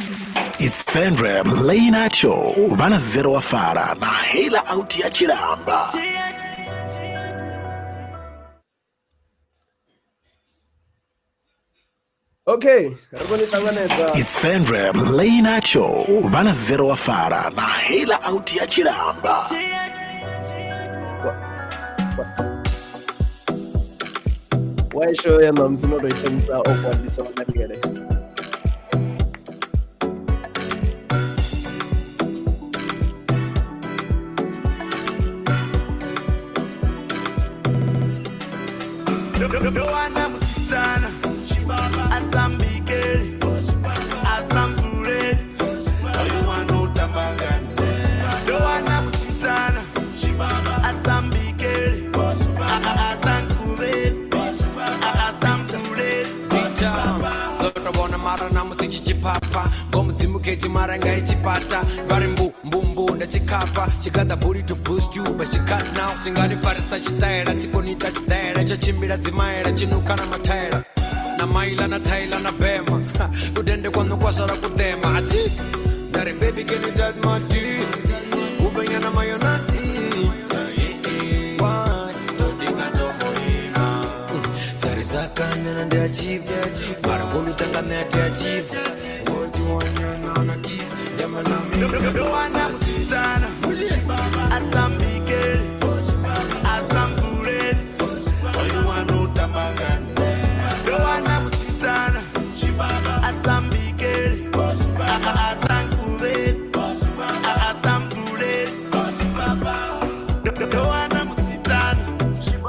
It's Fenrep Late Night Show vha na Zero wa Fara na heiḽa out ya Tshilamba. Okay, ri khou ni ṱanganedza. It's Fenrep Late Night Show vha na Zero wa Fara na heiḽa out ya Tshilamba. Why show ya ṋamusi no tou i thomisa o kwandisa nga ndingele. Ndo wana musidzana asambikeli asamvuleli uyu mwana utamba ngani. Ndo wana musidzana asambikeli asankuveli asamvuleli. Ndo to vhona mara na musi tshi tshi phapha ngomu dzimukeji mara nga i tshipata vha ri mbu mbu mbu nda tshikhapha she got the booty to boost you but she cut now tshi nga ni farisa tshitaela tshi koni ita tshitaela tsho tshimbila dzimaela tshi nukha na mathaela na maila na thaila na bema kudende kwanu kwa sala kudema achi nda ri baby can you touch my dick upenya na mayonasi. Ndo wana musidzana asambikeli asamvuleli uyu mwana utamba ngani. Ndo wana musidzana asambikeli asankuveli asamvuleli. Ndo wana musidzana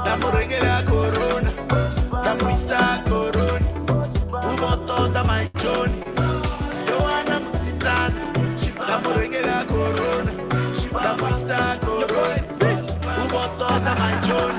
ndamurengera corona ndamuisa corona uvotoda maijoni. Ndo wana musidzana ndamurengera corona ndamuisa corona uvotoda maijoni.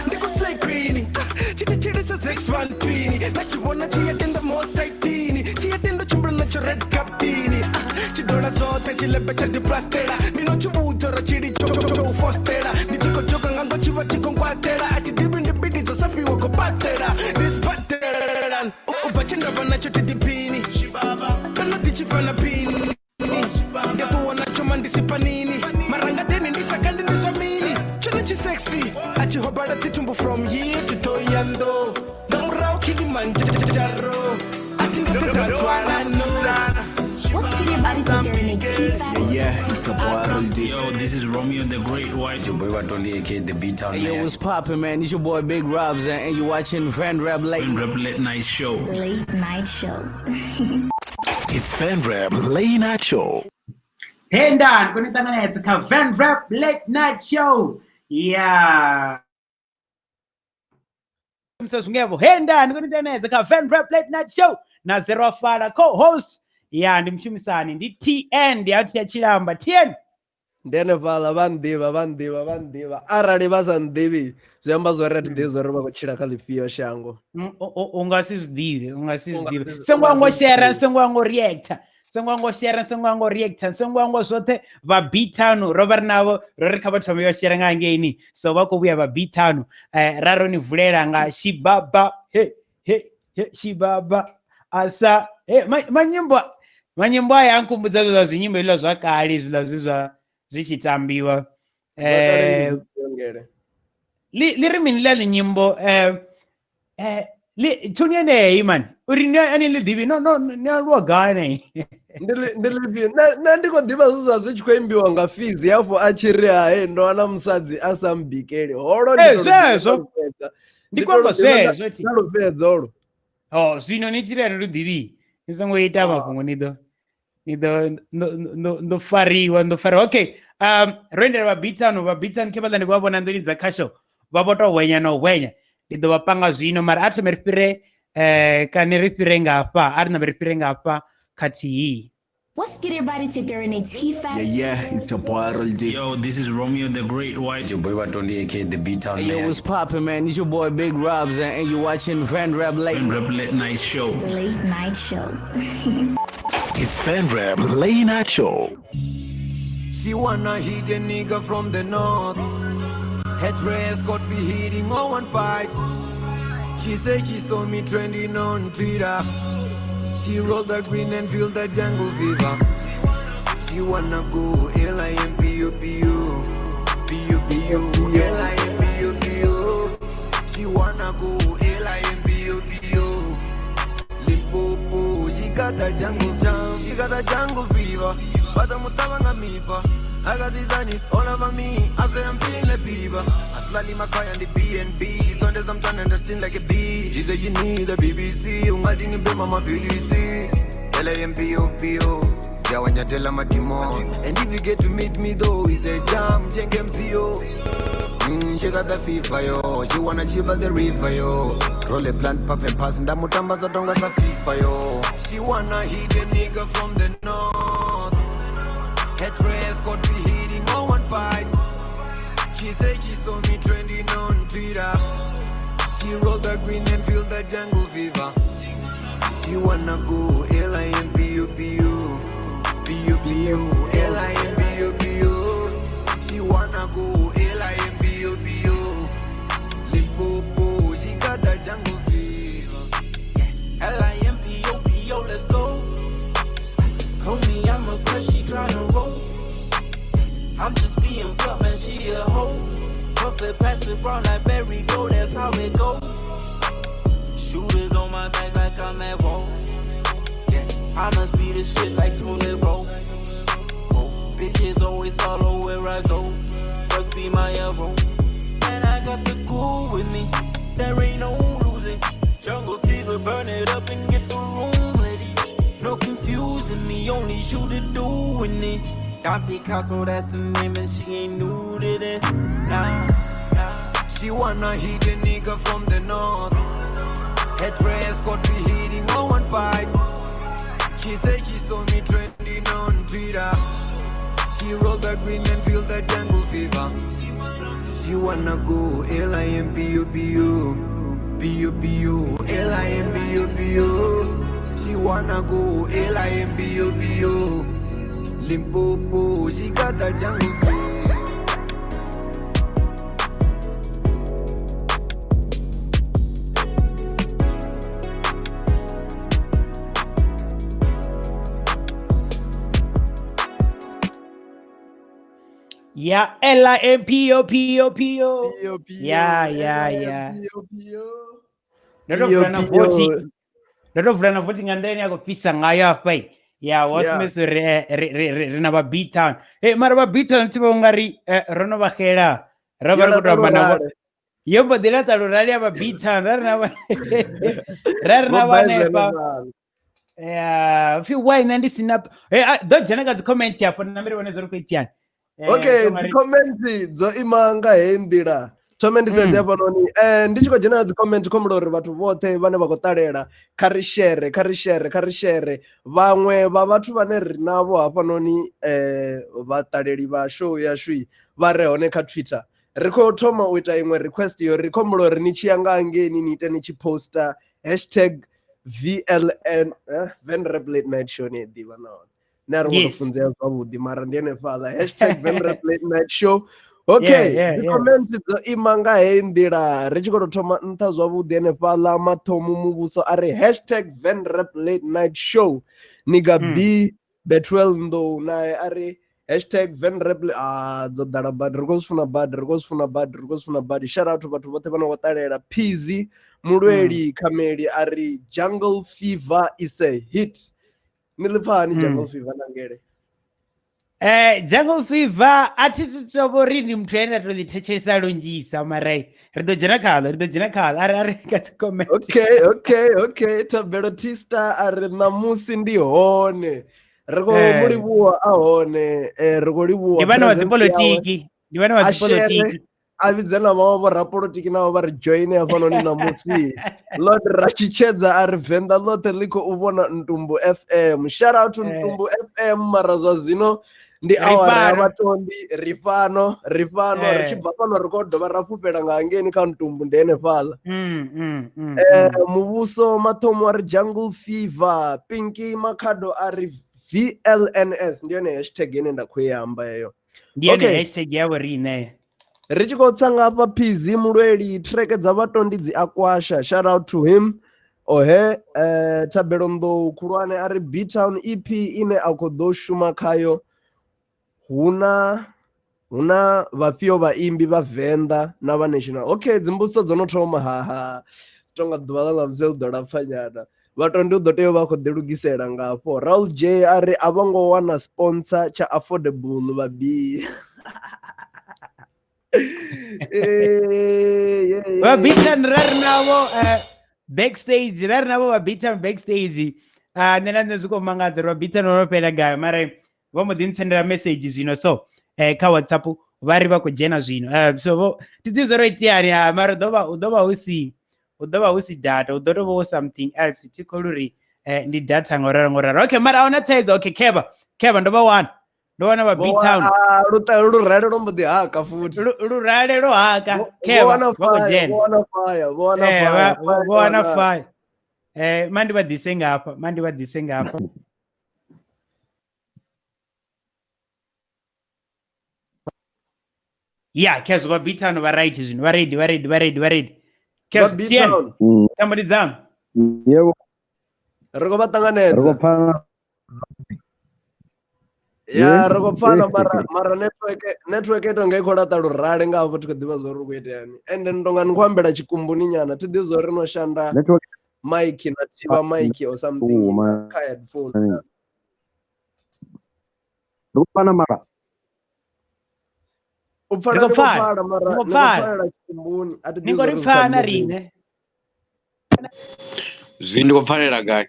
Ndikuslay queen chitichirisa zex1 twini ndachivona chiyatenda mosaitini chiyatenda chimbula nacho red captini chidola zote chilembe cha diplastela ndinochivudzora chili chofostela ndichikojoka ngango chiva chikonkwatela achidivi ndi mbidi dzosafiwa kopatela ndisipatela ubva chindava nacho tidipini kana tichifana pini ndatuwa nacho mandisipanini marangadeni ndisakandi ndizvamini chino chisexy achihobala titumbu from here to Thohoyandou ngamurahu Kilimanjaro ati ndotetatswalano. What's good, everybody? Together in Yeah, it's a boy Roll. Yo, this is Romeo the Great White. Your boy Watoli, aka the B Town. Hey, yo, what's poppin', man? It's your boy Big Robs, and you watching Van Rap Late. Rap Late Night Show. Late Night Show. It's Fenrep Late Night Show. Hendan kuni ṱanganedza kha Van Rap Late Night Show. Yeah. Msazungevo hendan kuni ṱanganedza kha Van Rap Late Night Show na Zero Fala co-host. Yeah, ndi mushumisani ndi TN ndi out ya Tshilamba. TN. Ndi hanefhaḽa vha nḓivha vha nḓivha vha nḓivha arali vha sa nḓivhi zwi amba zwo ri a thi ḓivhi zwo ri vha khou tshila kha ḽifhio shango. U nga si zwi ḓivhe, u nga si zwi U nga ḓivhe. si- Songo u nga ngo si zwi share, ḓivhe. songo ngo reactor. Songo ngo share, songo ngo reactor, songo ngo zwoṱhe vha B-Town ro vha ri navho ro ri kha vha thome yo share nga ngeini. So vha khou vhuya vha B-Town. Ra ro ni vulela nga Shibaba. He he he Shibaba asa he manyimbo manyimbo aya ankumbudza zwa zwinyimbo hezwiḽa zwa kale hezwiḽa zwi zwa zwi tshi tambiwa. Zwa kale ndi zwifhio ngele? Li ri mini ḽa ḽinyimbo li tuni yeneyi man uri ni ani ḽi ḓivhi no no ni aluwa gai nei. Ndi ḽifhio? Nṋe ndi khou ḓivha zwithu zwa zwi tshi khou imbiwa nga Fizz hafho a tshi ri hae ndo wana musadzi a sa mbikeli holo ndi Eh, to lu ḓivha zwezwo. nda lu fhedza. Ndi Ndi khou amba to lu ḓivha nda- zwezwo thi. nda lu fhedza holo. Oh, zwino ni tshi ri ani lu ḓivhi ni songo ita mafhungo ni ḓo ni ḓo ndo fariwa ndo fariwa. Okay, ro endela vha B-Town vha B-Town khe vhaḽa ndi khou vha vhona nḓuni dza khasho vha vho tou hwenya na u hwenya ndi ḓo vha panga zwino mara a thome ri fhire kani ri fhire ngafha a ri nambe ri fhire ngafha khathihi. What's good, everybody? Together in T5. Yeah, yeah, it's your boy Roll. Yo, this is Romeo the Great White. Your boy Watoli, aka the B Town. Hey, yo, what's poppin', man? It's your boy Big Robs, and you watching Van Rap Late. Rap Late Night Show. Late Night Show. It's Fenrep Late Night Show. She wanna hit a nigga from the north. Her dress got me hitting 015. She said she saw me trending on Twitter. She roll the green and feel the jungle fever. She wanna go L-I-M-P-U-P-U P-U-P-U L-I-M-P-U-P-U. She wanna go L-I-M-P-U-P-U. Limpopo, she got the jungle jam, she got the jungle fever. But I'm mifa. I got these eyes all over me. I say I'm feeling like Bieber. I slightly my car and the BNB. Sundays I'm trying to understand like a bee. She said you need the BBC. Ungadingi be mama BBC. L-I-M-P-O-P-O. Siyawanyatela madimon. And if you get to meet me though, it's a jam, jenge MCO. She got the FIFA yo, she wanna chill at the river yo. Roll a plant, puff and pass, ndamutamba zotonga sa FIFA yo. She wanna hit a nigga from the north. Her dress got me hitting 015. She said she saw me trending on Twitter. She rolled the green and feel the jungle fever. She wanna go L-I-M-P-U-P-U P-U-P-U L-I-M-P-U-P-U. She wanna go L-I-M-P-U-P-U. Limpopo, she got the jungle fever. L-I-M-P-O-P-O, let's go. Told me I'm a crush, she tryna roll. I'm just being blunt, man, she a hoe. Puff it, pass it round like Barry Go, that's how it go. Shooters on my back like I'm at war. Yeah, I must be the shit like Tony Rowe. Oh, bitches always follow where I go. Must be my arrow. And I got the cool with me. There ain't no losing. Jungle fever, burn it up and get the room ready. No confusing me, only shoot it doing it. Don Picasso, that's the name, and she ain't new to this. Nah, nah. She wanna hit a nigga from the north. Her dress got me hitting 015. She said she saw me trending on Twitter. She rolled the green and feel the jungle fever. She wanna go L-I-M-P-U-P-U P-U-P-U L-I-M-P-U-P-U. She wanna go L-I-M-P-U-P-U. Limpopo, she got the jungle fever. Yeah, L-I-M-P-O-P-O-P-O. Yeah, yeah, yeah. Ndo vula na voting nga nḓila ine ya khou fhisa ngayo hafha. Yeah, wasme ri na vha B-Town. Hey, mara vha B-Town thi vha ungari ro no vha xela. Ro vha ri khou tou amba navho. Yo mbo ḓi laṱa lurali ya vha B-Town. Ra ri na vha ra ri na vha hanefha. Yeah, pfi why nṋe ndi sina. Hey, ḓo dzhena kha dzi comment hafho na miri vhone zwo ri khou iteani. Okay, dzi comment dzo ima nga heyi nḓila. Thome ndi sedze hafhanoni. Ndi tshi khou dzhena dzi comment khombela uri vhathu vhoṱhe vhane vha khou ṱalela kha ri share, kha ri share, kha ri share. Vhaṅwe vha vhathu vhane ri navho hafhanoni vhaṱaleli vha show yashu vha re hone kha Twitter. Ri khou thoma u ita iṅwe request yo ri khombela uri ni tshi ya nga hangeini ni ite ni tshi poster hashtag VLN Venrap Late Night Show ni ḓivha nahone. Nṋe a ri ngo to funzea zwavhuḓi mara ndi henefhaḽa hashtag Venrap Late Night Show. Okay, the comment dzo ima nga heyi nḓila ri tshi khou tou thoma nṱha zwavhuḓi henefhaḽa mathomo muvhuso a ri hashtag Venrap Late Night Show. Niga B Betwell Ndou naye a ri hashtag Venrap dzo ḓala badi ri khou zwi funa badi ri khou zwi funa badi ri khou zwi funa badi. Shout out vhathu vhoṱhe vhane vho ṱalela. PZ Mulweli Khameli a ri Jungle Fever is a hit. Ni ḽi pfa hani Jungle Fever nangele? Jungle Fever a thi tu tovho ri ndi muthu ane nda to ḽi thetshelesa lunzhisa mara ri ḓo dzhena khaḽo, ri ḓo dzhena khaḽo a ri kha dzi comment. Okay, okay, okay. Thabelo Tista a ri ṋamusi ndi hone. Ri khou mu livhuwa a hone, ri khou livhuwa. Ndi vhana vha dzipolitiki, ndi vhana vha dzipolitiki. A vhidze na vhaṅwe vhorapolotiki navho vha ri joine hafhanoni ṋamusi. Lord Ratshitshedza a ri Venḓa ḽoṱhe ḽi khou vhona Ntumbu FM. Shout out to Ntumbu FM mara zwa zwino ndi awara ya vhatondi ri fhano ri fhano ri tshi bva fhano ri khou dovha ra fhufhela nga hangeini kha Ntumbu ndi henefhaḽa. Muvhuso mathomo a ri Jungle Fever, Pinky Makhado a ri VLNS ndi yone hashtag ine nda khou i amba heyo. Ndi yone hashtag ya vho riṋe. Ri tshi khou tsa nga hafha PZ Mulweli track dza vhatondi dzi a kwasha. Shout out to him. Ohe Thabelo Nḓou khulwane a ri B-Town EP ine a khou ḓo shuma khayo huna huna vhafhio vhaimbi vha Venḓa na vha national. Okay, dzimbudziso dzo no thoma haha tonga ḓuvha ḽa ṋamusi ḽi ḓo lapfa nyana. Vhatondi u ḓo tea u vha khou ḓilugisela nga hafho. Raul J a ri a vho ngo wana sponsor tsha affordable vha B. Vha B-Town ra ri navho backstage, ra ri navho vha B-Town backstage. Nṋe na nṋe zwi khou mangadza uri vha B-Town vho no fhela gai, mara vho mbo ḓi ntsendela message zwino so kha WhatsApp vha ri vha khou dzhena zwino. So vho thi ḓivhi zwo ro iteani, mara u ḓo vha hu si hu ḓo vha hu si data, hu ḓo tou vha hu something else. Thi kholwi uri ndi data ngo ralo ngo ralo. Okay, mara ahuna thaidzo. Okay, khevha khevha ndo vha wana, ndo wana vha B-Town. Lurale lwo mbo ḓi haka futhi. Lurale lwo haka. Khevha vha khou dzhena. Vho wana fire, vho wana fire. Vho wana fire. Ma ndi vha ḓise ngafha, ma ndi vha ḓise ngafha. Ya, khezwo vha B-Town vha right zwino, vha ready, vha ready, vha ready, vha ready. Khezwo TN, thambo ndi dzaṋu. Yebo. Ri khou vha ṱanganedza. Ri khou pfana. Ya, ri khou pfana mara mara network network i tonga i khou laṱa lurale nga hafho thi khou ḓivha zwa uri hu khou iteani. Ende ni tonga ni khou ambela tshikumbuni nyana, thi ḓivhi zwa uri no shanda mic na thivha mic or something kha headphone. Ri khou pfana mara. U pfala ni khou pfala mara ni khou pfalela tshikumbuni a thi Ni khou ri pfana riṋe. Zwi ndi khou pfalela gai?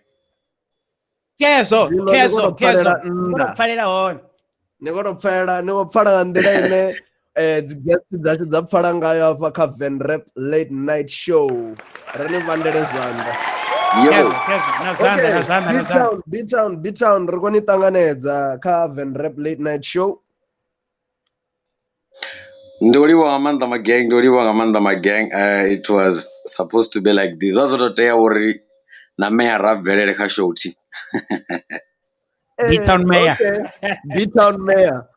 Khezwo, Zwino ni khezwo, khou tou khezwo. pfalela Ni khou nnḓa. tou pfalela hone. Ni khou tou pfela, ni khou pfala nga nḓila ine dzi guest dzashu dza pfala ngayo hafha kha Venrap Late Night Show. Ri ni vhandele zwanḓa. Khezwo, khezwo, na zwanḓa, na zwanḓa, na zwanḓa. B-Town, B-Town, B-Town, ri khou ni ṱanganedza kha Venrap Late Night Show. Ndi u livhuwa nga maanḓa magang, ndi u livhuwa nga maanḓa magang. It was supposed to be like this. Zwa zwo to tea uri na mayor a bvelele kha show thi. B-Town mayor. Okay. B-Town mayor.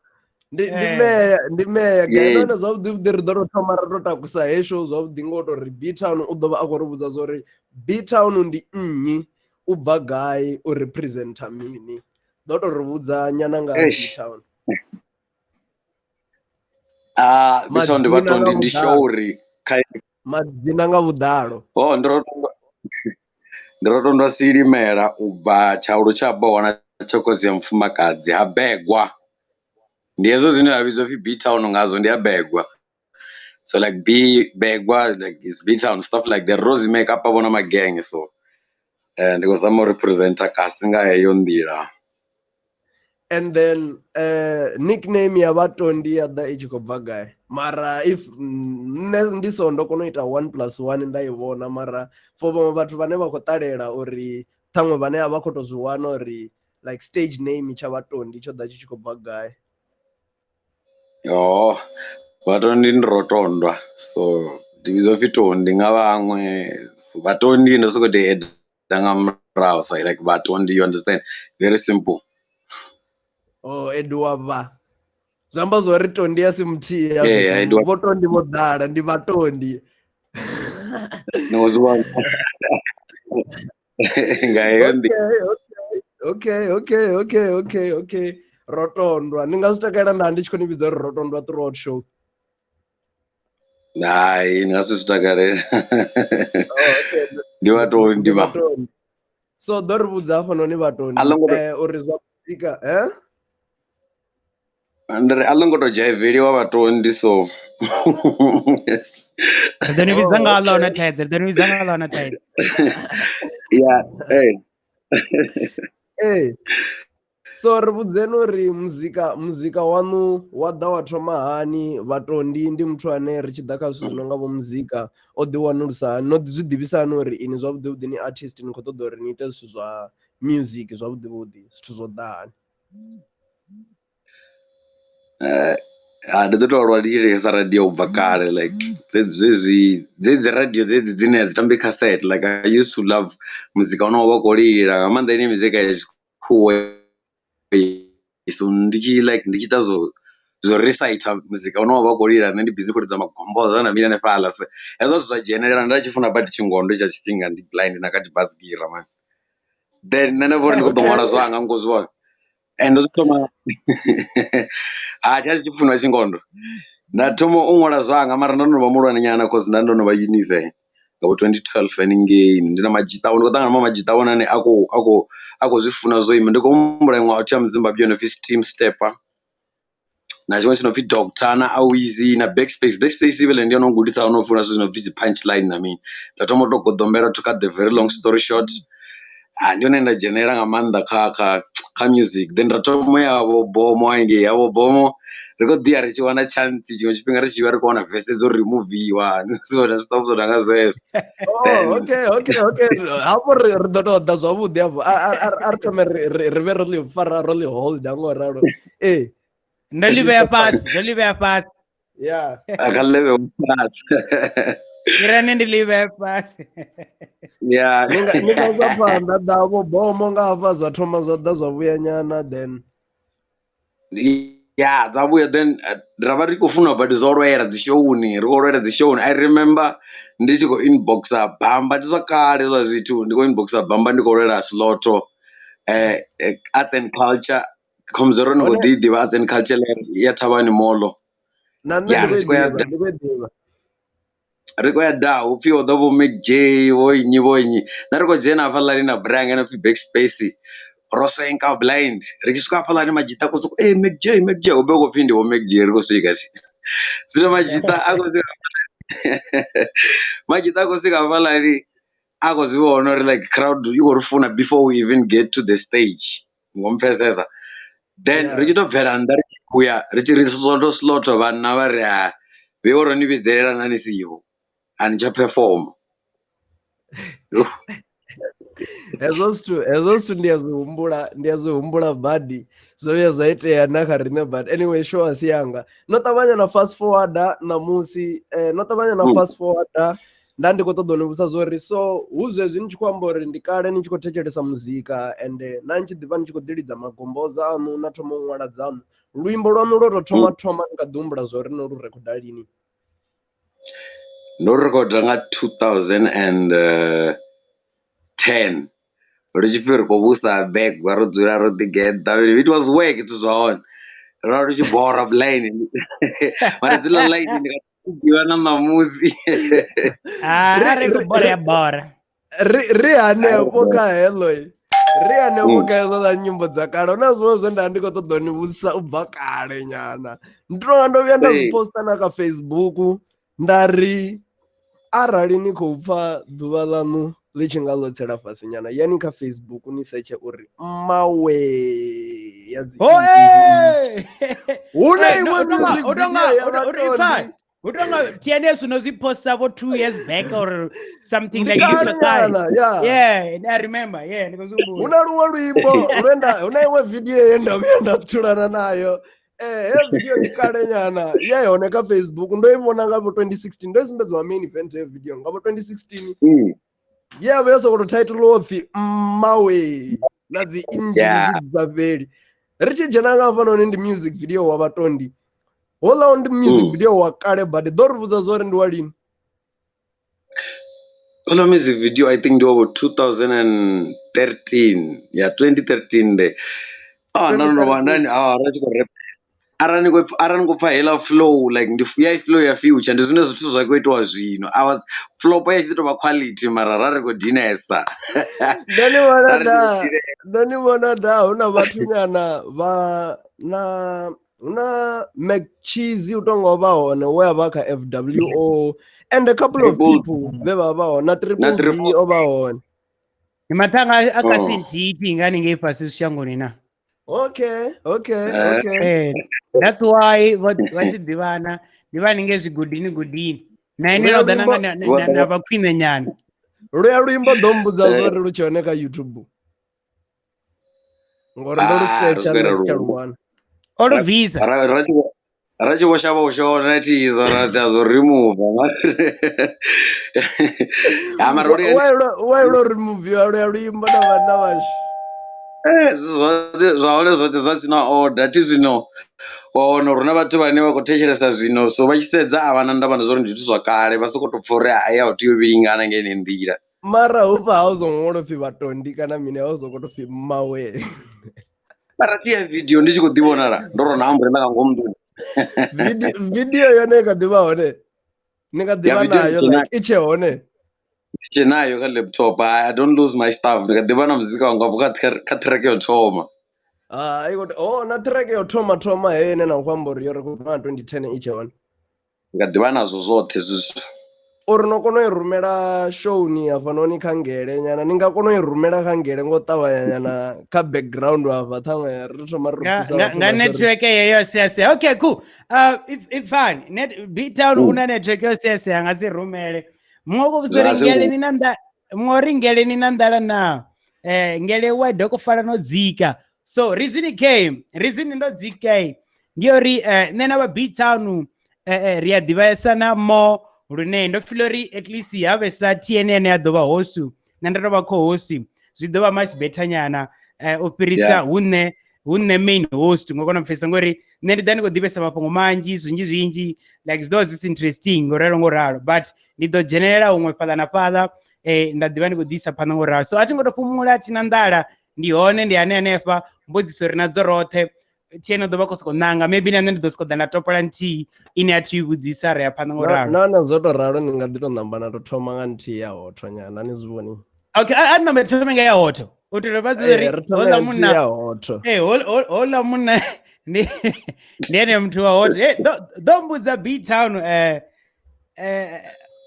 Ndi ndi mayor, ndi mayor. Yes. Nahone zwavhuḓi vhuḓi ri ḓo tou thoma ra tou takusa heyi show zwavhuḓi ngo to ri B-Town u ḓo vha a khou ri vhudza zwa uri B-Town ndi nnyi, u bva gai, u representa mini. Ḓo to ri vhudza nyana nga Eish. B-Town. B-Town ndi Madzina nga vhatondi ndi vhuḓalo. show uri kha Madzina nga vhuḓalo. Oh, ndi ro tondwa silimela u bva tshaulu tsha bohwa na tshokhozi ya mufumakadzi ha begwa. Ndi hezwo zwine zwa vhidzwa upfi B-Town ngazwo ndi ha begwa. So like B begwa like is B-Town stuff like that. Ro zwi make up vho na magenge so ndi khou zama u representa kasi nga heyo nḓila. And then nickname ya vhatondi ya ḓa i tshi khou bva gai? Mara if nṋe ndi so ndo kona u ita 1+1 nda i vhona, mara for vhaṅwe vhathu vhane vha khou ṱalela uri ṱhaṅwe vhane a vha khou tou zwi wana uri like stage name tsha vhatondi tsho ḓa tshi tshi khou bva gai. Oh, vhatondi ndi rotondwa so ndi vhidzwa upfi tondi nga vhaṅwe. So vhatondi ndo sokou tou eda nga murahu so like vhatondi you understand, very simple. Oh, ediwa vha. Zwi amba zwa uri tondi a si muthihi ya Yeah, fhedzi, ediwa. vho tondi vho ḓala ndi vhatondi. No, zwi vha nga heyo nḓila. Okay, okay, okay, okay, okay. Rotondwa. Ni nga zwi takalela nda ndi tshi khou ni vhidza uri rotondwa throughout show. Hai, ni nga si zwi takalele. Oh, okay. Ndi vhatondi Ndi vha. vhatondi. So ḓo ri vhudza hafhanoni vhatondi A ḽo ngo to- uri zwa muzika, eh? Ndi ri a ḽo ngo to dzhaiveliwa vhatondi so. Ri ḓo ni vhidza Oh, nga ḽa huna okay. thaidzo, ri ḓo ni vhidza nga ḽa huna thaidzo. Yeah, hey. Ee. So ri vhudzeni uri muzika muzika waṋu wa ḓa wa thoma hani, vhatondi ndi muthu ane ri tshi ḓa kha zwithu zwi no nga vho muzika o ḓi wanulusa hani, no ḓi zwi ḓivhisa hani uri ini zwavhuḓi vhuḓi ni artist ni khou ṱoḓa uri ni ite zwithu zwa music zwavhuḓi vhuḓi, zwithu zwo ḓa hani? Ndi ḓo tou aluwa ndi tshi thetshelesa radio ubva kale like dzedzi dzedzi radio dzedzi dzine a dzi tambi khasethe like I used to love muzika une wavha u khou lila nga maanḓa ine mizika ya tshikhuwa so ndi tshi like ndi tshi ita zwo zwo reciter muzika une wavha u khou lila, nṋe ndi bizi khou lidza magomboza na mini hanefhaḽa. So hezwo zwithu zwa dzhenelela nda tshi funa badi tshingondo hetshiḽa tshifhinga ndi blind na kha tshibasigira mani. Then nṋe nda pfha uri ndi khou ḓo ṅwala zwanga ni khou zwi vhona and ndo zwi thoma ha tsha tshi funa tshingondo nda thoma u ṅwala zwanga mara ndo no vha muhulwane nyana cause nda ndo no vha univen nga vho 2012 haningei ndi na madzhita ndi khou ṱangana na maṅwe madzhita a vhona ane a khou zwi funa zwo ima. Ndi khou humbula iṅwe out ya muzimbabwe yo no pfi steam stepper na tshiṅwe tshi no pfi doctor na awizi na back space. Back space ndi yone o gudisa no funa zwithu zwi no pfi dzi punch line na mini nda thoma u to goḓombela to cut the very long story short ndi hone nda dzhenelela nga maanḓa kha music then ra thoma ya vho bomo hangei ha vho bomo ri kho ḓi ya ri tshi wana chance tshiṅwe tshifhinga ri tshi vha ri khou wana verse dzo rimuviwa na nga zwezwo. Oh, okay okay okay hafho ri ḓo tou ḓa zwavhuḓi hafho a ri thome ri vhe ro ḽi fara ro ḽi holda ngo ralo ee ndo ḽi vhea fhasi ndo ḽi vhea fhasi ya kha ḽi vhea fhasi irani ndi ḽi vhea fhasi ya ni nga isa phanḓa ḓa vho bomo nga hafha zwa thoma zwa ḓa zwa vhuya nyana then ya dza vhuya then ra vha ri khou funa badi zwo lwela dzi showuni ri khou lwela dzi showuni I remember ndi tshi khou inboxer bamba ndi zwa kale hezwiḽa zwithu ndi khou inboxer bamba ndi khou lwela slot arts and culture khomzoro ni khou ḓi ḓivha arts and culture ya Thavhani Mall na nṋe ya ri tshi khou ya ndi khou ḓivha ri khou ya daha hupfi ho ḓa vho McJ vho nnyi vho nnyi nṋe ri khou dzhena hafhaḽani na Brian ngeno pfi backspace ro senka blind ri tshi swika hafhaḽani madzhita a khou sokou e McJ McJ hu vhe hu khou pfhi ndi vho McJ ri khou swika zwino madzhita a khou swika madzhita a khou swika hafhaḽani a khou zwi vhona uri like crowd i khou ri funa before we even get to the stage ngo mpfesesa then ri tshi to bvela nnḓa ri tshi vhuya ri tshi ri slot slot vhanna vha ri ha vhe ro ni vhidzelela na ni siho a ni tsha perform. Hezwo zwithu ndi a zwi humbula ndi a zwi humbula badi zwo vhuya zwa itea na kha riṋe but anyway show a si yanga no ṱavhanya na fast forwarder ṋamusi no ṱavhanya na fast forwarder nda ndi khou ṱoḓa u ni vhudzisa zwori so hu zwezwi ni tshi khou amba uri ndi kale ni tshi khou thetshelesa muzika ende na ni tshi ḓivha ni tshi khou ḓi lidza magomboza aṋu na thoma u ṅwala dzaṋu luimbo lwaṋu lwo tou thoma thoma ni kha ḓi humbula zwa uri no lu rekhoda lini? Ndo rikhoda nga 2010 ri tshi pfhi ri khou vhusa begwa ro dzula ro ḓi geḓa it was work zwithu zwa hone ra lu tshi bora line mara hedziḽa line ndi kha ḓivha na ṋamusi. Ri khou bora ya bora ri hanefho kha heḽo ri hanefho kha heḽo ḽa nyimbo dza kale hu na zwiṅwe zwe nda ndi khou ṱoḓa ni vhudzisa u bva kale nyana ndi tonga ndo vhuya nda zwi posta na kha Facebook nda ri arali ni khou pfha ḓuvha ḽaṋu ḽi tshi nga ḽo tsela fhasi nyana yani kha Facebook ni setshe uri mmawe ya dzi hu na iṅwe music video ya vhatondi hu tonga TNS no zwi posta vho 2 years back or something like this yeah. Yeah, I remember. Yeah, ndi khou zwi humbula. Hu na luṅwe luimbo lwe nda hu na iṅwe video ye nda vhuya nda thulana nayo heyo video ndi kale nyana ya hone kha Facebook ndo i vhona nga vho 2016 ndo i sumbedziwa main event heyo video nga vho 2016 ye ya vha yo sokou tou title wo pfhi mmawe na dzi inzhi dzi sa fheli ri tshi dzhena nga hafhanoni ndi music video wa vhatondi houḽa ndi music video wa kale badi ḓo ri vhudza zwa uri ndi wa lini Houḽa music video I think ndi wa vho 2013 ya 2013 nde nda ndo vha nda ra tshi khou rap arali ni khou arali ni khou pfha heiḽa flow like ndi ya flow ya future ndi zwone zwithu zwa khou itiwa zwino I was flop ya tshi ḓi tovha quality mara ra ri khou dinesa ndo ni vhona da ndo ni vhona da hu na vhathu nyana vha na hu na McCheesy u tonga vha hone we a vha kha FWO and a couple of people vhe vha vha hone na Triple B o vha hone ni mathanga a ka sinthipi nga haningei fhasi shangoni na okay okay okay that's why vha tshi ḓivhana ndi vha haningei zwigodini godini na ine no ḓa na vha khwine nyana luya luimbo ḓo mbudza zwo ri lu tshi hone kha YouTube ngori ndo lu searcha nda si tsha lu wana o lu bvisa ra tshi vho shavha u shona thizo ra ita zwo remove ha mara uri wa ilo remove luya luimbo na vhanna vhashu. Zwoṱhe zwa hone zwoṱhe zwa si na order thi zwino wa wana uri hu na vhathu vhane vha khou thetshelesa zwino so vha tshi sedza a vha na ndavha na zwa uri ndi zwithu zwa kale vha sokou tou pfha uri a hu tei u vhilingana nga heneyi nḓila. Mara hufha ha hu songo ṅwalwa upfi vhatondi kana mini ha hu sokou tou pfi mmawe. Mara thi ya video ndi tshi khou ḓi vhonala ndo rona amburela nga ngomu nḓuni. Video video yone i kha ḓi vha hone ni kha ḓi Ya vha video nayo ndi like i tshe hone. Ndi tshe nayo kha laptop I don't lose my stuff ndi kha ḓi vha na muzika wanga afho kha track ya u thoma. Hai i oh na track ya u thoma thoma heyo ine na khou amba uri yo rekhodiwa nga 2010 i tshe hone. Ndi kha ḓi vha nazwo zwoṱhe hezwi zwithu. Uri no kona u i rumela showni hafhanoni kha ngele nyana ni nga kona u i rumela kha ngele ngo ṱavhanya nyana kha background hafha ṱhaṅwe ri thoma ri Nga pfisa nga vhathu nga vha uri network yeyo siasia. Okay, cool. If fine. Net B Town una network yo siasia nga si rumele. Muṅwe u khou vhudza uri Zwa ngele ni na nḓala, muṅwe uri ngele ni na nḓala na. Ngele wa doko fara no dzika. So reason came, reason ndo dzika ndi uri nṋe na vha B Town ri a ḓivhesa na mo lune ndo feel uri at least ha vhesa TN ane a ḓo vha host, nṋe ndo tou vha co-host, zwi ḓo vha much better nyana u fhirisa hune hune main host ngo kona u pfesesa ngori nṋe ndi ḓa ndi khou ḓivhesa mafhungo manzhi zwinzhi zwinzhi like zwi ḓo vha zwi si interesting ngo ralo ngo ralo, but ndi ḓo dzhenelela huṅwe fhaḽa na fhaḽa nda ḓivha ndi khou ḓisa phanḓa ngo ralo. So a thi ngo to fhumula, thi na nḓala, ndi hone ndi ane hanefha mbudziso ri nadzo roṱhe. TN ḓo vha khou sokou nanga, maybe na nṋe ndi ḓo sokou ḓa nda topola nthihi ine a thi vhudzisa ri ya phanḓa ngo ralo. Na na zwo to ralo ni nga ḓi to namba na to thoma nga nthihi ya hotho nyana ni zwi vhoni. Okay, a namba thome nga ya hotho. U itela vha zwi uri Ri thome houḽa nga munna nthihi ya hotho. Houḽa munna ndi ene muthu wa hotho. Ḓo mbudza B Town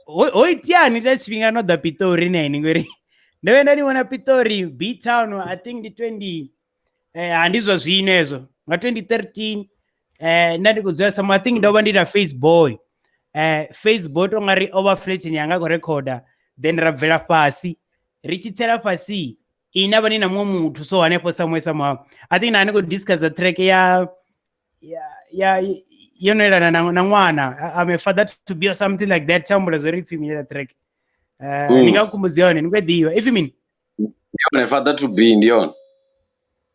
ho iteani tsha tshifhinga no ḓa Pitori neni ngori ndo vhuya nda ni vhona Pitori B Town I think ndi 20 ha ndi zwa zwino hezwo nga 2013 nda ndi khou dzula somewhere, I think ndo vha ndi na Faceboy. Faceboy to ngari o vha flatini yanga khou rekhoda, then ra bvela fhasi ri tshi tsela fhasi ina vha ni na muṅwe muthu so hanefho somewhere somehow I think na ni khou discuss track ya ya yo no elana na ṅwana, I'm a father to be or something like that, tsha zwo ri pfi mini track ni nga nkumbudza yone ni khou ḓivha if mini Ndi yone father to be, ndi yone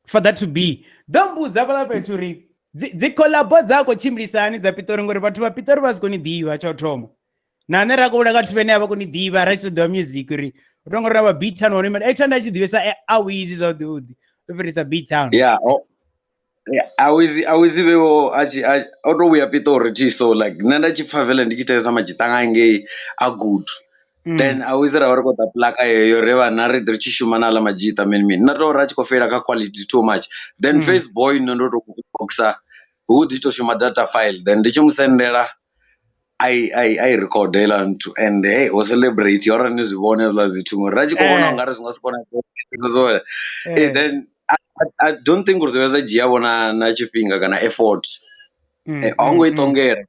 father to be. Ḓo mbudza fhaḽa fhethu uri dzi collabo dza khou tshimbilisa hani dza Pitori ngori vhathu vha Pitori vha si koni ḓivha tsha u thoma. Na nṋe ra khou vhula vhathu vhane a vha koni ḓivha ra tshi ḓivha music uri u tonga uri vha B Town hone a nda tshi ḓivhesa Awizi zwavhuḓi vhuḓi u fhirisa B Town. Yeah, Awizi vhe a tshi o to vhuya Pitori thi, so like nṋe nda tshi pfha vele ndi tshi thetshelesa madzhitanga ngei a good. Then Awizi ra vha ri khou ḓa plaka yeyo ri vhana ri tshi shuma na aḽa madzhita mini mini na to uri a tshi khou feila kha quality too much. Then Faceboy nṋe ndo to boxer hu ḓi to shuma data file then ndi tshi mu sendela ai record heiḽa nthu and hey ho celebrate ora ni zwi vhone hezwiḽa zwithu ngori ra tshi khou vhona ungari zwi nga si kone. Then I don't think uri zwi vhuya zwa dzhia vhona na tshifhinga kana effort. A ngo i ṱongela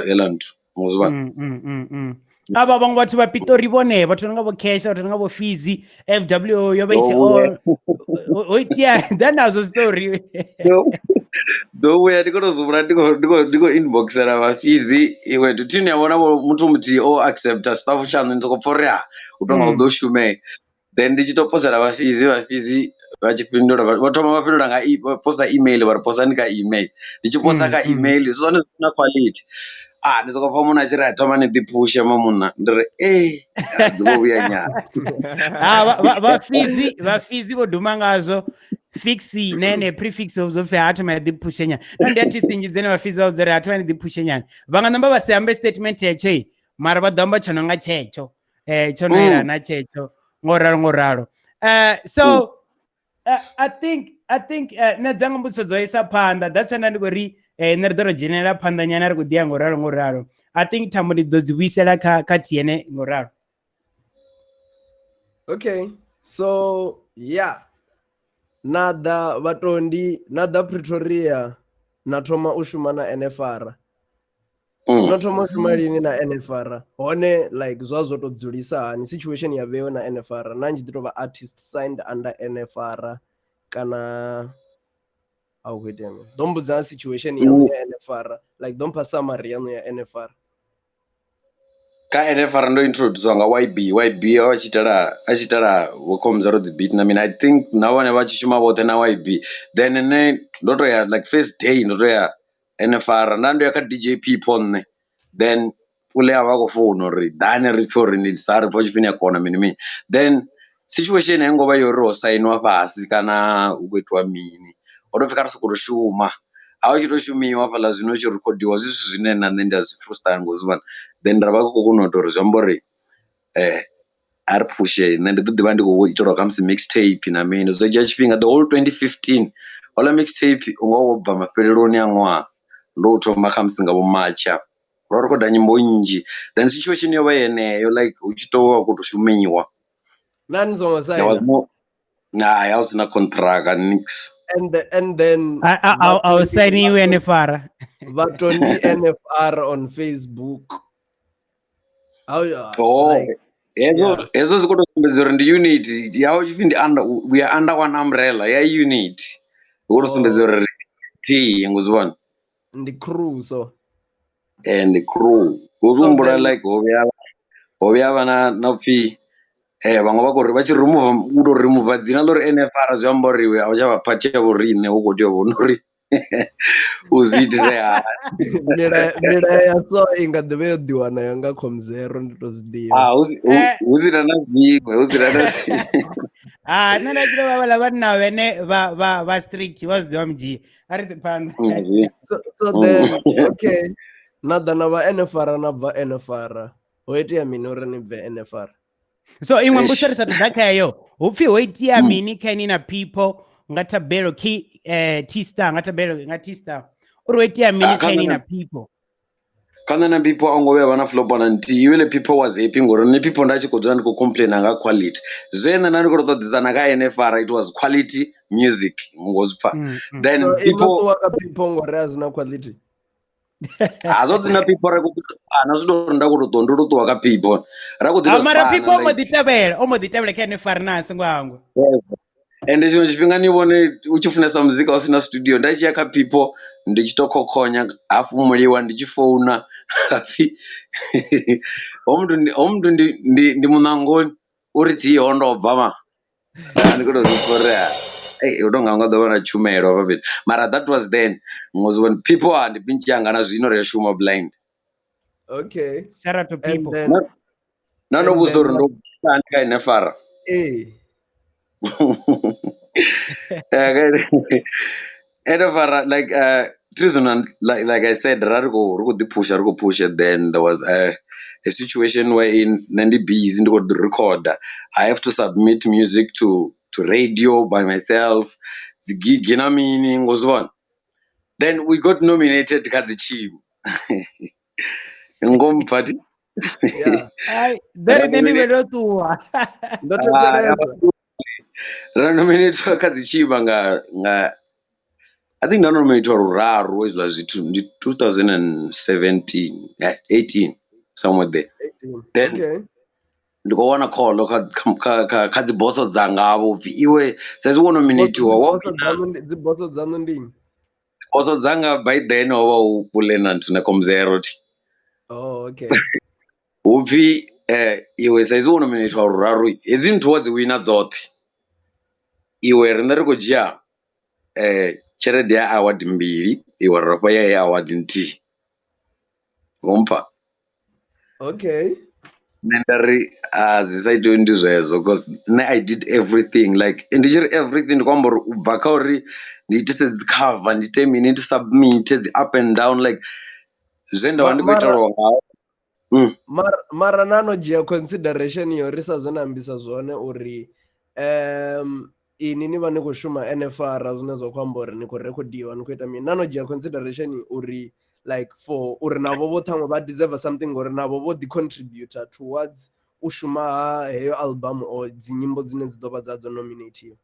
heiḽa nthu muzwa. Avha vhaṅwe vhathu vha Pitori vhone vhathu nga vho Cash, vhathu nga vho Fizzy, FWO yo vha itshi o itea ḓa nazwo story. Dzo vhuya ndi khou to zwi vhula ndi khou inboxela vha Fizzy iwe ndi thi ni a vhona vho muthu muthihi o accepta stuff tshaṋu ni soko pfha uri ha u tonga u ḓo shumea. Then ndi tshi to posela vha Fizzy, vha Fizzy vha tshi fhindula vha thoma vha fhindula nga posa email vha ri posani kha email. Ndi tshi posa kha email zwone zwi na quality. Ah ndi soko pfha munna a tshi ri a thoma ni ḓi phushe ma munna ndi ri dzi vho vhuya nyana. Ah vha Fizzy vho duma ngazwo fixi nene prefix zo pfi ha thoma ya ḓi phushe nyana. Na ndi artist nnzhi dzene vha Fizzy vha vhudza uri ha thoma ni ḓi phushe nyana. Vha nga namba vha si ambe statement hetsho mara vha ḓo amba tshono nga tshetsho. Tshono elana tshetsho ngo ralo ngo ralo. So I think nṋe dzanga mbudziso dzo isa phanḓa, that's why nda ndi khou ri nṋe ri ḓo ro dzhenelela phanḓa nyana ri khou ḓi ya ngo ralo ngo ralo. I think thambo ndi ḓo dzi vhuisela kha TN ngo ralo. Okay, so yeah, na ḓa vhatondi na ḓa Pretoria na thoma u shuma na NFR. No thoma u shuma lini na NFR? Hone like zwa zwo to dzulisa hani situation ya vhewe na NFR? Na nji ḓi tovha artist signed under NFR kana a hu khou itea mini? Ḓo mbudza situation yaṋu ya NFR, like ḓo mpha summary yaṋu ya NFR. Kha NFR ndo introduce nga YB, YB o vha tshi itela a tshi itela vho Khomzoro dzi beat na mini I think na vhone vha tshi shuma vhoṱhe na YB then nṋe ndo to ya like first day ndo to ya NFR nda ndo ya kha DJ Pipo nṋe then Pule avha a khou founa uri ḓani ri pfhe uri ni sa ri pfha hu tshipfi ni a kona mini mini. Then situation a i ngo vha yo uri ho sainiwa fhasi kana hu khou itiwa mini ho tou pfhi kha ri sokou tou shuma a hu tshi to shumiwa hafhaḽa zwino hu tshi rekhodiwa zwi zwithu zwine na nṋe ndi a zwi frustrate ngo zwi vhona then ra vha ri khou kona u ita uri zwi amba uri a ri phushe nṋe ndi ḓo ḓivha ndi khou itelwa khamusi mixtape na mini zwo dzhia tshifhinga the whole 2015 houḽa mixtape unga wo bva mafheleloni a ṅwaha ndo u thoma khamusi nga vho March hafha ro rikhoda nyimbo nnzhi then situation yo vha yeneyo like hu tshi tou vha hu khou tou shumiwa. Na ni songo saina? Hai, a hu sina contract nix. And then a u sainiwi NFR. Vha to ndi NFR on Facebook. How, Oh, like, hezwo yeah. hezwo zwi khou tou sumbedza uri ndi unit ya hu tshipfi ndi under we are under one umbrella ya unit hu khou tou sumbedza uri ri thihi ngo zwi vhona Ndi crew so. And crew hu So humbula then like ho vhuya vha na upfhi vhaṅwe vha khou ri vha tshi remove u tou remove dzina ḽa uri NFR zwi amba uri iwe a u tsha vha phathi ya vhoriṋe hu khou tea u vhona uri u zwi itise hani. Milayo ya so i nga ḓivha yo ḓiwa nayo nga Comzero ndi to zwi ḓivha. Ah, hu si na na zwiṅwe hu si na na zwiṅwe. Ah, nṋe nda tshi vha vhaḽa vhanna vhene vha strict vha zwi ḓivha mudzhia. A ri si phanḓa. So then okay. Na ḓa na vha NFR na bva NFR. Ho itea mini uri ni bve NFR? So iṅwe mbudziso ri sa ḓa khayo hu pfi ho itea mini kha ini na People nga Thabelo K T-Star nga Thabelo nga T-Star uri ho itea mini kha ini na People? Kha nṋe na People a ngo vhuya vha na flop na nthihi even People was happy ngori nṋe People nda tshi khou dzula ndi khou complaina nga quality zwe nṋe nda ndi khou tou ṱoḓisana kha NFR it was quality music ngo zwi pfa then So People ṱuwa ka People ngori a zina quality. A zwo ḓi na People ra khou ḓi zwi tou uri nda khou tou ṱuwa ndo tou ṱuwa kha People ra khou ḓi tou Mara spana, People o mbo like ḓi tevhela o mbo ḓi tevhela kha NFR na songo hangwa. Ende tshiṅwe tshifhinga ni vhone u tshi funesa muzika u sina studio nda tshi ya kha People ndi tshi to khokhonya ha fhumuliwa ndi tshi founa hapfi ho muthu ndi muṋangoni uri thi ho ndo bva ma ndi khou tou zwi pfha uri hu tonga hu nga ḓo vha na tshumelo hafha fhethu mara that was then was when People are ndi bintshi yanga na zwino ri a shuma blind. Okay. Shout out to People. Na ndo vhudza uri ndo hani kha NFR. NFR like treason like I said ra ri khou ḓi phusha ri khou phusha then there was a situation wherein nṋe ndi busy ndi khou ḓi recorder I have to submit music to radio by myself dzi gig na mini ngo zwi vhona then we got nominated kha dzi team ngo mpfa thi Ai dere nṋe ndi vhe ndo ṱuwa ndo thetshelesa ra nominate kha dzi tshima nga I think nda nominate luraru hezwiḽa zwithu ndi 2017 18 somewhere there. Then ndi khou wana call kha dzi boso dzanga avho upfhi iwe sa izwi wo nominatiwa wo dzi boso dzanu ndi nnyi? Boso dzanga by then ho vha hu Pule na nthu na Comzero thi. Oh okay. Hupfi iwe sa izwi wo nominatiwa luraru hedzi nthu wa dzi wina dzoṱhe iwe riṋe ri khou dzhia tshelede ya award mbili iwe ra fha ya award nthihi. Ngompfa. Okay. Nṋe nda ri a zwi sa itiwi ndi zwezwo cause nṋe I did everything like ndi tshi ri everything ndi khou amba uri u bva kha uri ndi itise dzi cover ndi ite mini ndi submit dzi up and down like zwe nda vha ndi khou itelwa nga Mara na no dzhia consideration yo ri sa zwone ambisa zwone uri ini ni vha ni khou shuma NFR zwine zwa khou amba uri ni khou rekhodiwa ni khou ita mini na no dzhia consideration uri like for uri navho vho ṱhaṅwe vha deserve something ngori navho vho ḓi contributor towards u shuma ha heyo album or dzi nyimbo dzine dzi ḓo vha dza dzo nominatiwa.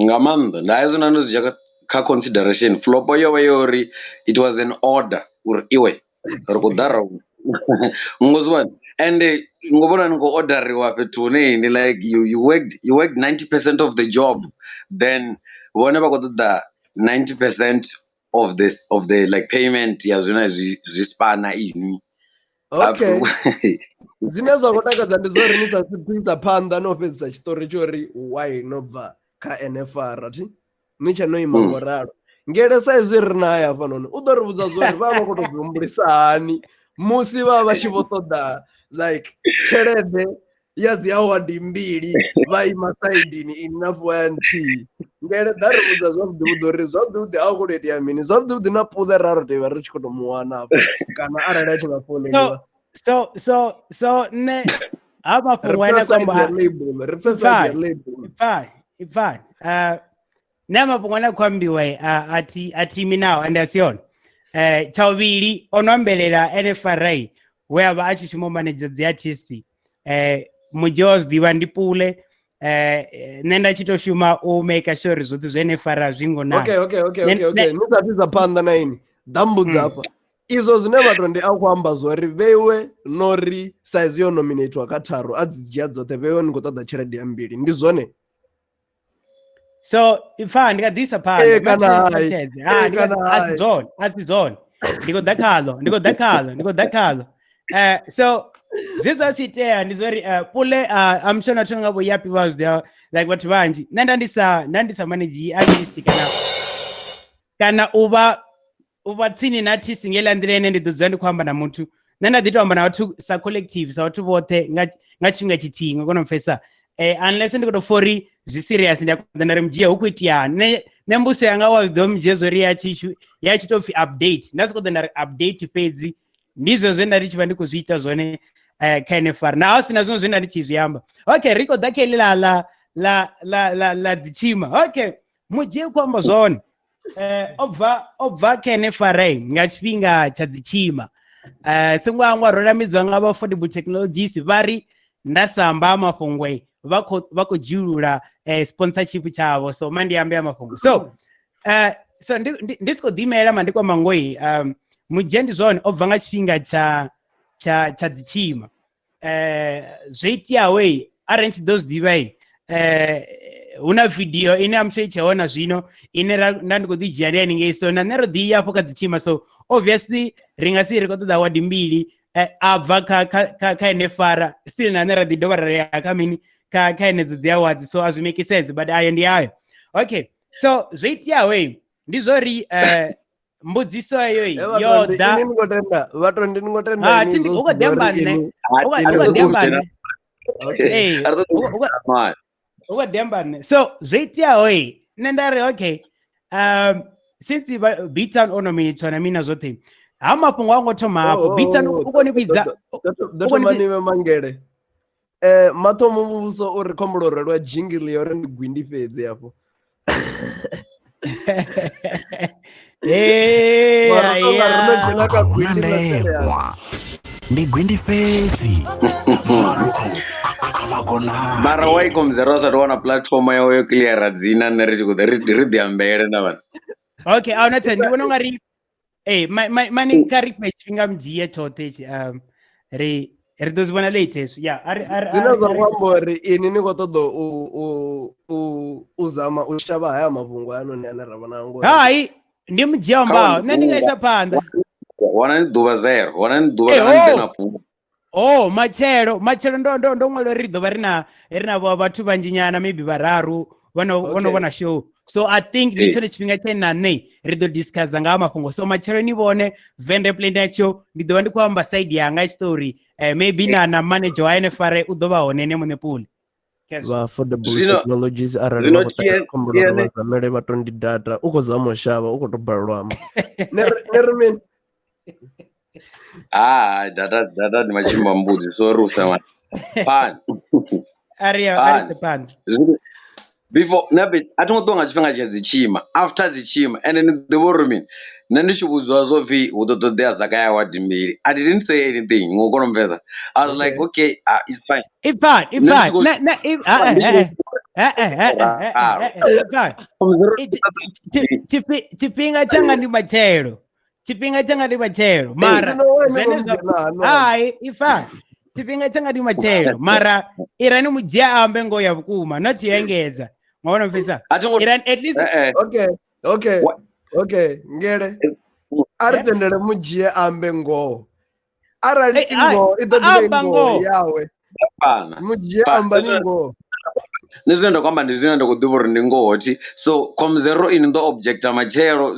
Nga maanḓa nda hezwo nda ndo zwi dzhia kha consideration flop yo vha yo uri it was an order uri iwe ri khou ḓa ra ngo zwi vhona ende ngo vhona ni khou orderiwa fhethu hune ni like you worked 90% of the job then vhone vha khou ṱoḓa 90% of this of the like payment ya zwine zwi spana inwi. Okay. Zwine zwa khou takadza ndi zwa uri ni sa isa phanḓa no fhedzisa tshiṱori tsho uri why no bva kha NFR thi ni tshe no ima ngo ralo. Ngele sa izwi ri naye hafhanoni u ḓo ri vhudza zwa uri vha vha khou tou zwi humbulisa hani musi vha vha tshi vho ṱoḓa like tshelede ya dzi award mbili vha ima saidini ini na fhiwa ya nthihi. Ngele ḓa ri vhudza zwavhuḓi vhuḓi uri zwavhuḓi vhuḓi a u khou tou itea mini, zwavhuḓi vhuḓi na Puḽe ra ro tea ri tshi khou tou mu wana hafha kana arali a tshi nga founeliwa. So nṋe ha Ri mafhungo ane pfe khou side amba ya label, ri pfe side ya label. Ipfani. Nṋe mafhungo ane a khou ambiwa a thi a thi imi nao ende a si one. Tsha vhuvhili o no ambelela NFRA we a vha a tshi shuma u manedzha dzi artist. Mudzhi wa zwi ḓivha ndi Pule. Nṋe nda tshi to shuma u make sure uri zwoṱhe zwe NFRA zwi ngo naka. Okay. Ni sa isa phanḓa na ini ḓa mbudza hafha. Izwo zwine vhathu ndi a khou amba zwori vheiwe no ri sa izwi yo nominatwa kha tharu a dzi dzhia dzoṱhe vheiwe ni khou ṱoḓa tshelede ya mbili ndi zwone. So ipfa ndi nga ḓisa phanḓa kana hai. Kana a si hai. zwone, a si zwone. Ndi khou ḓa khaḽo, ndi khou ḓa khaḽo, ndi khou ḓa khaḽo. So zwe zwa tshi itea ndi zwori Pule I'm sure na thonga nga vho yapi vha zwi ḓivha like vhathu vhanzhi. Nṋe nda ndi sa manage artist kana u vha tsini na artist nga heiḽa nḓila ine ndi ḓo dzula ndi khou amba na muthu. Nṋe nda ḓi to amba na vhathu sa collective, sa vhathu vhoṱhe nga tshifhinga tshithihi, nga kona u pfhesesa. Unless ndi khou tou pfha uri zwi serious ndi a kona nda ri mudzhia hu khou iteani. Nṋe mbudziso yanga wa zwi ḓivha mudzhia zwo ri ya tshi tou pfhi update. Nda sokou ḓa nda ri update fhedzi. Ndi zwezwo zwe nda ndi tshi vha ndi khou zwi ita zwone kha NFR. Na hu sina zwiṅwe zwe nda ndi tshi zwi amba. Okay, ri khou ḓa kha heḽi la dzi tshima. Okay, mudzhia u khou amba zwone. O bva kha NFRA nga tshifhinga tsha dzi tshima. Songo hangwa ro lamidzwa nga vha Affordable Technologies vha ri nda sa amba mafhungo vha khou dzhiulula sponsorship tshavho. So ma ndi ambe ya mafhungo. So so ndi si khou ḓiimela ma ndi khou amba ngoyi. Mudzhia ndi zwone o bva nga tshifhinga tsha dzi tshima. Zwo iteaho arali ni tshi ḓo zwi ḓivha hu na video ine I'm sure i tshe hone zwino ine nda ndi khou ḓi dzhia ndi haningei. So na nṋe ro ḓi ya afho kha dzi tshima. So obviously ri nga si ri khou ṱoḓa award mbili a bva kha NFR still na nṋe ra ḓi dovha ra ya kha mini kha henedzo dzi awards. So a zwi make sense but ayo ndi ayo. Okay, so zwo iteaho ndi zwori mbudziso eyo yo ḓa. Ini ni khou tenda, vhathu ndi ni khou tenda ini U khou ḓi amba nṋe. U khou ḓi amba nṋe. U khou ḓi amba nṋe. So zwo iteaho nṋe nda ri okay, since B-Town o nominatwa na mina zwoṱhe, ha mafhungo a ngo thoma hafho. B-Town u koni vhidza ḓo thoma niwe mangele. Mathomo muvhuso uri khombo lo rwelwa jingle ya uri ndi gwindi fhedzi hafho. Ndi gwindi fhedzi. Mara why komzero a sa tou wana platform yawe yo cleara dzina nṋe ri tshi khou ri ḓi ambele na vhana. Okay, a huna ndi vhona ungari mani kha ri fhe tshifhinga mudzhie tshoṱhe itshi ri ḓo zwi vhona late hezwi. Yeah, zwine zwa khou amba uri ini ni khou ṱoḓa u zama u shavha haya mafhungo anoni ane ra vhona ngo. Hai, ndi mudzhia ambaho nṋe ndi nga isa phanḓa. Wanani ḓuvha zero, wanani ḓuvha kana ni ḓe na fhungo. Oh, matshelo ndo ṅwala uri ri ḓo vha ri na vhathu vhanzhi nyana maybe vhararu vhono vhona show. So I think ndi tshone tshifhinga tshe na nṋe ri ḓo discussa nga ha mafhungo. So matshelo ni vhone Venda Play Night Show ndi ḓo vha ndi khou amba side yanga story. Maybe na manager wa NFRA u ḓo vha hone ene muṋe Pule. Vha Affordable Technologies arali vha khou ṱoḓa vha zamele vha tondi data u khou zama u shavha u khou tou balelwa amba. Ne ri mini? Data ndi matshimba mbudzi so ri usa mani. Ari pan. Before nabe a thi ngo ṱuwa nga tshifhinga tsha dzi tshima after dzi tshima ende ni ḓivha uri mini nṋe ndi tshi vhudziwa zwo pfhi hu ḓo ṱoḓea zaka ya award mbili I didn't say anything ngo kona u mvesa. I was like okay, it's fine. Ipfani tshifhinga tshanga ndi matshelo. Tshifhinga tshanga ndi matshelo mara zwenezwo hai ifa tshifhinga tshanga ndi matshelo mara irani mudzhia ambe ngo ya vhukuma not yo engedza ngavona mfisa irani at least okay ngele a ri tendele mudzhia ambe ngoho. Arali Ei, i ngoho i ḓo ḓivha i amba ngoho ngoho. yawe. Fana. Mudzhia ambani ngoho. Nṋe zwine nda khou amba ndi zwine nda khou ḓivha uri ndi ngoho thi. So Comzero ini ḓo objecta matshelo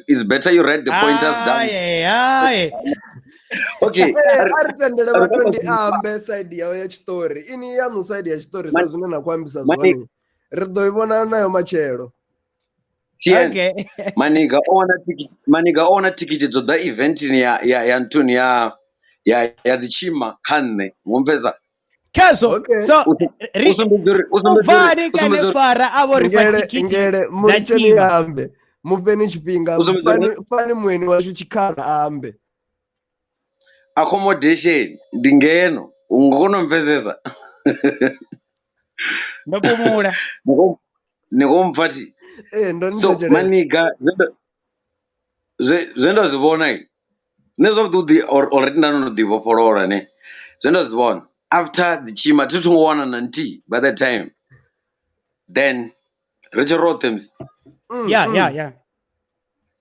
is better you write the pointers down. Haye, haye. Okay. Eh, a ri tendele vhathu ndi ambe side yawe ya tshiṱori. Ini yaṋu side ya tshiṱori sa zwine na khou ambisa zwone. Ri ḓo i vhona nayo matshelo. TN. Okay. Maniga o wana thikhithi Maniga o wana thikhithi dzo ḓa eventini ya ya ya nthuni ya ya ya dzi tshima kha nṋe. Ngo mpfesa? Khezwo. Okay. So ri U sumbedza uri u sumbedza uri ubvani u sumbedza uri kanefara a vho ri fha Ngele thikhithi ngele dza mulitsheni tshima. ambe. Mufheni tshifhinga. U sumbedza uri Fani fani mueni washu tshikhala a ambe. accommodation ndi ngeno u nga kona u mpfesesa. Ndo fhumula. Ni khou mpfa thi. Eh, ndo ni So thetshelesa. Maniga zwe nda- zwe zwe nda zwi vhona nṋe zwavhuḓi vhuḓi already nda ndo no ḓi vhofholola ne. Zwe nda zwi vhona after dzi tshima thi thu ngo wana na nthihi by the time then ri tshi roṱhe musi Yeah, yeah, yeah.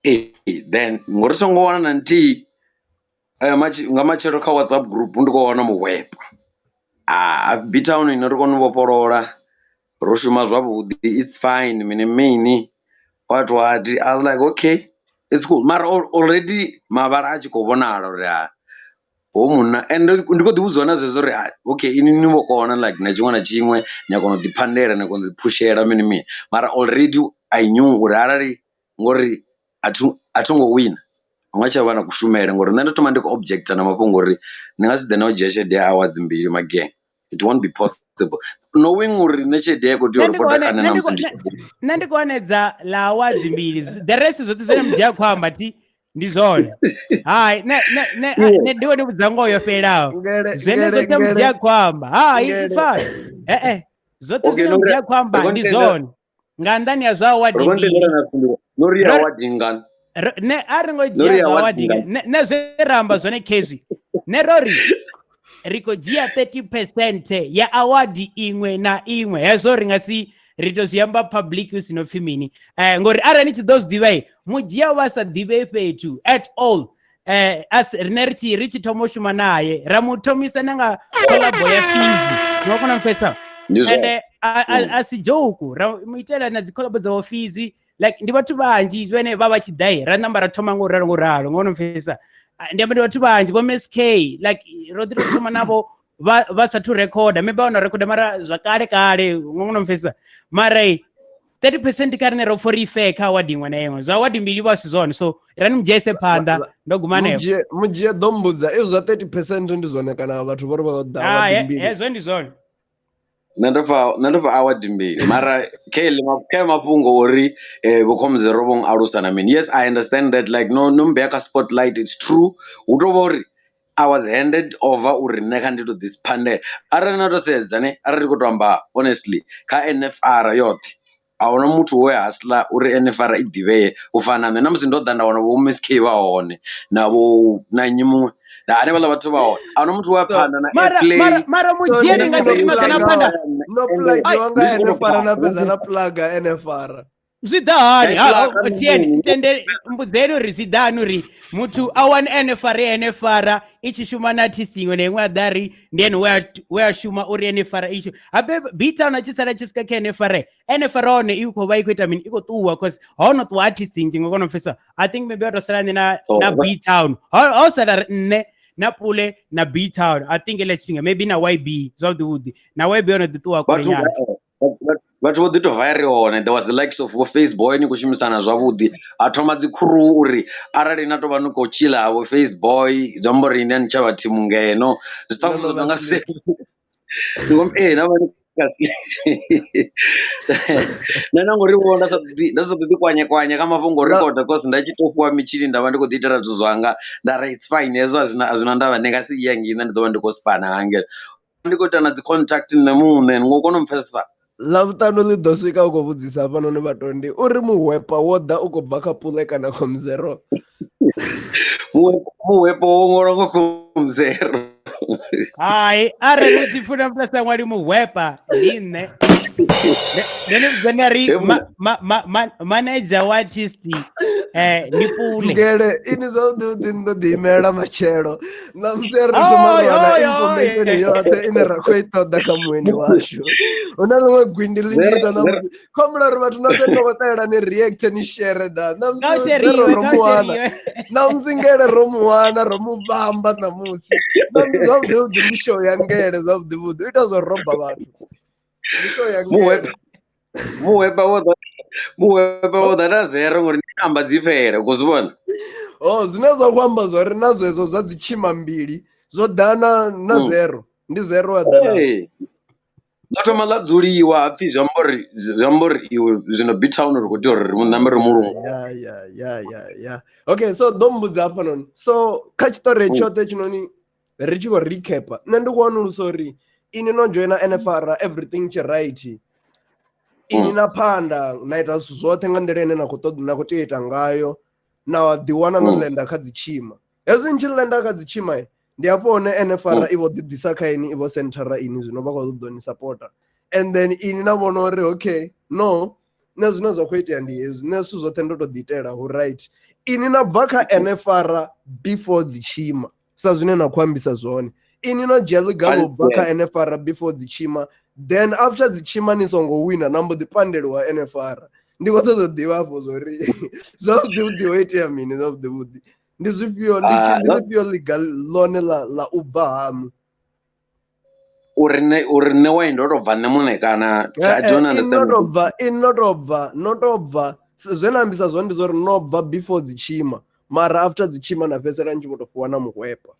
eh then ngori songo wana na nthihi nga matshelo kha WhatsApp group ndi khou wana muhwepa. Ah B-Town ine ri kone u vhofholola ro shuma zwavhuḓi it's fine mini mini what what I was like okay it's cool mara already mavhala a tshi khou vhonala uri ha ho munna and ndi khou ḓi vhudziwa na zwezwo uri okay ini ni vho kona like na tshiṅwe na tshiṅwe ni a kona u ḓi phandela ni a kona u ḓi phushela mini mini mara already I knew uri arali ngori a thi ngo wina hu nga tsha vha na kushumele ngori nṋe ndo thoma ndi khou objecta na mafhungo uri ni nga si ḓe na u dzhia tshelede ya awards mbili magenge. It won't be possible knowing uri nṋe tshelede ya khou tea Nṋe u ndi khou ripota wane- kha nṋe nṋe na ndi musi khou- ndi nṋe ndi khou hanedza ḽa awards mbili. The rest zwoṱhe zwine mudzia a khou amba thi ndi zwone. Hai, ne ne ne ne ndi wone vhudza ngoho yo fhelelaho. Ngele Zwene ngele zwoṱhe mudzia ngele a khou amba. Hai, ngele. fine. Eh eh. Zwoṱhe Okay, zwine no ri mudzia a khou amba ri khou ndi ntendela zwone. Nga nnḓani ha zwa award ri khou mbili. ntendela na phindulo. No ri Ro award ngani? ne a ri ngo No dzhia ri zwa award award ngani? ne ne zwe ra amba zwone khezwi. Ne ro ri ri khou dzhia 30% ya award iṅwe na iṅwe. Hezwo ri nga si ri to zwi amba public hu si no pfi mini. Ngori arali ni tshi ḓo zwi ḓivha, mudzhia wa sa ḓivhei fhethu at all. As rine ri tshi thoma u shuma naye ra mu thomisa na nga collabo ya Fizzy. Ni wa kona u mpfesesa? Ndi And zwone. a si joke ra mu itela na dzi collabo dza vho Fizzy. Like ndi vhathu vhanzhi vhane vha vha tshi ḓa ra namba ra thoma ngo ralo ngo ralo ngo no pfesesa. Ndi amba ndi vhathu vhanzhi vho MSK like ro ḓi tou thoma navho vha sathu rekhoda maybe vha no rekhoda mara zwa kale kale ngo no pfesesa. Mara 30% kha rine ro pfha uri i fair kha award iṅwe na iṅwe. Zwa award mbili vha si zwone, so rani mudzhiese phanḓa ndo guma hanefho. Mudzhie ḓo mbudza izwi zwa 30% ndi zwone kana vhathu vho ri vha ḓa award mbili. Hezwo ndi zwone. Nṋe ndo pfa award mbili mara kha mafhungo uri vho Comzero vho alusa na mini. Yes, I understand that like no no mbea kha spotlight it's true. Hu tou vha uri I was handed over uri nṋe kha ndi to ḓi phandela. Arali na to sedza ne arali ri khou to amba honestly kha NFR yoṱhe a huna muthu we hasla uri NFR i ḓivhee u fana na nṋe. Na musi ndo ḓa nda wana vho Miss K vha hone na vho na nnyi muṅwe na hanevhaḽa vhathu vha hone. A huna muthu we a phanḓa na airplay. Mara mudzhia ni nga si ri maḓana phanḓa. No plagiwa nga NFR na fhedza na plaga NFR. Zwi ḓa hani? Tieni tende mbudzeni uri zwi ḓa hani uri muthu a wane NFR NFR i tshi shuma na artist iṅwe na iṅwe a ḓa ri ndi ene we a shuma uri NFR i tshi habe B-Town a tshi sala tshi swika kha NFR NFR hone i khou vha i khou ita mini i khou ṱuwa cause ho no ṱuwa artist nnzhi ngo kona u pfesa. I think maybe wa to sala nṋe na B-Town ho sala nṋe na Pule na B-Town. I think eḽa tshifhinga maybe na YB zwavhuḓi vhuḓi na YB yo no ḓi ṱuwa kule nyana. Vhathu vho ḓi to vaya ri hone. There was the likes of vho Faceboy ni khou shumisana zwavhuḓi. Ha thoma dzi crew uri arali na tovha ni khou tshila vho Faceboy zwi amba uri ini a ni tsha vha thimu ngeno. Zwi stuff zwo no nga na vha ni nṋe na ngori vho nda sa ḓi kwanye kwanye kha mafhungo record cause nda tshi to fhiwa mitshini nda vha ndi khou ḓi itela zwithu zwanga nda ri it's fine hezwo a zwina ndavha ndi nga si iya ngei nṋe ndi ḓo vha ndi khou spana hangei. Ndi khou ita na dzi contact nṋe muṋe ni ngo kona u mpfesesa. Ḽavhuṱanu ḽi ḓo swika u khou vhudzisa hafhanoni vhatondi uri muhwepa wo ḓa u khou bva kha Pule kana Comzero. Muhwepo wo ṅwalwa nga Comzero. Hai, arali u tshi funa muthu a sa ṅwali muhwepa ndi nṋe. Nṋe ndi vhudza nda ri manager wa artist Ndi pule. Ngele ini zwavhuḓi ndo ḓi imela matshelo ṋamusi a ri thoma ri wana information yoṱhe ine ra khou i ṱoḓa kha mueni washu. Hu na ḽiṅwe gwindi ḽinzhisa ṋamusi khombula uri vhathu noṱhe ni khou ṱalela ni react ni share da ṋamusi zero ro mu wana ṋamusi ngele ro mu wana ro mu vhamba ṋamusi zwavhuḓi vhuḓi ndi show ya ngele zwavhuḓi vhuḓi u ita zwo roba vhathu ndi show ya ngele. Muhweba wo ḓa muhweba wo ḓa na zero ngori ndi amba dzi fhele u khou zwi vhona. Oh, zwine zwa khou amba zwori na zwezwo zwa dzi tshima mbili zwo ḓa na zero ndi zero ya ḓa na. Ḽo thoma ḽa dzuliwa hapfi zwi amba uri zwi amba uri iwe zwino B-Town ri khou tea uri ri mu ṋambe ri mulungu. Ya. Okay, so ḓo mbudza hafhanoni. So kha tshiṱori tshoṱhe tshinoni ri tshi khou recap nṋe ndi khou wanulusa uri ini no joina NFR everything tshi right. Ini na phanda na ita zwithu zwoṱhe nga nḓila ine na khou ṱoḓa na khou tea u ita ngayo na ḓi wana no lenda kha dzi tshima. Hezwi ni tshi lenda kha dzi tshima ndi hafho hone NFR i vho ḓi ḓisa kha ini i vho senthara ini zwino vha khou ṱoḓa ni supporta. And then ini na vhona uri okay no nṋe zwine zwa khou itea ndi hezwi nṋe zwithu zwoṱhe ndo to ḓi itela hu right. Ini na bva kha NFR before dzi tshima sa zwine na khou ambisa zwone. Ini no dzhia ḽiga ḽo bva kha NFR before dzi tshima then after dzi tshima ni songo wina na mbo ḓi pandeliwa NFR. Ndi khou ṱoḓa u ḓivha hafho zwori zwavhuḓi vhuḓi ho itea mini zwavhuḓi vhuḓi. Ndi zwifhio ndi zwifhio ḽiga ḽone ḽa u bva haṋu? Uri nṋe why ndo to bva nṋe muṋe kana I don't understand. No to bva zwe na ambisa zwone ndi zwori no bva before dzi tshima mara after dzi tshima na fhedzisela ni tshi vho to fhiwa na muhwepa.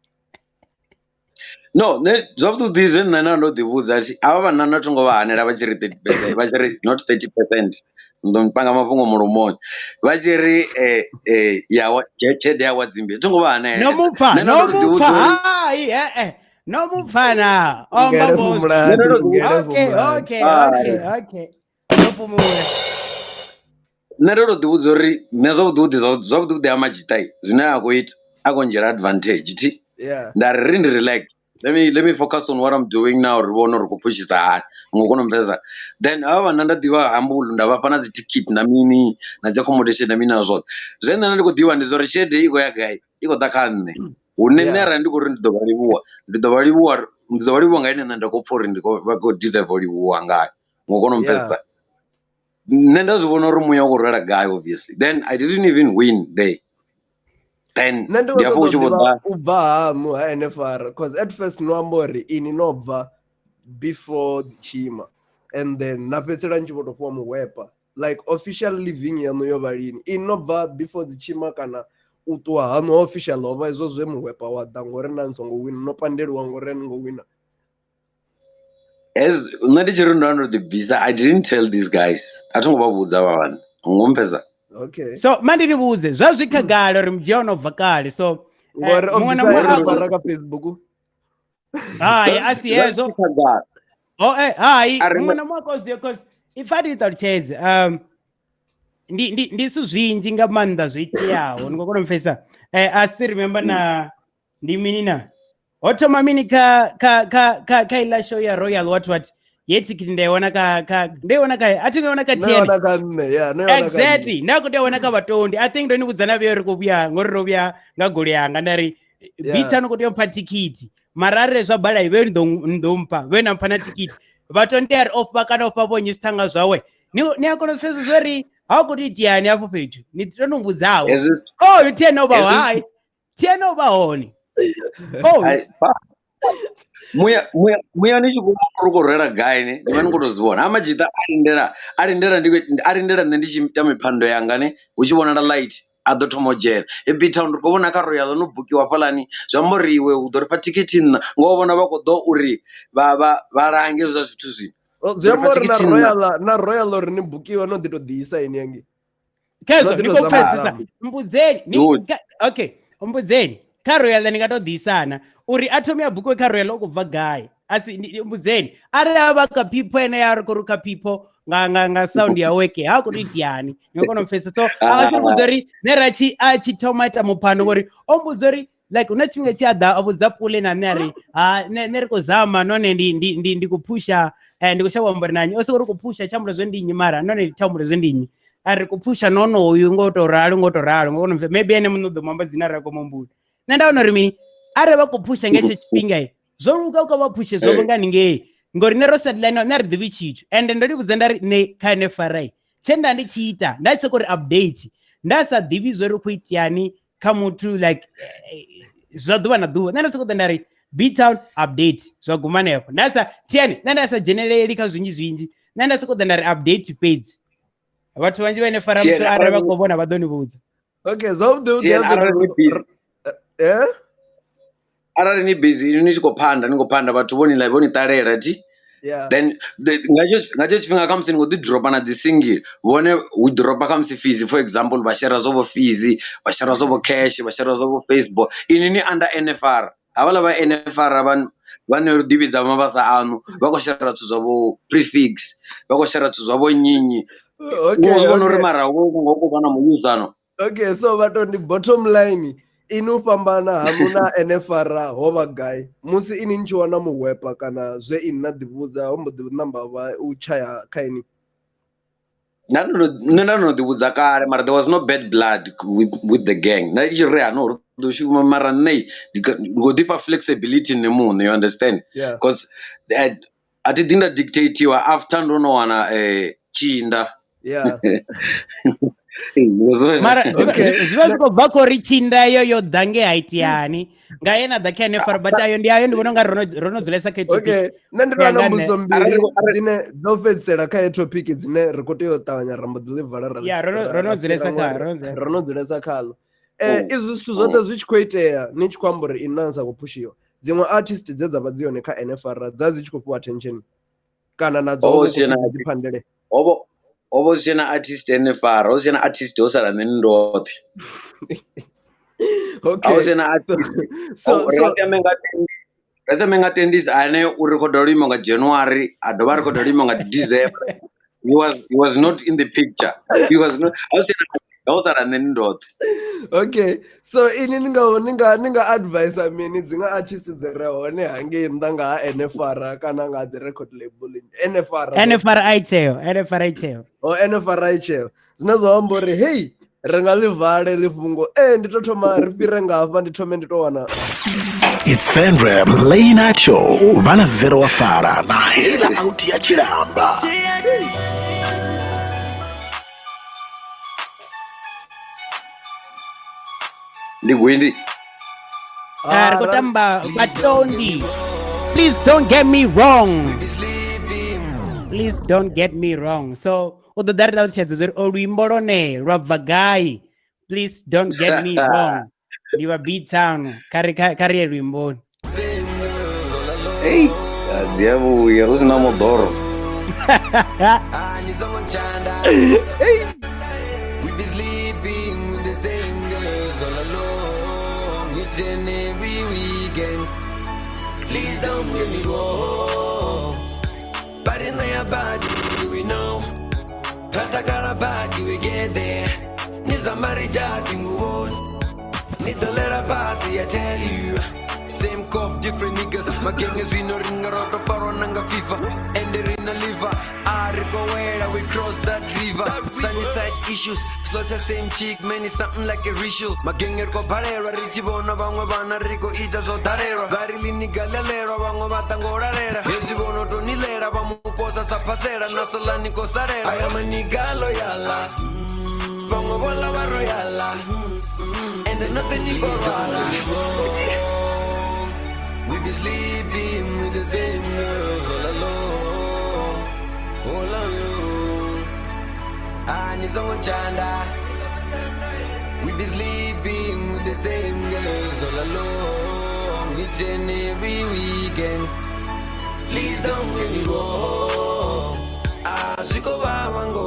No, nṋe zwavhuḓi zwe nṋe nda ndo ḓi vhudza thi avha vhanna nda thongo vha hanela vha tshi ri 30% vha tshi ri not 30% ndo panga mafhungo mulomoni vha tshi ri ya tshelede ya wa dzimbi thi ngo vha hanela. No mupfa hai no mupfa na omba boss. Okay. No pfumula. Nṋe ndo to ḓi vhudza uri nṋe zwavhuḓi zwavhuḓi vhuḓi ha madzhita zwine a khou ita a khou ndzhiela advantage thi. Nda ri ndi relax. Let me focus on what I'm doing now ri vhone uri khou phushisa hani ngo kona u pfhesesa. Then havha vhanna nda ḓivha humble nda vhafha na dzi ticket na mini na dzi accommodation na mini na zwoṱhe. Zwe nṋe nda ndi khou ḓivha ndi zwa uri tshelede i khou ya gai i khou ḓa kha nṋe. Hune nṋe arali ndi khou ri ndi ḓo vha livhuwa ndi ḓo vha livhuwa nga ine nṋe nda khou pfha uri ndi khou deserve u livhuwa ngayo ngo kona u pfhesesa. Nṋe nda zwi vhona uri muya u khou rwela gai obviously. Then I didn't even win there. Then ndi hafho u tshi vho ḓa u bva haṋu ha NFR cause at first no amba uri ini no bva before dzi tshima and then na fhedzisela ni tshi vho to fhiwa muhwepa like official living yaṋu yo vha lini ini no bva before dzi tshima kana u ṱuwa haṋu official ho vha izwo zwe muhwepa wa ḓa ngori na ni songo wina no pandeliwa ngori ni ngo wina. As nṋe ndi tshi ri ndo ḓi bvisa I didn't tell these guys a thi ngo vha vhudza vha vhana ngo mpfhesa. Okay. So mandi ni vhudze zwa zwi khagala uri mdzhia ono bva kale so ngori o bvisa kha Facebook. Hai a si hezwo. Oh hai muṅwe na muṅwe cause because if I did ṱalutshedze ndi zwithu zwinzhi nga maanḓa zwo iteaho ni khou kona u pfhesesa. I still remember na ndi mini na ho thoma mini kha kha kha kha kha iḽa show ya Royal what ye thikhithi nda iwana kha ndo iwana kha a thi ngo iwana kha TN exactly nda khou tea wana kha vhatondi I think ndo ni vhudza na vhuya ri khou vhuya ngori ro vhuya nga goli yanga nda ri Bita no khou tea u mpha thikhithi mara arali zwa bala vhe ni ḓo mpha vhe na mpha na thikhithi vhatondi a ri ofha kana ofha vho nnyi zwithanga zwawe ni a kona u pfhesesa zwori ha u khou tou iteani hafho fhethu ni tou no mbudzaho oh TN o vha hai TN o vha hone. Oh. Muya ni tshi khou ri khou rwela gai ne ni vha ni khou tou zwi vhona. Ha madzhita a lindela nṋe ndi tshi ita miphando yanga ne hu tshi vhonala light a ḓo thoma u dzhena. He B-Town ri khou vhona kha Royal no bukiwa hafhaḽani zwi amba uri iwe u ḓo ri fha thikhithi nṋa ngoho vhona vha khou ḓo uri vha lange zwa zwithu zwino. Zwi amba uri na Royal uri ni bukiwa no ḓi tou ḓiisa ini hangei. Kezo ni khou pfesesa mbudzeni okay mbudzeni kha Royal ni nga to ḓisana uri a thome a bukiwe kha Royal o khou bva gai asi mbudzeni arali a vha kha people ene ya ri khou ri kha people nga sound ya weke ha khou tou itiani ni kona u pfesesa. So a nga si ri vhudza uri ne ra tshi a tshi thoma ita muphando ngori o mbudza uri like huna tshifhinga tshi a ḓa a vhudza Pule na nṋe a ri ha nṋe ri khou zama nahone ndi khou phusha ndi khou shavha amba uri na nnyi o soko ri khou phusha tsha humbula zwe ndi nnyi mara nahone tsha humbula zwe ndi nnyi. A ri khou phusha nonoyu ngo to ralo ngo to ralo ngo no maybe ene muṋe u ḓo muamba dzina ra komumbula. Nṋe nda wana uri mini arali vha khou phusha nga hetsho tshifhinga zwo luga u kha vha phushe zwo vhonga haningei ngori nṋe ro sideline nṋe a ri ḓivhi tshithu ende ndo livhudza nda ri nṋe kha ene farai tshe nda ndi tshi ita nda tshi soko ri update nda sa ḓivhi zwo ri khou iteani kha muthu like zwa ḓuvha na ḓuvha nṋe nda soko ḓa nda ri B-Town update zwa guma hanefho nda sa thiani nṋe nda sa dzheneleli kha zwinzhi zwinzhi nṋe nda soko ḓa nda ri update fhedzi vhathu vhanzhi vhane fara muthu arali vha khou vhona vha ḓo ni vhudza. Okay, zwavhuḓi arali ni busy ni tshi khou phanda ni khou phanda vhathu vho ni vho ni ṱalela thi then nga hetsho tshifhinga khamusi ni khou ḓi dropa na dzi single vhone hu dropa khamusi fees for example vha shera zwo vho fees vha shera zwo vho cash vha shera zwo vho Facebook ini ni under NFR havhaḽa vha NFR vhane ri ḓivhidza mavhasa aṋu vha khou shera zwithu zwa vho prefix vha khou shera zwithu zwa vho nyinyi okay, u vhona uri mara hu khou vha na muyuzano. Okay, so vhato ndi bottom line ini u fhambana haṋu na NFR ho vha gai musi ini ni tshi wana muhwepa kana zwe ini na ḓivhudza ho mbo ḓi namba vha u tshaya kha ini? Nṋe nda ndo no ḓivhudza kale mara there was no bad blood with the gang nda tshi ri hano ri ḓo shuma mara nṋe ndi ngo ḓifha flexibility nṋe muṋe you understand because a thi ḓi nda dictatiwa after ndo no wana tshinda. Yeah. Mara zwi vha zwi khou bva khou ri tshinda iyo yo ḓa nge ha iteani nga ye na ḓa kha NFR but ayo ndi ayo ndi vhona unga ro no dzulesa kha topic. Okay, nṋe ndi tou na mbudziso mbili dzine dzo fhedzisela kha heyi topic dzine ri khou tea u ṱavhanya ra mbo ḓi ḽi vala ra Yeah, ro no dzulesa kha ro no dzulesa khaḽo. Izwi zwithu zwoṱhe zwi tshi khou itea ni tshi khou amba uri ini na sa khou phushiwa dziṅwe artist dze dza vha dzi hone kha NFR dza dzi tshi khou fhiwa attention kana na dzo dzi phandele ho vha hu si tshena artist NFR ho si tshena artist ho sala nṋe ndoṱhe. Okay. Ho si tshena artist. Ri si ambe nga tendis ane u rikhoda luimbo nga January a dovha a rikhoda luimbo nga December. He was not in the picture. He was not. Ho sala nṋe ndoṱhe. Okay, so ini ni nga advise mini dziṅwe artist dzi re hone hangei nnḓa nga ha NFR kana nga dzi record label NFR NFR aiteo NFR aiteo o NFR aiteo zwine zwa amba uri hey ri nga ḽi vale ḽi fhungo ndi to thoma ri fhire nga hafha ndi thome ndi to wana. It's Fenreb Late Night Show vhana zero wa fara na hela out ya tshilamba. Ndi gwindi. Ri khou tamba Vhatondi. Please don't get me wrong. Please don't get me wrong. So u ḓo ḓa ri ṱalutshedza uri o luimbo lwone lwa bva gai. Please don't get me wrong. Ndi vha B-Town. Kha ri ye luimboni. Ei, dzi a vhuya hu si na moḓoro. We be sleeping with the same girls all along each and every weekend. Please don't get me wrong. But in their body, we know. Ratakara body, we get there. Nizamari jazz in Nidolera pasi, I tell you. Same cough, different niggas. My gang is in a ring around the faro nanga FIFA. And they're in a liver. I go we cross that river. Sunny side issues, slaughter same chick, many something like a ritual. My gang go parera, Richibona, Bangwana, Rico, Ita, Zotarera, Garilini Galera, Bango Batangorera, Ezibono, Tonilera, Bamuposa, Sapasera, Nasalani Cosarera. I am a nigga loyala, Bango Bola Royala, and nothing you go. We be sleeping with the same girls all alone, all alone. Anizongo chanda. We be sleeping with the same girls all alone, each and every weekend. Please don't get me wrong. Aziko ba wango,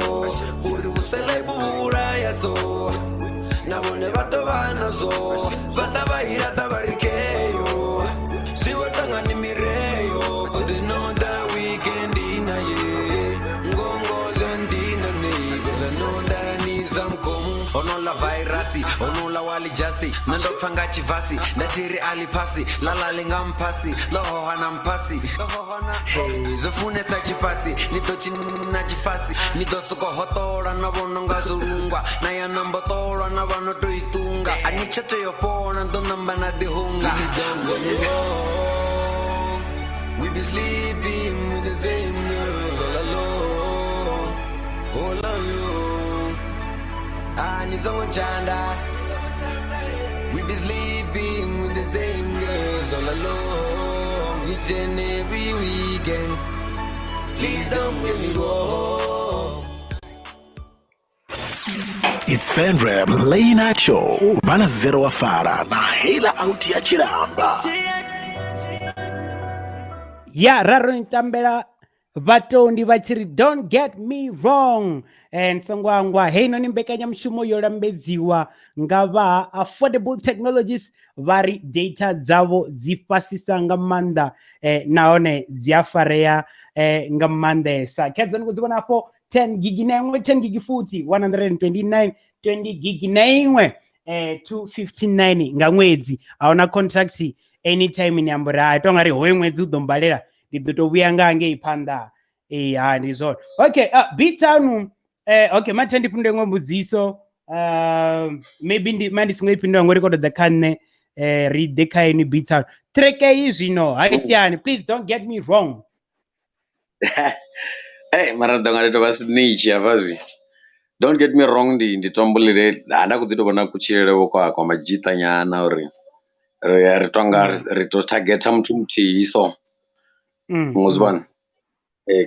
uri usele bura ya so. Na bone bato banazo, bata ba ira tabarikeyo. Siwatanga ni mireyo, so they know that we can deny it. Ngongo zandina ne, cause I know that I need some come. Honola vairasi honola wa ḽidzhasi nṋe ndo pfa nga tshivasi nda tshi ri a ḽi phasi ḽa ḽa ḽi nga mphasi ḽo hoha na mphasi. Hey, zwo funesa tshifasi ni ḓo tshina tshifasi ni ḓo soko hoṱola na vhono nga zwo lungwa na ya na mboṱolwa na vha no tou i ṱunga a ni tsha tea u fhola ndo namba na ḓihunga. We be sleeping with the same girls all alone, all alone. Ah, ni songo tshanda. We be sleeping with the same girls all alone, each and every weekend. Please don't get me wrong. It's Fenreb Late Night Show vha na Zero wa Fara na Heila Out ya Tshilamba. Ya ra ro ntambela vhatondi vha tshi ri don't get me wrong. And songo hangwa heinoni mbekanyamushumo yo lambedziwa nga vha Affordable Technologies, vha ri data dzavho dzi fhasisa nga maanḓa nahone dzi a farea nga maanḓesa. Khedzo ni khou dzi vhona afho 10 gig na iṅwe, 10 gig futhi 129, 20 gig na iṅwe 259 nga ṅwedzi. A huna contract anytime ni amba uri ha tonga ri hoyu ṅwedzi u ḓo mbalela ndi ḓo to vhuya nga ngei phanḓa. Ee, ha ndi zwone. Okay, B-Town, okay, mathe ndi fhindule iṅwe mbudziso. Maybe ndi ma ndi songo i fhindula ngori khou ḓa kha nṋe, ri ḓe kha inwi B-Town. Track iyi zwino ha itiani, please don't get me wrong. Hey, mara ndo nga ndi tou vha snitch hafha zwi. Don't get me wrong, ndi tombo ḽine ha nda khou ḓi tou vhona kutshilele vho kwa madzhita nyana uri ri tonga ri to targeta muthu muthihi so. Ngo zwi vhona?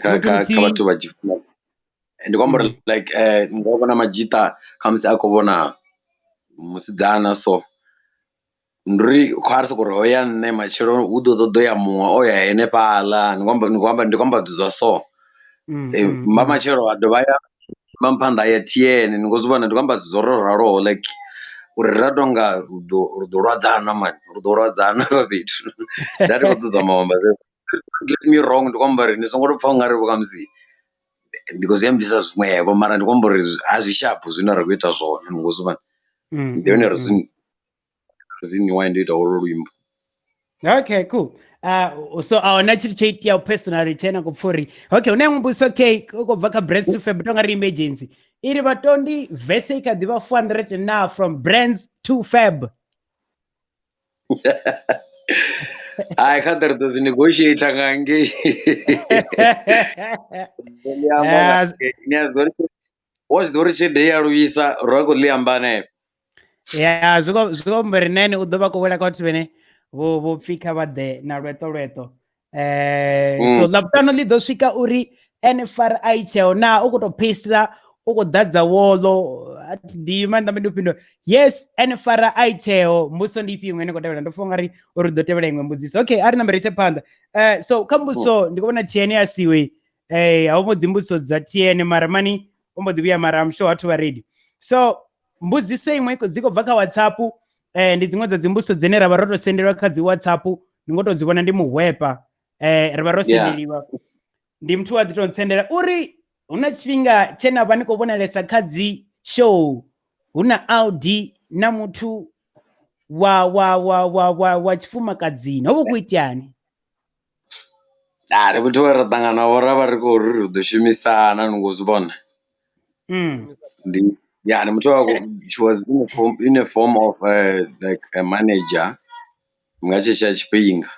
Kha kha vhathu vha tshi ndi khou amba uri like nga vhona madzhita khamusi a khou vhona musidzana so ndi uri kha ri soko ri hoya nṋe matshelo hu ḓo ṱoḓa ya muṅwe o ya henefhaḽa, ndi khou amba ndi khou amba ndi khou amba zwa so. Mba matshelo a dovha ya phanḓa ya TN, ndi khou zwi vhona, ndi khou amba zwo ro raloho like uri ra tonga ri ḓo lwadzana mani, ri ḓo lwadzana hafha fhethu. Nda ndi khou ḓo zama u amba zwezwo. Don't get me wrong, ndi khou amba uri ni songo tou pfha ungari vho khamusi ndi khou zwi ambisa zwiṅwevho mara ndi khou amba uri a zwi sharp zwine ra khou ita zwone, ni khou zwi vhona. Ndi yone reason why ndo ita holo luimbo. Okay, cool. So a huna tshithu tsho iteaho personally tshine na khou pfha uri okay, huna iṅwe mbudziso okay, u khou bva kha Brands to Fab, tonga ri emergency. I ri vhatondi verse i kha ḓi vha 400 na from Brands to Fab. Ai, kha ḓi ri ḓo zwi negotiate nga ngei. Wo zwi ḓivha uri tshelede ya lwisa ro khou ḽi amba hanefho. Ya, zwi khou amba uri nene u ḓo vha khou wela kha vhathu vhene vho pfhi kha vha ḓe na lweṱo lweṱo. So ḽavhutano ḽi ḓo swika uri NFR a i tsheo na u khou tou phisa u khou ḓadza wolo a thi ḓivhi mani nda ndi fhindula. Yes, NFR a i tsheo. Mbudziso ndi ifhio iṅwe ine khou tevhela? Ndo pfha ungari uri ḓo tevhela iṅwe mbudziso. Okay, a ri nambe ri ise phanḓa. So kha mbudziso ndi khou vhona TN ya siwe. Ha mbo dzi mbudziso dza TN mara mani o mbo ḓi vhuya mara I'm sure vhathu vha ready. So mbudziso iṅwe dzi khou bva kha WhatsApp. Ndi dziṅwe dza dzimbudziso dzine ra vha ro to sendelwa kha dzi WhatsApp, ndi ngo to dzi vhona ndi muhwepa. Ri vha ro sendeliwa. Ndi muthu wa ḓi to ntsendela uri hu na tshifhinga tshe na vha ni khou vhonalesa kha dzi show hu na Audi na muthu wa tshifumakadzini, ho vha khou iteani? Ndi muthu we ra ṱangana navho ra vha ri khou ri ri ḓo shumisana, ni ngo zwi vhona. Ndi ya ndi muthu wa she was in a form of like a manager nga tshetshiya tshifhinga.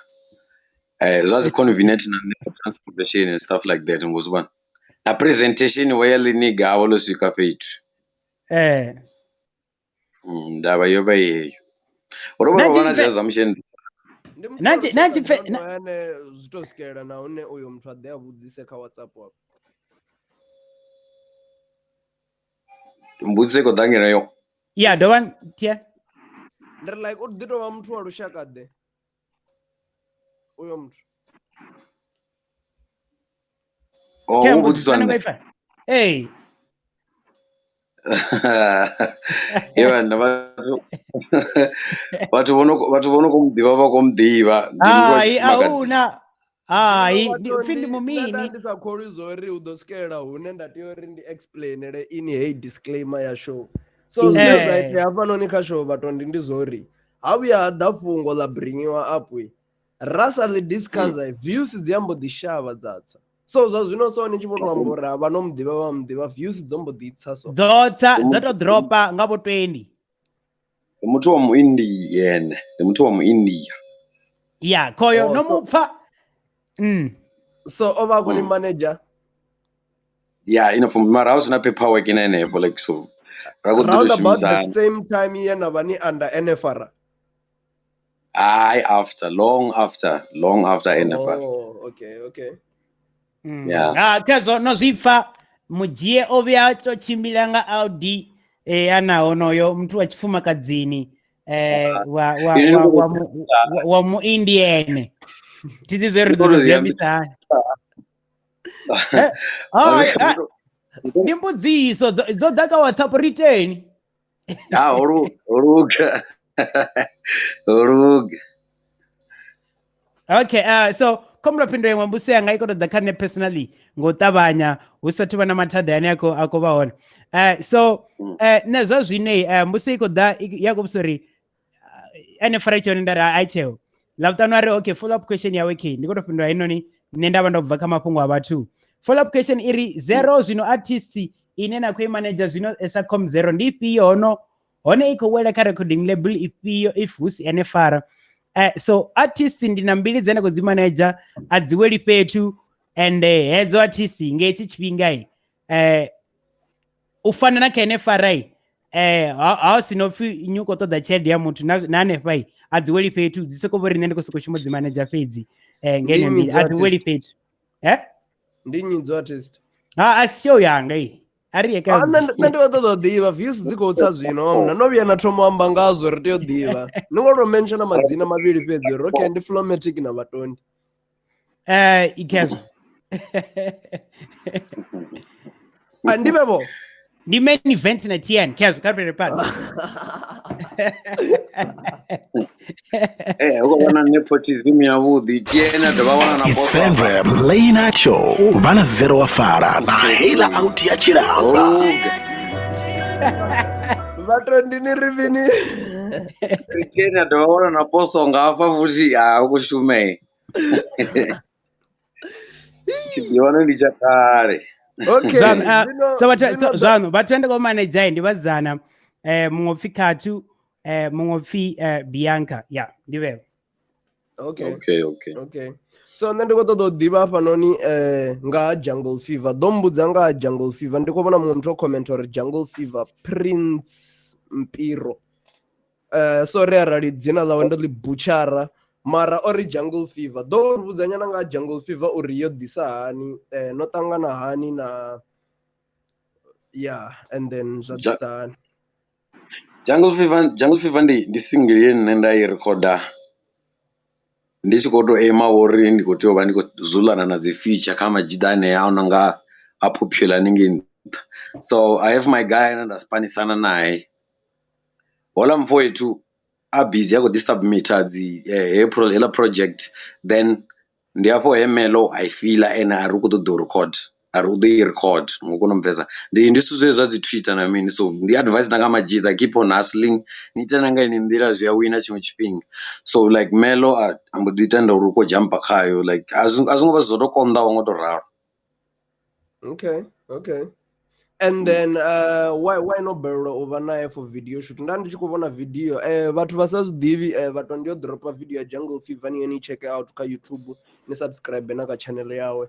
Zwa zwi convenient na nṋe transportation and stuff like that, ni ngo zwi vhona. Na presentation vho ya ḽiniga havho ḽo swika fhethu. Ndavha yo vha yeyo. Ro vha ro vha na dzi assumption. Ane zwi to swikelela na hune uyo muthu a ḓe a vhudzise kha WhatsApp wavho. Mbudziso i khou ḓa ngeno yo. Ya, dovha tia. Ndi ri like u ḓi tovha muthu wa lushaka ḓe uyo muthu. Oh, u vhudziswa nṋe. Hey. Ye vhanna vhathu vho no khou muḓivha vha khou muḓivha ndi muthu wa Hai, tshifumakadzi. ahuna. Hai, ndi pfi ndi mumini. Nda ndi sa kholwi zwo uri u ḓo swikelela hune nda tea uri ndi explainele ini heyi disclaimer ya show. So zwine zwa Eh. itea hafhanoni kha show vhatondi ndi zwori ha vhuya ha ḓa fhungo ḽa bringiwa up ra sa ḽi discussa views dzi a mbo ḓi shavha dza tsa. So zwa zwino so ni tshi vho to amba uri vha no muḓivha vha muḓivha views dzo mbo ḓi tsa so. Dzo tsa dzo to dropa nga vho 20. Ndi muthu wa muindia ene, ndi muthu wa muindia. Ya, khoyo Oh, no so- mupfa. So o vha a khou ni manager Yeah, ino from mara hu sina paperwork ine henefho like so ra khou ḓi round to about the shumisana. same time ye na vha ni under NFR. Hayi after long after long after NFR. Oh, okay, okay. Yeah. Ha khezwo no zwi pfa mudzhie o vhuya to tshimbila nga Audi ana honoyo muthu wa tshifumakadzini wa wa Ini wa ndi wa mu, wa, wa mu Indian. Thi ḓi zwe ri Ndi khou ḓo tou zwi zwi ambisa hani. Oh, ndi mbudziso dzo dzo ḓa kha WhatsApp ri iteni. Ha ho luga. Ho luga. Okay, so khombula phindulo iṅwe mbudziso yanga i khou tou ḓa kha nṋe personally ngo u ṱavhanya hu sathu vha na mathada ane a khou vha hone. So nṋe zwa zwino mbudziso i khou ḓa ya khou vhudzisa uri ene fara tshone nda ri a tsheo. Ḽavhuṱanu a ri okay follow up question yawe key ndi khou tou fhindula heinoni nṋe nda vha ndo bva kha mafhungo a vhathu. Follow up question i ri zero zwino artist ine na khou i manager zwino sa com zero ndi ifhio hono hone i khou wela kha recording label ifhio if hu si NFR. So artist ndi na mbili dzine khou dzi manager a dzi weli fhethu and hedzo artist nga hetshi tshifhinga u fana na kha NFR ha si no pfi nyi u khou ṱoḓa tshelede ya muthu na hanefha a dzi weli fhethu dzi soko vhori nṋe ndi khou soko shuma dzi manager fhedzi nga ino Ndi nḓila a dzi weli fhethu. Ndi nnyi dzo artist? Ha a si show yanga iyi. A ri ye kha Nṋe ndi khou ṱoḓa u ḓivha views dzi khou tsa zwino mna no vhuya na thoma u amba ngazwo ri tea u ḓivha. Ni ngo to mention madzina mavhili fhedzi uri okay ndi Flowmatic na Vhatondi. Ikhezwo. Ndi vhevho. Ndi main event na TN khezwo kha ri phanḓa. Hu khou vha na nepotism yavhuḓi TN a dovha wana na It's Fenreb Late Night Show vha na zero wa fara na heila out ya tshilamba. Vhatondi ni ri mini? TN a dovha wana na poso nga hafha futhi a hu khou shumea. Tshiḓiwana ndi tsha kale. Okay. So vhathu zwano vhathu ende khou manager ndi vhasidzana muṅwe pfi Khathu muṅwe pfi Bianca ya ndi vhevho. Okay. Okay, okay. Okay. So nṋe ndi khou ṱoḓa u ḓivha hafhanoni nga ha Jungle Fever. Ḓo mbudza nga ha Jungle Fever. Ndi khou vhona muṅwe muthu o comment uri Jungle Fever Prince Mpiro. Sorry arali dzina ḽawe ndo ḽi butchara mara o ri Jungle Fever. Ḓo ri vhudza nyana nga ha Jungle Fever uri yo ḓisa hani, no ṱangana hani na yeah and then zwa ḓisa hani. Jungle Fever ndi single ye nṋe nda i rikhoda ndi tshi khou tou aima uri ndi khou tea u vha ndi khou zulana na dzi feature kha madzhida anea a nonga a popular haningei nṱha. So I have my guy ane nda spanisana nae, houḽa mufowethu a busy a khou ḓi submitter dzi heiḽa project then ndi hafho he Melo a i fiḽa ene a ri u khou ṱoḓa u record a ri u ḓo i record ngo kona u mpfhesesa. Ndi zwithu zwezwi zwa dzi Twitter na mini so ndi advice na nga madzhida keep on hustling ni ite na nga ine nḓila zwi a wina tshiṅwe tshifhinga. So like Melo a mbo ḓi tenda uri u khou dzhampa khayo like a zwi ngo vha zwo to konḓaho ngo to ralo. Okay, okay. And then why no balelwa u vha nae for video shoot? Nda ndi tshi khou vhona video vhathu vha sa zwi ḓivhi Vhatondi yo dropa video ya Jungle Fever ni ye ni check out kha YouTube ni subscribe na kha channel yawe.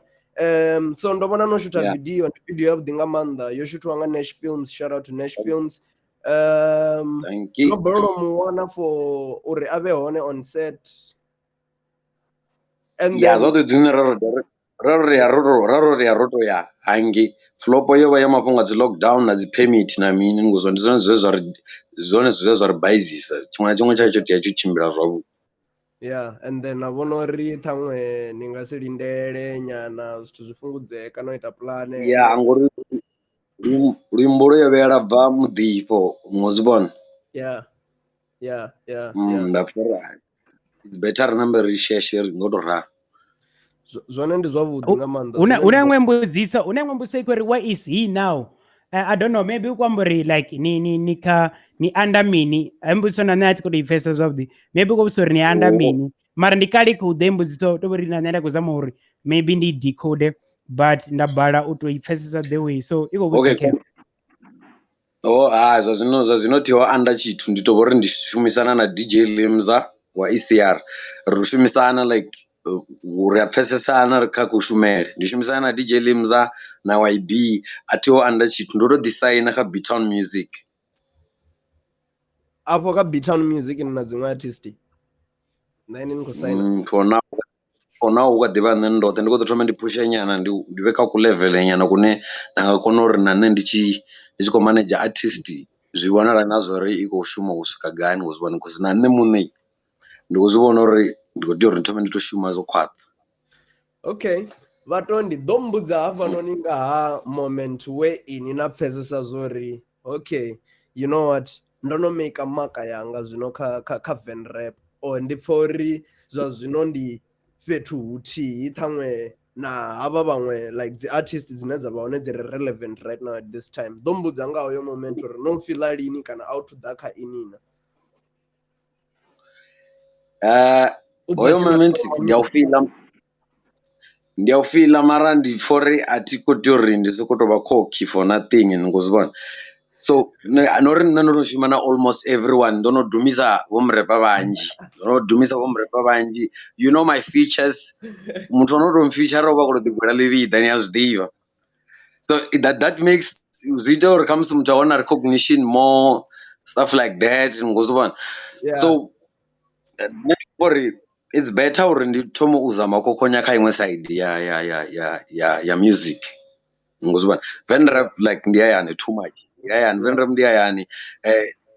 So ndo vhona no shoota video, ndi video yavhuḓi nga maanḓa yo shootwa nga Nash Films, shout out to Nash Films. Thank you. No balelwa mu wana for uri a vhe hone on set. And yeah, then zwoṱhe dzine ra ro to ya hangei flopo yo vha ya mafhungo a dzi lockdown na dzi permit na mini ngozwo ndi zwone zwine zwa ri baizisa tshiṅwe na tshiṅwe tsha tsho tea tshi tshimbila zwavhuḓi. Yeah, and then na vhona uri ṱhaṅwe ni nga si lindele nyana zwithu zwi fhungudzee kana u ita pulane. Yeah, ngori luimbo lwo yo vhuya lwa bva muḓifho ngo zwi vhona. Yeah. Yeah, yeah. Nda pfha uri it's better ri nambe ri sheshe ri ngo to ralo. Zwone ndi zwavhuḓi nga maanḓa. Una iṅwe mbudziso, una iṅwe mbudziso i khou ri where is he now? I don't know, maybe u khou amba uri like ni ni ni kha ni under mini. Hei mbudziso na nṋe a thi khou tou i pfesesa zwavhuḓi. Maybe u khou vhudzisa uri ni under mini. Mara ndi kale i khou ḓa mbudziso to vhori na nṋe nda khou zama uri maybe ndi decode but nda bala u tou i pfesesa the way. So i khou vhudzisa Okay. Kev. Oh, ha zwa zwino thiho under tshithu, ndi to vhori ndi shumisana na DJ Limza wa ECR. Ri shumisana like ri a pfhesesana ri kha kushumele. Ndi shumisana na DJ Limza na YB, a thiho under tshithu, ndo to ḓi saina kha B-Town Music. Afho kha B-Town Music ni na dziṅwe artist na ini ni khou saina? For now hu kha ḓivha nṋe ndoṱhe. Ndi kho ḓo thoma ndi phushe nyana, ndi vhe kha ku level nyana kune nda nga kona uri na nṋe ndi tshi khou manedzha artist zwi vhonala na zwori i khou shuma u swika gai ni khou zwi vhona, cause na nṋe muṋe ndi khou zwi vhona uri ndi kho tea uri ndi thome ndi to shuma zwo khwaṱha. Okay, vhatondi ḓo mbudza hafhanoni nga ha moment we ini na pfesesa zwori okay, you know what, ndo no make maka yanga zwino kha Venrap, or ndi pfha uri zwa zwino ndi fhethu huthihi ṱhaṅwe na havha vhaṅwe like dzi artist dzine dza vha hone dzi re relevant right now at this time. Ḓo mbudza nga hoyo moment uri no fila lini kana a u ḓa kha ini na. U bva Hoyo tshifhinga moment tsha ndi a u fiḽa, ndi a u fiḽa, mara ndi pfha uri a thi kho tea uri ndi sokou tou vha cocky for nothing, ni khou zwi vhona. So no uri nṋe ndo no shuma na almost everyone, ndo no dumisa vho murepa vhanzhi, ndo no dumisa vho murepa vhanzhi, you know my features, muthu ano to mfitshara uvha a khou to ḓi gwela ḽivhiḓa, ni a zwiḓivha. So that makes zwi ita uri khamusi muthu a wana recognition more, stuff like that, ni khou zwi vhona. So nṋe ndi pfha uri it's better uri ndi thome u zama u khokhonya kha iṅwe side ya music, ni khou zwi vhona. Venrap like ndi hayani too much, ndi hayani, Venrap ndi hayani.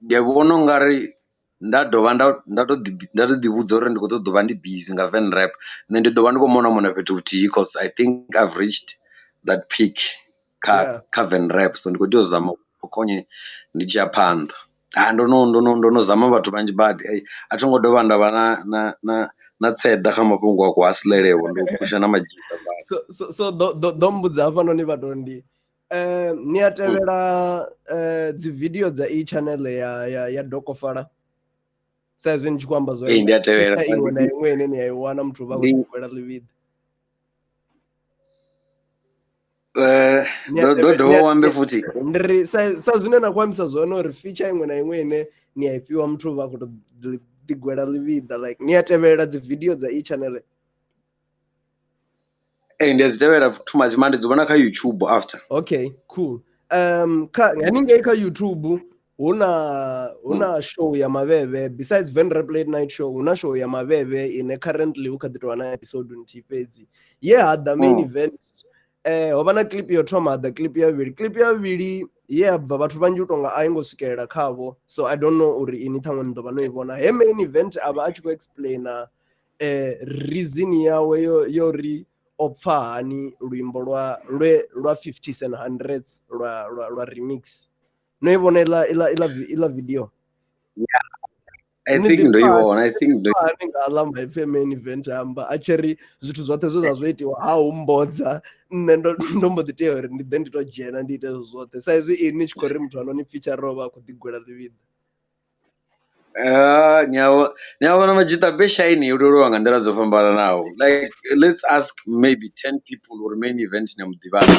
Ndi vhona ungari nda dovha nda to ḓi vhudza uri ndi khou ṱoḓa u vha ndi busy nga Venrap, nṋe ndi ḓo vha ndi khou mona mona fhethu huthihi, cause I think I've reached that peak kha kha Venrap, so ndi khou tea u zama u khokhonya ndi tshi ya phanḓa. Ha ndo no zama vhathu vhanzhi badi, a thi ngo dovha nda vha na tseḓa kha mafhungo a ku hasilele vho, ndi u phusha na madzhita. So ḓo mbudza hafhanoni vhatondi, ni a tevhela dzi video dza e channel ya Dokofala sa izwi ni tshi khou amba zwo Ee, ndi a tevhela. Iṅwe na iṅwe ine ni a i wana muthu vha khou gwela ḽivhiḓa? Do dovha u ambe futhi. Ndi ri sa zwine na khou ambisa zwone uri feature iṅwe na iṅwe ine ni a i fhiwa muthu vha khou to ḓigwela ḽivhiḓa, like ni a tevhelela dzi video dza e channel? Ee, ndi a dzi tevhela too much, mara ndi dzi vhona kha YouTube after. Okay, cool. Kha haningei kha YouTube hu na show ya Mavhevhe, besides Venrap Late Night Show, hu na show ya Mavhevhe ine currently hu kha ḓi tovha na episode nthihi fhedzi ye ha ḓa main event. Ho vha na clip yo thoma, ha ḓa clip ya vhuvhili. Clip ya vhuvhili ye ya bva vhathu vhanzhi u tonga a i ngo swikelela khavho, so I don't know uri ini ṱhaṅwe ni ḓo vha no i vhona. He main event a vha a tshi khou explaina reason yawe yo ri o pfha hani luimbo lwa lwe lwa 50s and hundreds lwa remix. No i vhona iḽa video? I think ndo i vhona, I think ndo Hani nga aḽa maipfi a main event amba a tshi ri zwithu zwoṱhe zwe zwa zwo itiwa ha humbodza nṋe, ndo mbo ḓi tea uri ndi ḓe ndi to dzhena ndi ite zwo zwoṱhe, sa izwi ini ni tshi khou ri muthu ano ni feature o vha a khou ḓi gwela ḽivhiḓa. Ni a vhona madzhita beshine yo leluwa nga nḓila dzo fhambananaho, like let's ask maybe 10 people uri main event ni a muḓivha na,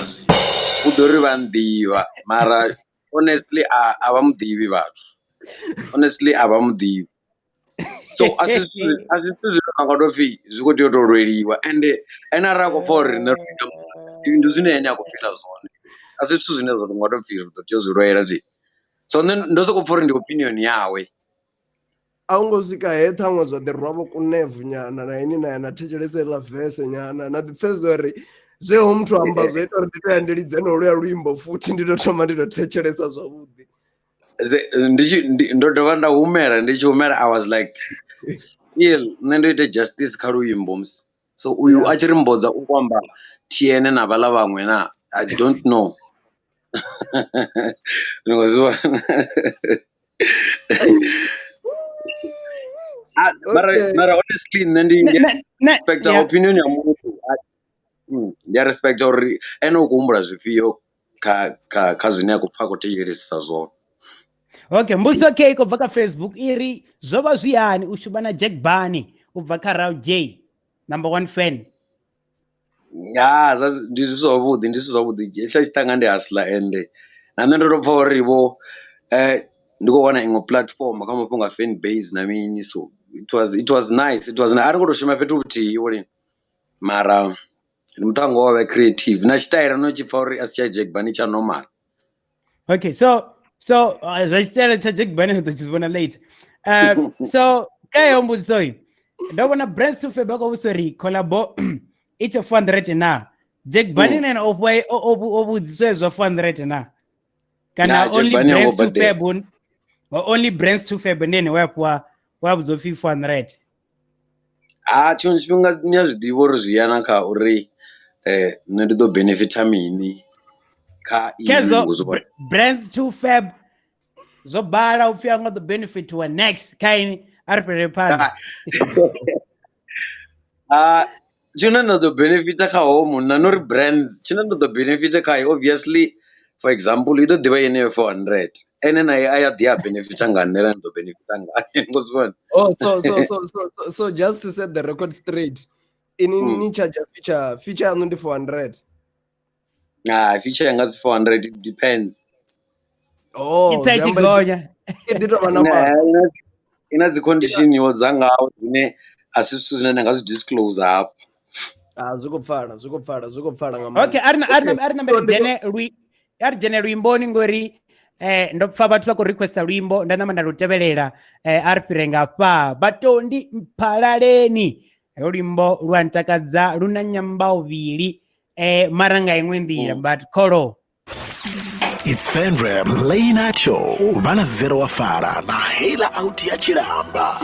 u ḓo ri vha nḓivha, mara honestly a vha muḓivhi vhathu, honestly a vha muḓivhi. So a si zwithu zwine zwa nga tou pfhi zwi khou tea u tou lweliwa, ende ene arali a khou pfha uri riṋe ndi zwine ene a khou fila zwone, a si zwithu zwine zwa nga tou pfhi ri ḓo tea u zwi lwela thi. So nṋe ndo soko pfha uri ndi opinion yawe. A hu ngo swika he ṱhaṅwe zwa ḓi rwa vho kunevu nyana na ini na ya na thetshelesa iḽa verse nyana na ḓi pfhesesa uri zwe ho muthu amba zwo ita uri ndi to ya ndi lidze no luya luimbo futhi ndi to thoma ndi to thetshelesa zwavhuḓi? Ndi tshi ndo dovha nda humela, ndi tshi humela I was like, still nṋe ndo ita justice kha luimbo musi, so uyu a tshi ri mbodza u khou amba TN na vhaḽa vhaṅwe na, I don't know, ni khou zwi vhona. Ah, mara mara honestly nṋe ndi respecta opinion ya muthu, ndi a respecta uri ene u khou humbula zwifhio. kha kha kha zwine a khou pfa a khou thetshelesisa zwone. Okay, mbudziso k i khou bva kha Facebook i ri zwo vha zwi hani u shuma na Jack Bunny u bva kha Raw J number one fan. Ya ndi zwithu zwavhuḓi, ndi zwithu zwavhuḓi, hetshiḽa tshiṱanga ndi hustler ende na nṋe ndo to pfha uri vho ndi khou wana iṅwe platform kha mafhungo a fan base na mini so it was nice, it was a ri ngo to shuma fhethu huthihi vho lini mara ndi muṱhannga wa vha creative na tshitaela no tshi pfha uri a si tsha Jack Bunny tsha normal. Okay, so zwa tshitaela tsha Jack Bunny ri ḓo tshi vhona later. So kha heyo mbudziso iyi ndo vhona Brands to Feb khou vhudzisa uri collabo it's a 400 na Jack Bunny na o fhiwa o vhudziswa zwa 400 na kana Nah, Jack only Bunny a Brands ngo to badela. Feb or only Brands to Feb ndi ene we a fhiwa wa vhudzwa upfi 400. Ha tshiṅwe tshifhinga ni a zwi ḓivha uri zwi yana kha uri nṋe ndi ḓo benefita mini kha inwi Kezo ni khou zwi vhona. Brands to Feb zwo bala upfi a nga ḓo benefit wa next kha ini a ri fhirele phanḓa. Ah, tshine nda ḓo benefita kha hoyo munna no ri brands tshine nda ḓo benefita khayo obviously for example i ḓo ḓivha yeneyo 400 ene naye a ya ḓi a benefita nga nḓila ndo benefita ngayo ngo zwi vhona. Oh, so just to set the record straight, ini ni charge feature yaṋu ndi 400. Ah, feature yanga dzi 400, it depends. Oh, I tsa i zwi tshi amba gonya. I ḓi tovha na Ina dzi condition wo dza ngaho dzine a si zwithu zwine nda nga zwi disclose hafha. Ah, zwi khou pfala, zwi khou pfala, zwi khou pfala nga maanḓa. Okay, a ri na So ri dzhene lui a ri dzhene luimboni ngori ndo pfa vhathu vha khou requesta luimbo nda namba nda lu tevhelela a ri fhire nga fha vhatondi mphalaleni heyo luimbo lu a ntakadza lu na nyambao vhili mara nga iṅwe nḓila but kholo. It's Fenreb Late Night Show vha na zero wa fara na hela out ya tshilamba.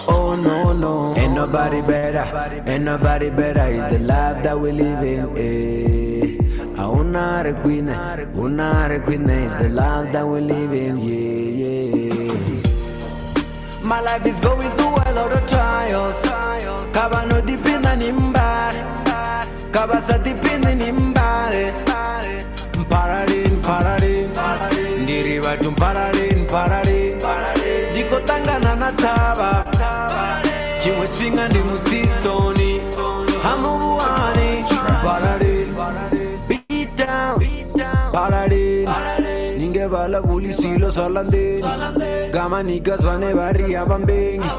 Oh no, ain't nobody better, ain't nobody better. It's the life that we live in. Eh. Una queen, una queen is the life that we live in. Yeah. My life is going through a lot of trials. Kaba no dipina nimbare, kaba sa dipina nimbare. Pararin, pararin, ndiri vhathu pararin, pararin. Ndiko ṱangana na thavha, tshiṅwe tshifhinga ndi mutsitsoni, hamuvuwani. Pararin, beat down, pararin. Ninge vala vulisilo swa landzeni ka manigas vane va ri avambengi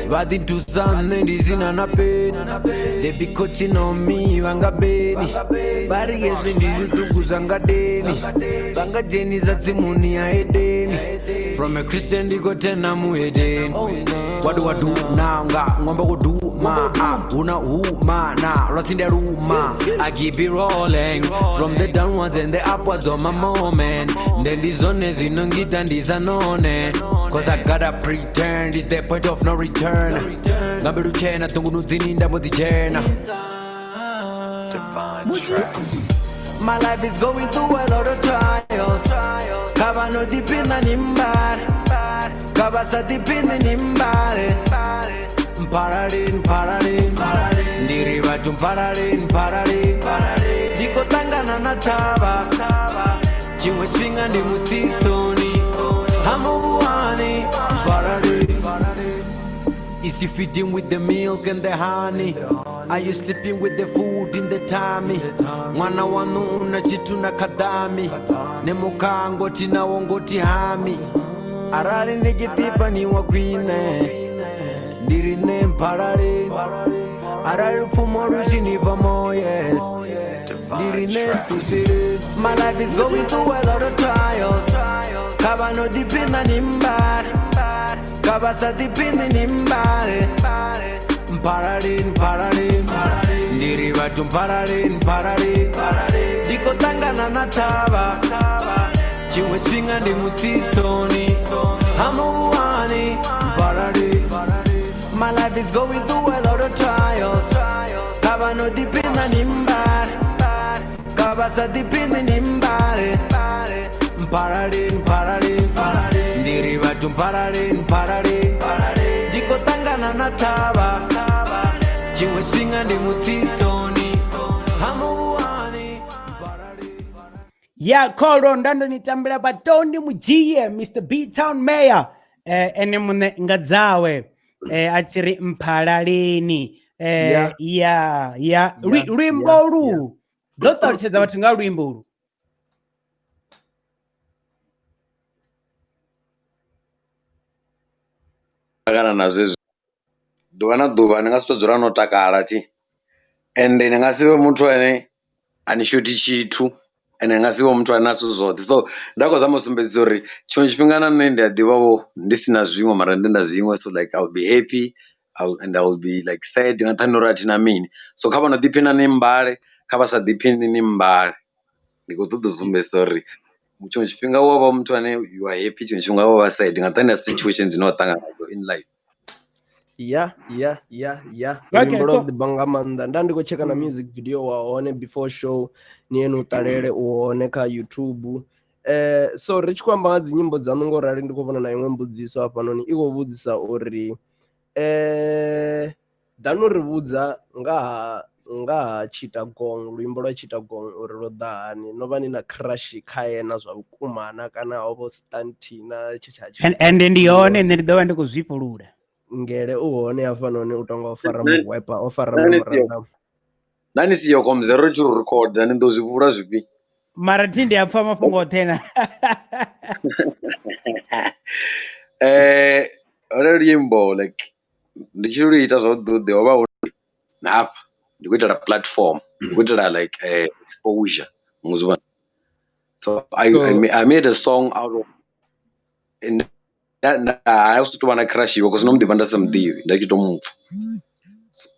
va ti thusa nṋe ndi sina na peni they be coaching on me va nga beni va ri hezwi ndi zwiṱuku zwa ngadeni va nga dzhenisa tsimuni ya edeni from a Christian ndi khou tena muhedeni. What do I do now nga ṅwamba wo duma ah, huna huma na lwa tsindi luma. I keep it rolling from the downwards and the upwards of my moment nde ndi zwone zwino ngita ndi sa none cause I gotta pretend it's the point of no return nga mbilu tshena ṱungunudzini nda mbo ḓi dzhena. My life is going through a lot of trials. Kaba no dipina nimbare, kaba sa dipina nimbare. Pararin, pararin, ndiri vhathu pararin, pararin. Ndiko ṱangana na thavha, tshiṅwe tshifhinga ndi mutsitsoni, hamuvuwani. Pararin. Is you feeding with the milk and the honey? Are you sleeping with the food in the tummy? Mwana wanu una chitu na kadami nemukango tinawo ngoti hami arali nikitipa ni wa kwine ndiri nemparari arali lupfumo ruchinipa mo yes ndiri netusiri. My life is going through a lot of trials. Kaba no dipina nimbare, kaba sa dipina nimbare. Pararin, pararin, ndiri vhathu pararin, pararin. Ndiko ṱangana na thavha, tshiṅwe tshifhinga ndi mutsitsoni, hamuvuwani. Pararin. My life is going through a lot of trials. Kaba no dipina nimbare, kaba sa dipina nimbare. Pararin, pararin, ndiri Vhathu mphalaleni mphalaleni ndi khou ṱangana na thavha tshiṅwe tshifhinga ndi mutsitsoni ha muvhuwani. Ya kholo nda ndo ni tambela vhatondi mudzhie Mr B Town Mayor, ene muṋe nga dzawe, a tshi ri mphalaleni. Yeah. Ya luimbo lu ḓo ṱalutshedza vhathu nga luimbo lu. Ṱangana na zwezwi ḓuvha na ḓuvha ni nga si to dzula no takala thi, ende ni nga si vhe muthu ane a ni shothi tshithu ende ni nga si vhe muthu ane a zwithu zwoṱhe. So nda khou zama u sumbedzisa uri tshiṅwe tshifhinga na nṋe ndi a ḓivha vho ndi si na zwiṅwe mara ndi na zwiṅwe so like I will be happy and I will be like sad nga nṱhani ha uri a thina mini. So kha vha no ḓiphina ni mmbale kha vha sa ḓiphini ni mmbale ndi khou ṱoḓa u sumbedzisa uri tshiṅwe tshifhinga u wa vha muthu ane you are happy tshiṅwe tshifhinga wa vha sad nga nṱhani ha situation dzine wa ṱangana nadzo in life. Ya. Okay, Luimbo lwa so ḓi bva nga maanḓa. Nda ndi khou tsheka na music video wa hone before show, ni ye ni u ṱalele u hone kha YouTube. So ri tshi khou amba nga dzi nyimbo dzaṋu ngo rali, ndi khou vhona na iṅwe mbudziso hafhanoni i khou vhudzisa uri ḓanu ri vhudza nga ha Chittagong, luimbo lwa Chittagong uri lwo ḓa hani, no vha ni na crush khae na zwa vhukuma na kana ho vha stunt na tshe tsha tshi Ende ndi hone nṋe ndi ḓo vha ndi khou zwifhulula. Ngele u hone hafhanoni u tonga o fara mugwepa, o fara Nṋe ni siho. memorandum. Nda ni siho komzero ri tshi ri recorda ni ḓo zwi vhula zwifhi? Mara thi ndi a pfa mafhungo oṱhe na. Holo luimbo like ndi tshi lu ita zwavhuḓi ho vha hu na hafha ndi khou itela platform ndi khou itela like exposure muzwa. So I made a song out of nda si tovha na crush vho cause no muḓivha nda sa muḓivhi nda tshi to mupfha.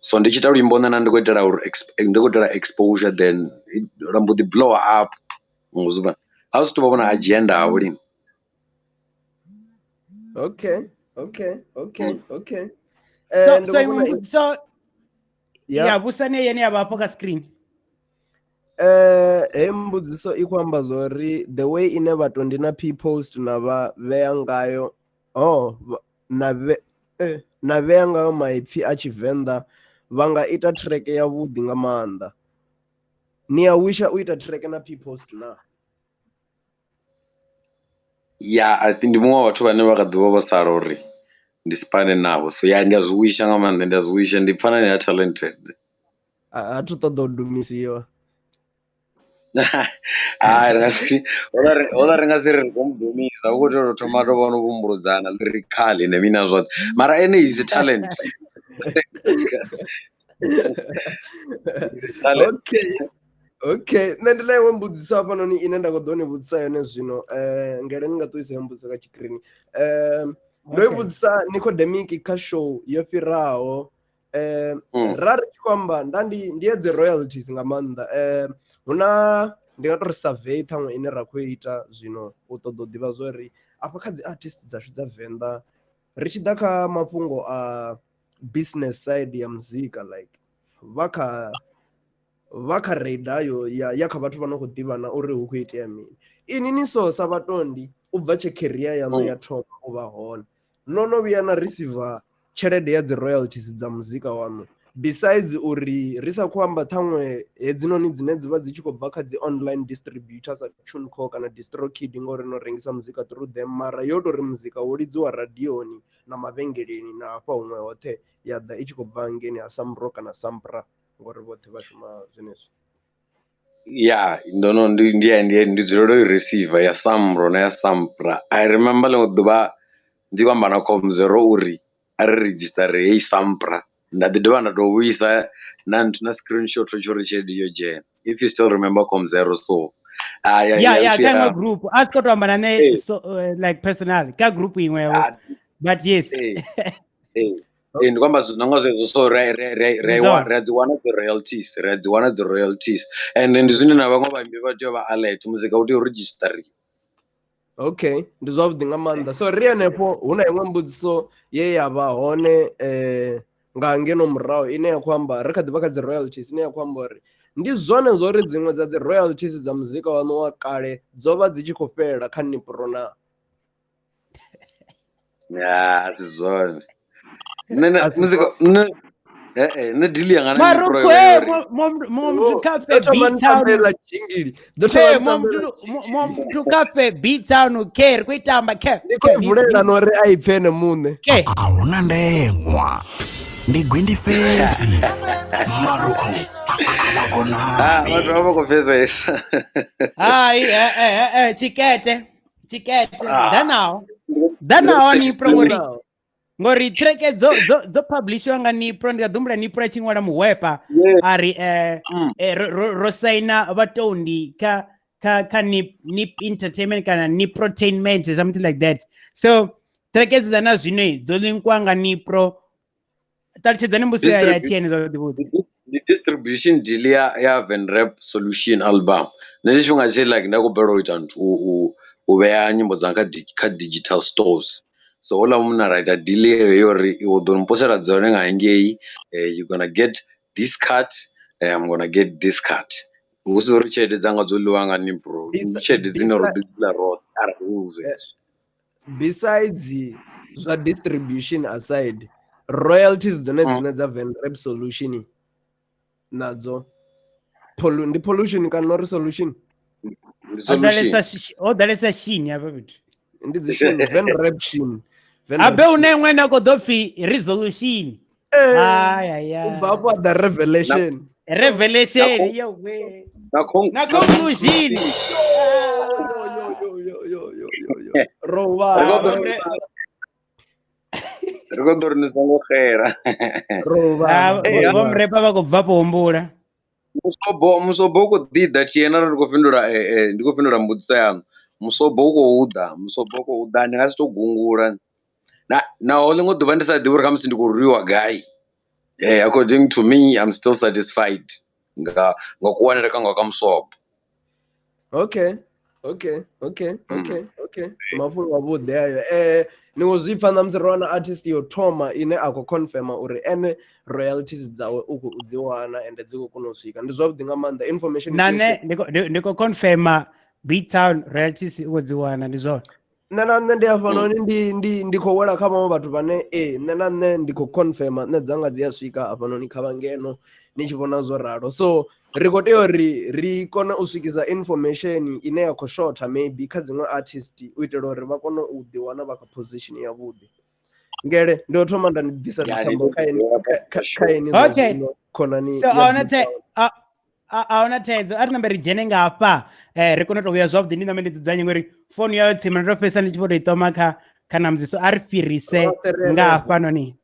So ndi tshi ita luimbo nṋe nda ndi khou itela uri ndi khou itela exposure then lwa mbo ḓi blow up muzwa a zwi tou vha na agenda havho lini. Okay. So Ndi so khou iṅwe vhona mbudziso Yeah. ya vhusane yene ya vha hafho kha screen. He mbudziso i khou amba zwori the way ine vhatondi na P post na vha vhea ngayo, oh, na vhe na vhea ngayo maipfi a Tshivenḓa vha nga ita track ya vhuḓi nga maanḓa. Ni a wisha u ita track na P post na? Ya, I think ndi muṅwe wa vhathu vhane vha kha ḓivha vho sala uri ndi sipane navho so ya ndi a zwi wisha nga maanḓa ndi a zwi wisha ndi pfha na ya talented. A thu ṱoḓa u dumisiwa. Hai ri nga si hola ri nga si ri khou mu dumisa hu khou tea u thoma to vha no vhumbuludzana lyrically na mini na zwoṱhe mara ene is a talent. Talent. Okay, nṋe ndi na iṅwe mbudziso hafhanoni ine nda khou ḓo ni vhudzisa yone zwino. Ngele ni nga ṱuwisa heyo mbudziso kha tshikirini. Ndo i vhudzisa Nicodemic kha show yo fhiraho. Ra ri tshi khou amba nda ndi ya dzi royalties nga maanḓa. Hu na ndi nga to ri survey ṱhaṅwe ine ra khou ita zwino u ṱoḓa u ḓivha zwori afha kha dzi artist dzashu dza Venḓa ri tshi ḓa kha mafhungo a business side ya muzika, like vha kha radar yo ya kha vhathu vha no khou ḓivhana uri hu khou itea mini. Ini ni so sa vhatondi u bva tshe career yaṋu ya thoma u vha hone, no no vhuya na receiver tshelede ya dzi royalties dza muzika waṋu, besides uri ri sa khou amba ṱhaṅwe hedzinoni dzine dzivha dzi tshi khou bva kha dzi online distributors sa TuneCore kana DistroKid ngori no rengisa muzika through them, mara yo tori muzika wo lidziwa radioni na mavhengeleni na hafha huṅwe hoṱhe ya ḓa i tshi khou bva ngeni ha Samro kana Sampra ngori vhoṱhe vha shuma zwenezwi. Ya ndo no ndi ndi ndi ndi dzulela u i receiver ya Samro na ya Sampra. I remember ḽiṅwe ḓuvha ndi khou amba na Comzero uri a ri redzhisitare heyi Sampra nda ḓi dovha nda to vhuisa na nthu na screenshot tsho uri tshelede yo dzhena if you still remember Comzero. So ya ya kha iṅwe group a si khou to amba na nṋe so like personal kha group iṅwe but yes. Ndi khou amba zwithu no nga zwezwo so ri a dzi wana dzi royalties, ri a dzi wana dzi royalties and ndi zwine na vhaṅwe vhaimbi vha tea u vha alert muzika u tea u redzhistariwa. Okay, ndi zwavhuḓi nga maanḓa. So ri henefho hu na iṅwe mbudziso ye ya vha hone nga ngeno murahu ine ya khou amba ri kha ḓi vha kha dzi royalties ine ya khou amba uri ndi zwone zwo uri dziṅwe dza dzi royalties dza muzika waṋu wa kale dzo vha dzi tshi khou fhelela kha Nipro na? Ya, a si zwone. Nṋe na muzika nṋe nṋe deal yanga na Marukhu Nipro yo ri muṅwe muthu kha fhe Ḓo thoma ni B-Town. tambela jingili. Ḓo Ke thoma ni tambela muṅwe muthu kha fhe B-Town ke ri khou i tamba ke Ndi khou i vulela no uri a i pfe ene muṋe. Ke A huna ndeṅwa ndi gwindi fhedzi marukhu a Ah, vhathu vha vha khou pfesesa. Hai tshikete tshikete Ah. ḓa naho ḓa naho Nipro ngori ngori track dzo dzo dzo publishwa nga Nipro ndi nga ḓumbula Nipro a tshi ṅwala muhwepa a ri ro saina vhatondi kha kha kha Nip Nip Entertainment kana Niprotainment something like that. So track dzi ḓa na zwino dzo linkwa nga Nipro. Ṱalutshedzani mbudziso ya TN zwavhuḓi vhuḓi. Ndi distribution deal ya Venrap Solution album. Nṋe tshifhinga tshe like nda khou balelwa u ita nthu u vhea nyimbo dzanga kha digital stores. So houḽa munna ra ita deal yeyo yo uri iwe u ḓo mposela dzone nga hangei, you gonna get this cut, I'm gonna get this cut. Hu si uri tshelede dzanga dzo ḽiwa nga Nipro, ndi tshelede dzine ro ḓi dzula roṱhe arali hu zwezwo. Besides zwa distribution aside, royalties dzone dzine dza Venrap Solution nadzo ndi pollution kana uri solution? Ndi Ho ḓalesa shini hafha fhethu. Ndi dzi shin, Venrap shin. Habe hune iṅwe na khou ḓo pfi resolution. Ai ai ai. U bva hafho ha ḓa revelation. Revelation yo we. Na conclusion. Ro vha Ri khou ḓo ri ni songo xela. Ro vha. Vho Mrepa vha khou bva fho humbula. Musobo u khou ḓi ḓa TN arali ndi khou fhindula ndi khou fhindula mbudziso yaṋu. Musobo u khou ḓa, musobo u khou ḓa ndi nga si to gungula. Na naho ḽiṅwe ḓuvha ndi sa ḓivhi uri khamusi ndi khou rwiwa gai according to me I'm still satisfied nga kuwanele kwanga kwa musobo. Okay. Okay, okay, okay, okay. Mafhungo avhuḓi ayo. Ni khou zwi pfa ṋamusi ro wana artist yo thoma ine a khou confirma uri ene royalties dzawe u khou dzi wana ende dzi khou kona u swika. Ndi zwavhuḓi nga maanḓa information. Na nṋe ndi khou confirma B-Town royalties u khou dzi wana, ndi zwone. Nṋe na nṋe ndi hafhanoni ndi khou wela kha vhaṅwe vhathu vhane nṋe na nṋe ndi khou confirma nṋe dzanga dzi a swika hafhanoni kha vhangeno ni tshi vhona zwo ralo. So ri khou tea uri ri kone u swikisa information ine ya khou shotha maybe kha dziṅwe artist u itela uri vha kone u ḓi wana vha kha position ya vhuḓi. Ngele ndi u thoma nda ni ḓisa dzithambo kha ene kha ene Okay. khonani. So a huna thaidzo, a ri nambe ri dzhene nga hafha ri kone u to vhuya zwavhuḓi. Ndi nambe ndi dzudzanye ngori founu yayo tsima ndo fhedzisa ndi tshi vho to i ṱoma kha ṋamusi, so a ri fhirise nga hafhanoni.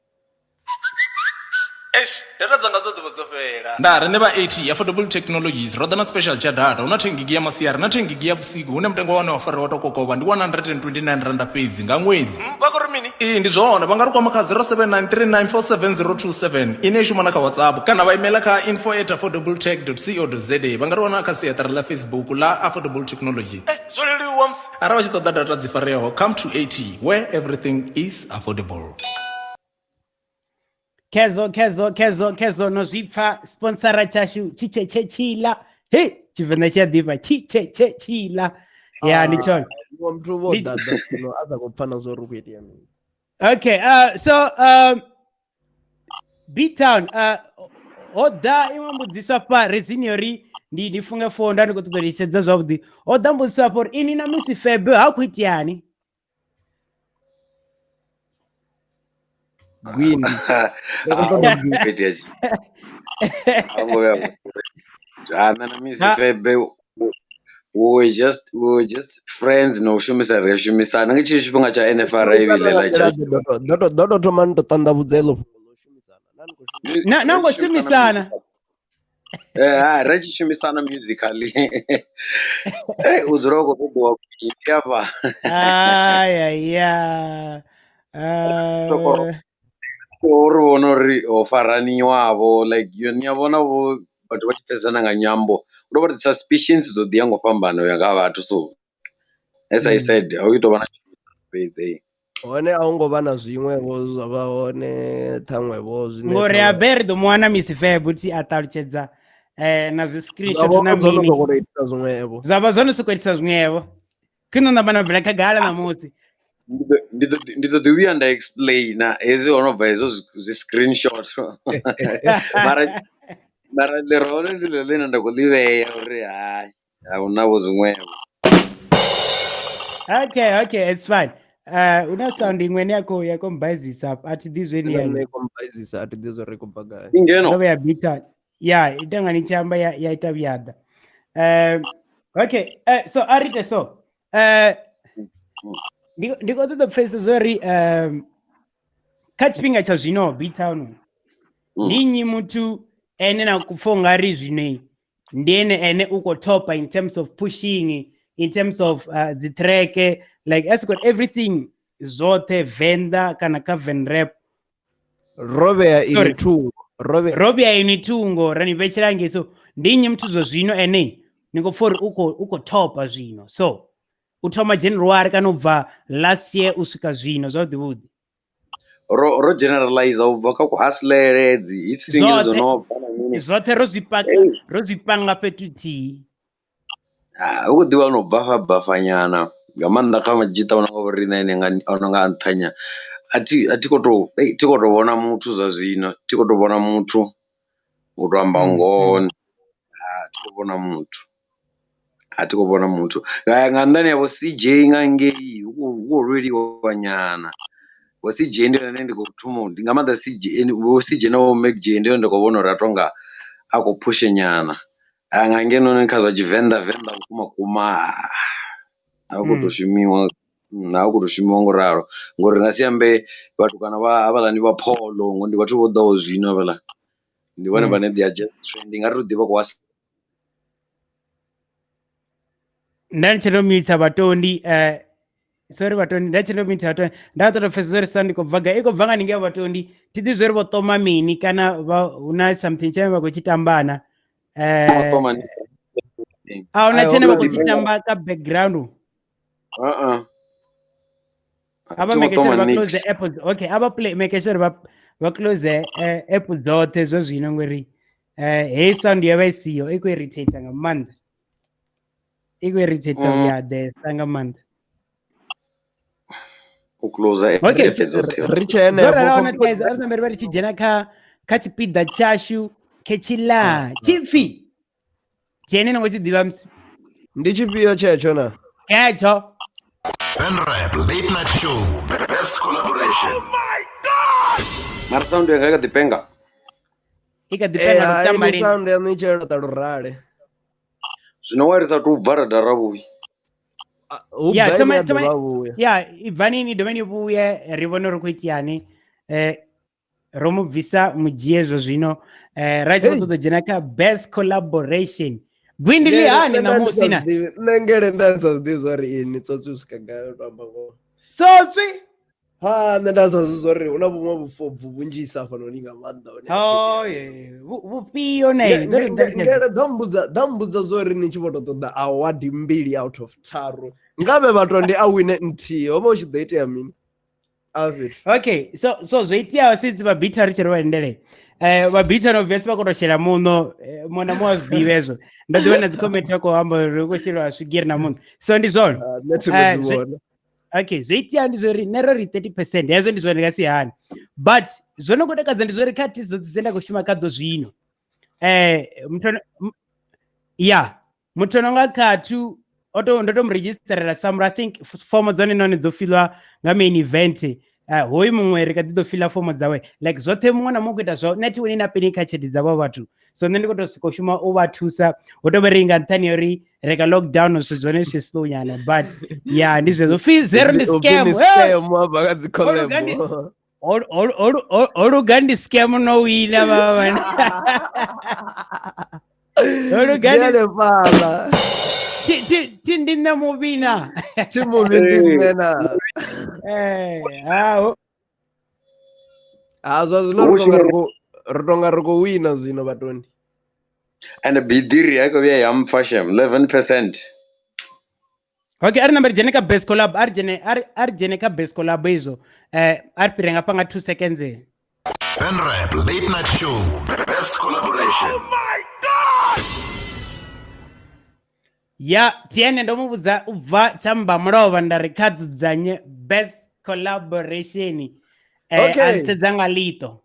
Eish, data dzanga dzo ḓovha dzo fhela. Nda riṋe vha AT Affordable Technologies ro ḓa na special tsha data. Hu na 10 gig ya masiari na 10 gig ya vhusiku hune mutengo wa hone wa fariwa to kokovha ndi 129 randa fhedzi nga ṅwedzi. Vha khou ri mini? Ee, ndi zwone. Vha nga ri kwama kha 0793947027 ine i shuma na kha WhatsApp kana vha imela kha info@affordabletech.co.za. Vha nga ri wana kha siaṱari ḽa Facebook ḽa Affordable Technologies. Zwo leluwa musi. Arali vha tshi ṱoḓa data dzi fareaho, come to AT where everything is affordable. Kezo kezo kezo kezo no zwi pfa sponsora tshashu tshi tshe tshe tshila. He Tshivenḓa tshi a ḓifha tshi tshe tshe tshila. Ya ndi tshone. Muthu vho ḓaḓa zwino a sa khou pfa na zwo uri hu khou itea mini. Okay, so B-Town, ho ḓa iṅwe mbudziso afha rezini yori ndi funge founu nda ndi khou ṱoḓa u i sedza zwavhuḓi. Ho ḓa mbudziso afha uri ini na Miss Febe ha khou iteani? Gwindi. Nṋe na Miss Febe we were just friends na u shumisa ri a shumisana nga tshetsho tshifhinga tsha NFRA ibile la tsha ḓo tou thoma ni to ṱanḓavhudza heḽo fhungo ḽo shumisana. Na ngo shumisana. Ri tshi shumisana musically. U dzula u khou ṱoḓiwa gwindi hafha. Ayaya. Uri vhona uri ho faraniwavho like yo ni a vhona vho vhathu vha tshi pfesesana nga nyambo hu tovha dzi suspicions dzo ḓi ya nga u fhambana uya nga ha vhathu so as I said a hu tovha na fhedzi. Hone a hu ngo vha na zwiṅwevho zwa vha hone ṱhaṅwevho zwine ngori abe ri ḓo mu wana Miss Feb thi a ṱalutshedza na zwi screenshot na mini itisa zwiṅwevho zwa vha zwo no sokou itisa zwiṅwevho khwine namba na bvela khagala ṋamusi. Ndi ḓo ḓi vhuya nda explaina hezwi ho no bva hezwo zwi screenshot mara mara ḽi re hone ndi ḽe ḽine nda khou ḽi vhea uri hai a hu na vho zwiṅwevho. Okay, it's fine. Hu na sound iṅwe ine ya khou mbaizisa a thi ḓi zwe ni ya Nṋe khou mbaizisa a thi ḓi zwo ri khou bva gai. Ngeno ndo vha ya bita ya ita nga ni tshi amba ya ita vhuyaḓa. Okay, so a ri ite so. Ndi khou ṱoḓa u pfesesa zwo ri kha tshifhinga tsha zwino B-Town ndi nnyi muthu ene na kupfha ungari zwino ndi ene ene u khou topa in terms of pushing, in terms of dzi track, like has got everything zwoṱhe Venḓa kana kha Venrap. Ro vhea ini thungo, ro vhea ini thungo ra ni vhetshela ngei. So ndi nnyi muthu zwa zwino ene ni khou pfha uri u khou topa zwino, so u thoma January kana u bva last year u swika zwino zwavhuḓi vhuḓi? Ro generalize u bva kha ku hustlele, dzi hit single dzo no bva na mini. Zwoṱhe ro zwi paka, ro zwi panga fhethu thihi. Hu khou ḓivha no bafa bafa nyana nga maanḓa kha madzhita ono nga vho riṋe ane ono nga nṱha nyana. A thi khou tou thi khou tou vhona muthu zwa zwino, thi khou tou vhona muthu u tou amba ngoho a thi khou vhona muthu, a thi khou vhona muthu nga nnḓani ha vho CJ nga ngei hu khou lweliwa nyana. Vho CJ ndi hone ndi khou thoma ndi nga maanḓa CJ vho CJ na vho MacG ndi hone ndi khou vhona uri a tonga a khou phusha nyana nga ngeno kha zwa tshivenḓa venḓa vhukuma kuma a hu khou tou shumiwa a hu khou tou shumiwa ngauralo ngori ri nga si ambe vhatukana vha havhaḽani vha phoḽo ngori ndi vhathu vho ḓaho zwino havhaḽa ndi vhone vhane they are just trending a ri to ḓivha kwa. Nda ndi tshi ndo mutha vhatondi sorry vhatondi, nda tshi ndo mutha vhatondi nda ṱoḓa u pfesesa uri sound i khou bva gai, i khou bva nga ningei vhatondi thi ḓi zwori vho ṱoma mini kana vha hu na something tshine vha khou tshi tambana. A huna tshine vha khou tshi tamba ka background. A vha make sure vha close app. Okay, a vha play make sure vha close app dzoṱhe zwa zwino ngori heyi sound yo vha i siho, i khou irritate nga maanḓa. I khou irritate ya ḓesa nga maanḓa. U close Okay. app dzoṱhe. Ri tshe henefho, Zwo raloho na guys, a ri nambe ri vha ri tshi dzhena kha tshipiḓa tshashu khetshila tshipfi dzhene ni ngo tshi ḓivha musi. Ndi tshifhio tshetsho na? Khetho. Venrap Late Night Show Best Collaboration. Oh my God! Mara sound yanga i kha ḓi penga. I kha ḓi penga Eh, lu tamba ini lini. sound yaṋu i tshi laṱa lurale. Zwino wa ri sa tou bva ra dara vhuyi. Hu Ya, bva thoma ine ya thoma dovha vhuya. ya ibvani ni dovhe ni vhuye ri vhone uri khou iteani. Ro mu bvisa mudzhie zwo zwino. Ra tshi khou ṱoḓa dzhena kha best collaboration. Gwindi ḽi hani ṋamusi na? Nṋe ngele nda ndi sa zwi ḓivhi zwa uri ini tsotsi u swika gai u to amba ngoho. Tsotsi? Ha, nṋe nda sa zwi zwa uri hu na vhuṅwe vhufobvu vhunzhisa hafhanoni nga maanḓa hune ha Oh, yeah. Vhufhio na ini? Ḓo ri nṱalutshedza. Ngele ḓo mbudza zwa uri ni tshi vho tou ṱoḓa award mbili out of 3. Ngavhe vha to ndi a wine nthihi, ho vha hu tshi ḓo itea mini? A fhethu. Okay, so zwo iteaho since vha Bita ri tshi ri vha lindele. Vha Bita no obviously vha khou tou shela muṋo, muṅwe na muṅwe a zwi ḓivha hezwo. Ndo ḓi vhona dzi comment vha khou amba uri hu khou sheliwa swigiri na muṋo. So ndi zwone. Nṋe thi ngo dzi vhona. Okay, zwo itea ndi zwori nṋe ro ri 30% hezwo ndi zwone ndi nga si hani. But zwo no khou takadza ndi zwori kha artist dzoṱhe dzine nda khou shuma khadzo zwino. Ya, muthu no nga Khathu ndo to mu registerela somewhere. I think fomo dzone nahone dzo filwa nga main event. Hoyu muṅwe ri kha ḓi ḓo fila fomo dzawe. Like zwoṱhe muṅwe na muṅwe u khou ita zwawe. Nṋe thi wini na peni kha tshelede dza vhaṅwe vhathu. So nṋe ndi khou tou sokou shuma u vha thusa. Hu tou vha ri nga nṱhani ya uri ri ka lockdown zwithu zwone zwi slow nyana. But yeah, ndi zwezwo. Fee zero ndi Upfi scam. ndi Hey! scam wa bva kha dzi Ho luga ndi collab. Ho luga ndi scam no wina vha vhana. Ho luga ndi Ndi hanefhaḽa. Thi ndi nṋe muvhi na. Thi muvhi ndi nṋe na. Ha, ho. Ha, zwa zwino ri tonga ri khou wina zwino vhatoni. And bidiri a i khou vhuya ya mpfa shem 11%. Okay, a ri nambe ri dzhene kha best collab, a ri dzhene, a ri, a ri dzhene kha best collab izwo. A ri fhire ngafha nga 2 seconds. Venrap Late Night Show Best Collaboration. Oh my God! Ya TN ndo mu vhudza u bva tsha mulovha nda ri kha dzudzanye best collaboration. Okay. A ntsedza nga ḽiṱo.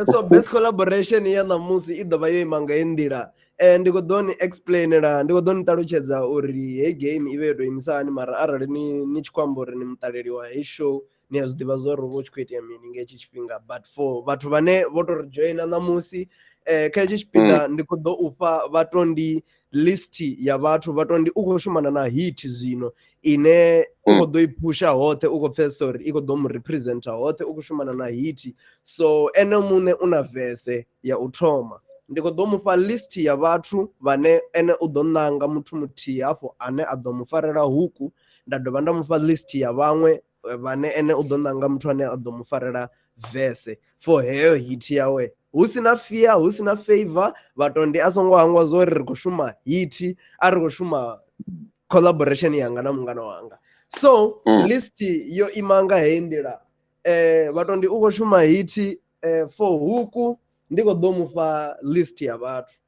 So best collaboration ya ṋamusi i ḓo vha yo ima nga heyi nḓila. Ndi khou ḓo ni explainela, ndi khou ḓo ni ṱalutshedza uri heyi game i vhe yo tou imisa hani, mara arali ni tshi khou amba uri ni muṱaleli wa heyi show ni a zwi ḓivha zwa uri hu vha hu tshi khou itea mini nga hetshi tshifhinga. But for vhathu vhane vho to ri dzhoina ṋamusi, kha hetshi tshipiḓa ndi khou ḓo u fha vhatondi list ya vhathu. Vhatondi u khou shumana na hit zwino ine u khou ḓo i phusha hoṱhe, u khou pfesesa uri i khou ḓo mu representa hoṱhe, u khou shumana na hit. So ene muṋe u na verse ya u thoma, ndi khou ḓo mufha list ya vhathu vhane ene u ḓo ṋanga muthu muthihi hafho ane a ḓo mu farela huku, nda dovha nda mufha list ya vhaṅwe vhane ene u ḓo ṋanga muthu ane a ḓo mu farela verse for heyo hit yawe. Hu si na fear, hu si na favor, vhatondi a songo hangwa zwo ri khou shuma hit, a ri khou shuma collaboration yanga na mungana wanga. So list yo ima nga heyi nḓila. Vhatondi u khou shuma hit, for huku ndi khou ḓo mufha list ya vhathu.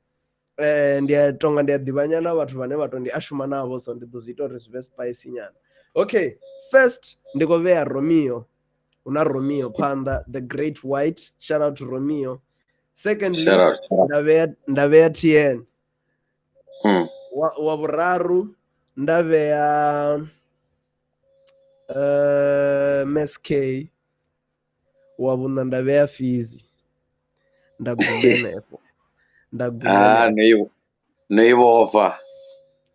Ndi a tonga ndi a ḓivha nyana vhathu vhane vhatondi a shuma navho, so ndi ḓo zwi ita uri zwi vhe spicy nyana. Okay, first ndi khou vhea Romeo, hu na Romeo phanḓa, the great white, shout out to Romeo. Secondly, Shout out. nda vhea TN. Wa vhuraru nda vhea MSK. Wa vhuṋa nda vhea Fizzy. Nda guma henefho. Nda guma henefho. No i vhofha.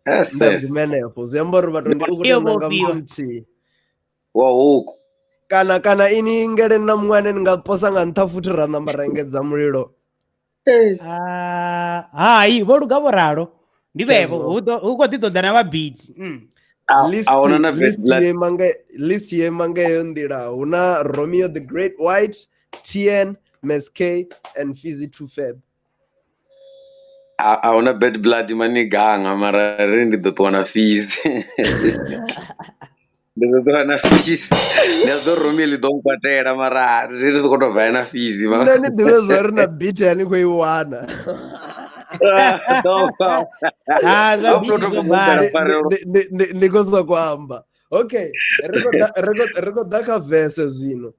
Yes, Nda yes. guma henefho. Zwi amba uri vhathu ndi u khou Yo tou nanga vhofhiwa. muthu muthihi. Wa huku. Kana ini ngele na muṅwe ane ni nga posa nga nṱha futhi ra namba ra engedza mulilo. Hai, vho luga vho ralo. Ndi vhevho, Khezwo. hu khou ḓi ṱoḓa na vha beat. List A huna na bad blood. list yo ima nga heyo nḓila. Hu na Romeo the Great White, TN, MSK and Fizzy 2 Fab. A huna bad blood maniganga, mara ri ndi ḓo ṱuwa na Fizzy. Ndi ḓo ṱuwa na Fizzy. Ndi a ḓo Romeo ḽi ḓo nkwatela, mara ri ri sokou tou vaya na Fizzy, ma. Nṋe ni ḓivhe zwa uri na beat ya ni khou i wana. Zwa Ho beat proto zwo kumugala bala. farelo. Ndi khou sokou amba. Okay, ri khou ḓa kha verse zwino.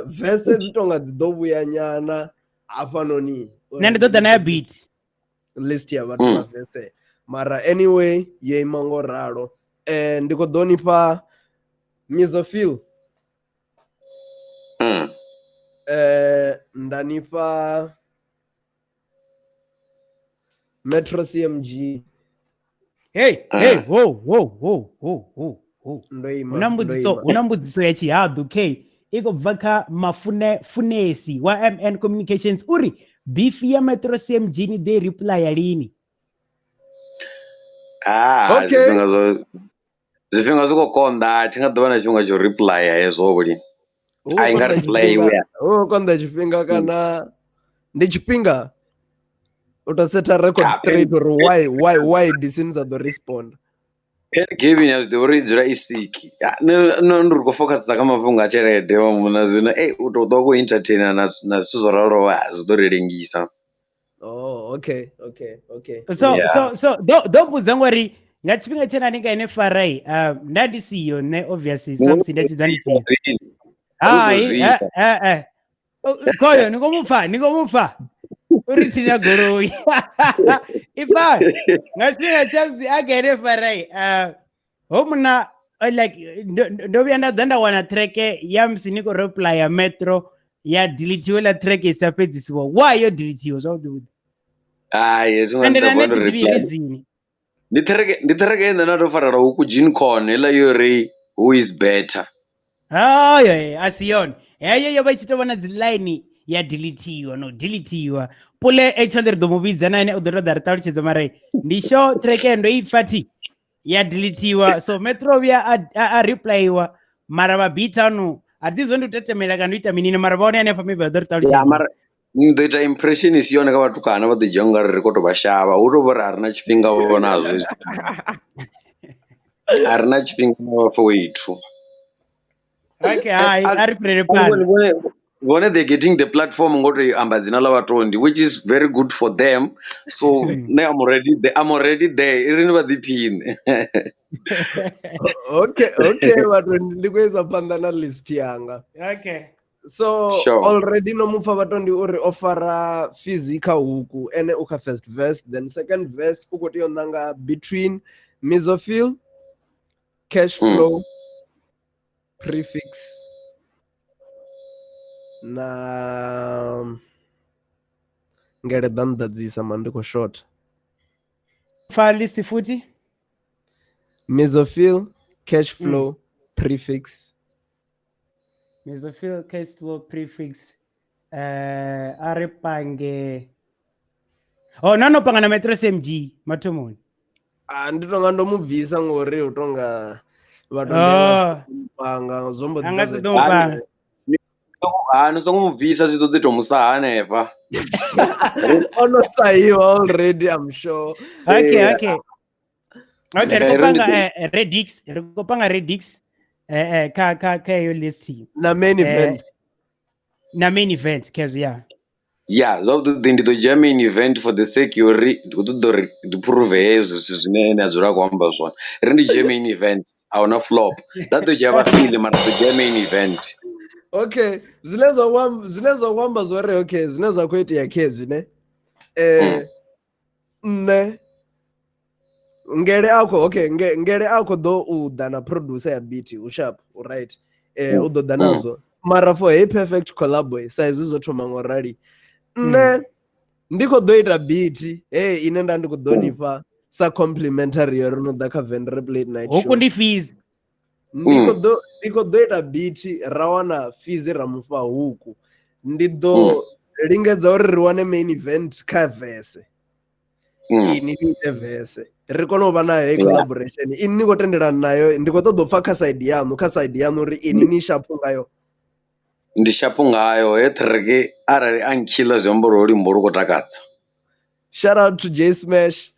Verse dzi tonga dzi ḓo vhuya nyana hafhanoni. Nṋe ndi ḓo ḓa na ya beat. List ya vhathu vha verse. Mara anyway, yo ima ngo ralo. Ndi khou ḓo ni fha Mizophil. Nda ni fha Metro CMG. Hey, hey, ho, ho, ho, ho, ho, ho. Ndo ima, Huna ndo mbudziso, ima. huna mbudziso ya tshihaḓu K i khou bva kha Mafune Funesi wa MN Communications uri beef ya Metro CMG ni ḓo i replya lini? Okay. Zwifhinga zwi khou konḓa, thi nga ḓo vha na tshifhinga tsho replya hezwo vholi. Hu A i nga konḓa replyiwi tshifhinga, ya. hu konḓa tshifhinga kana ndi tshifhinga u to setha record straight uri why DC ni sa ḓo respond. Pen Gavin ya zwi ḓivha uri i dzula i sick. Nṋe ndi ri khou focus kha mafhungo a tshelede wa muna zwino, u tou ṱwa khou entertainer na zwithu zwo raloho, zwi ḓo ri lengisa. Oh, okay, okay, okay. So, so, do mbudza ngori nga tshifhinga tshe nda ni nga ine farai, nda ndi siho nṋe obviously, Muṅwe samusi nda tshi dzula ndi siho. Hai, Hai, Khoyo, ni khou mu pfa, ni khou mu pfa. Uri tshinya goloi. Ipfa, nga tshifhinga tsha musi a kha ine farai, ho muna, like, ndo vhuya nda ḓa nda wana track ya musi ni khou replya Metro ya deletiwe ḽa track i sa fhedzisiwa. Why yo deletiwa zwavhuḓi vhuḓi? Hai, hezwi nga Ende nda na nṋe vhona thi ḓivhi reply. reason. Ndi track ye nṋe nda tou farela huku Gene Corn, heiḽa yo ri who is better. Hayo, a si yone. Heyo yo vha i tshi tou vha na dzi line ya deletiwa, no deletiwa. Pule actually ri ḓo mu vhidza na ene u ḓo tou ḓa ri ṱalutshedza, mara ndi sure track ndo i pfa thi ya deletiwa. So Metro vhuya a replyiwa, mara vha B-Town a ḓi zwo ndi u tetemela kana u ita mini, mara vha hone hanefha maybe vha ḓo ri Ya, ṱalutshedza. mara ni ḓo ita impression i si yone kha vhatukana, vha ḓo dzhia ungari ri khou tou vha shavha. Hu tou vha uri a ri na tshifhinga vho nazwo hezwi. A ri na tshifhinga na vhafowethu. Okay, hai, a ri fhirele phanḓa. Vhone they getting the platform ngo to amba dzina ḽa vhatondi, which is very good for them. So nṋe I'm already there, I'm already there. I ri ni vha ḓiphine. Okay, vhatondi, ndi khou isa phanḓa na list yanga. Okay. So Sure. already no mupfa vhatondi uri o fara Fizzy kha huku, ene u kha first verse, then second verse u khou tea u ṋanga between Mesophyll, Cash Flow, Prefix na ngeleḓa nḓadzisa man, ndi khou short. Pfa list futhi. Mesophyll, Cash Flow, Prefix. Mesophyll, Cash Flow, Prefix. A ri pange. Oh, no no panga na Metro SMG mathomoni. Ah, ndi tonga ndo mu bvisa ngori u tonga vhathu Oh. panga zwo mbo ḓi A nga vha si zwa ḓo mu panga. Ha, ni songo mu bvisa, zwi ḓo ḓi to musa hanefha. Ono sahiwa already, I'm sure. Okay, Yeah. okay. Okay, ri Eh, khou ri panga ndi- Redix, ri khou panga Redix kha kha kha heyo list. Na main event. Na main event khezwo, yeah. Ya, zwavhuḓi ndi ḓo dzhia main event for the sake yori ndi khou ṱoḓa uri ndi prove hezwo zwithu zwine ene a dzula a khou amba zwone. Ri ndi dzhie main event, a huna flop. Nda ḓo dzhia vhafili mara ḓo dzhia main event. Okay, zwine zwa khou zwine zwa khou amba zwori okay, zwine zwa khou itea khezwi ne. Nṋe ngele a khou okay, ngele a khou ḓo u ḓa na producer ya beat u sharp, u right. U ḓo ḓa nazwo. Mara for hey perfect collab sa izwi zwo thoma ngo rali. Nṋe ndi khou ḓo ita beat hey ine nda ndi khou ḓo nifha sa complimentary yo ri no ḓa kha Venrap Late Night Show. Huku ndi fees. Ndi khou ḓo ita beat ra wana fees ra mufha huku. Ndi ḓo lingedza uri ri wane main event kha verse. Ini ni ite verse. Ri kone u vha nayo heyi collaboration. Ini ni khou tendelana nayo, ndi khou ṱoḓa u pfa kha side yaṋu, kha side yaṋu uri ini ni sharp ngayo. Ndi sharp ngayo he track arali a nkhiḽa zwi amba uri ho luimbo lu khou takadza. Shout out to J Smash.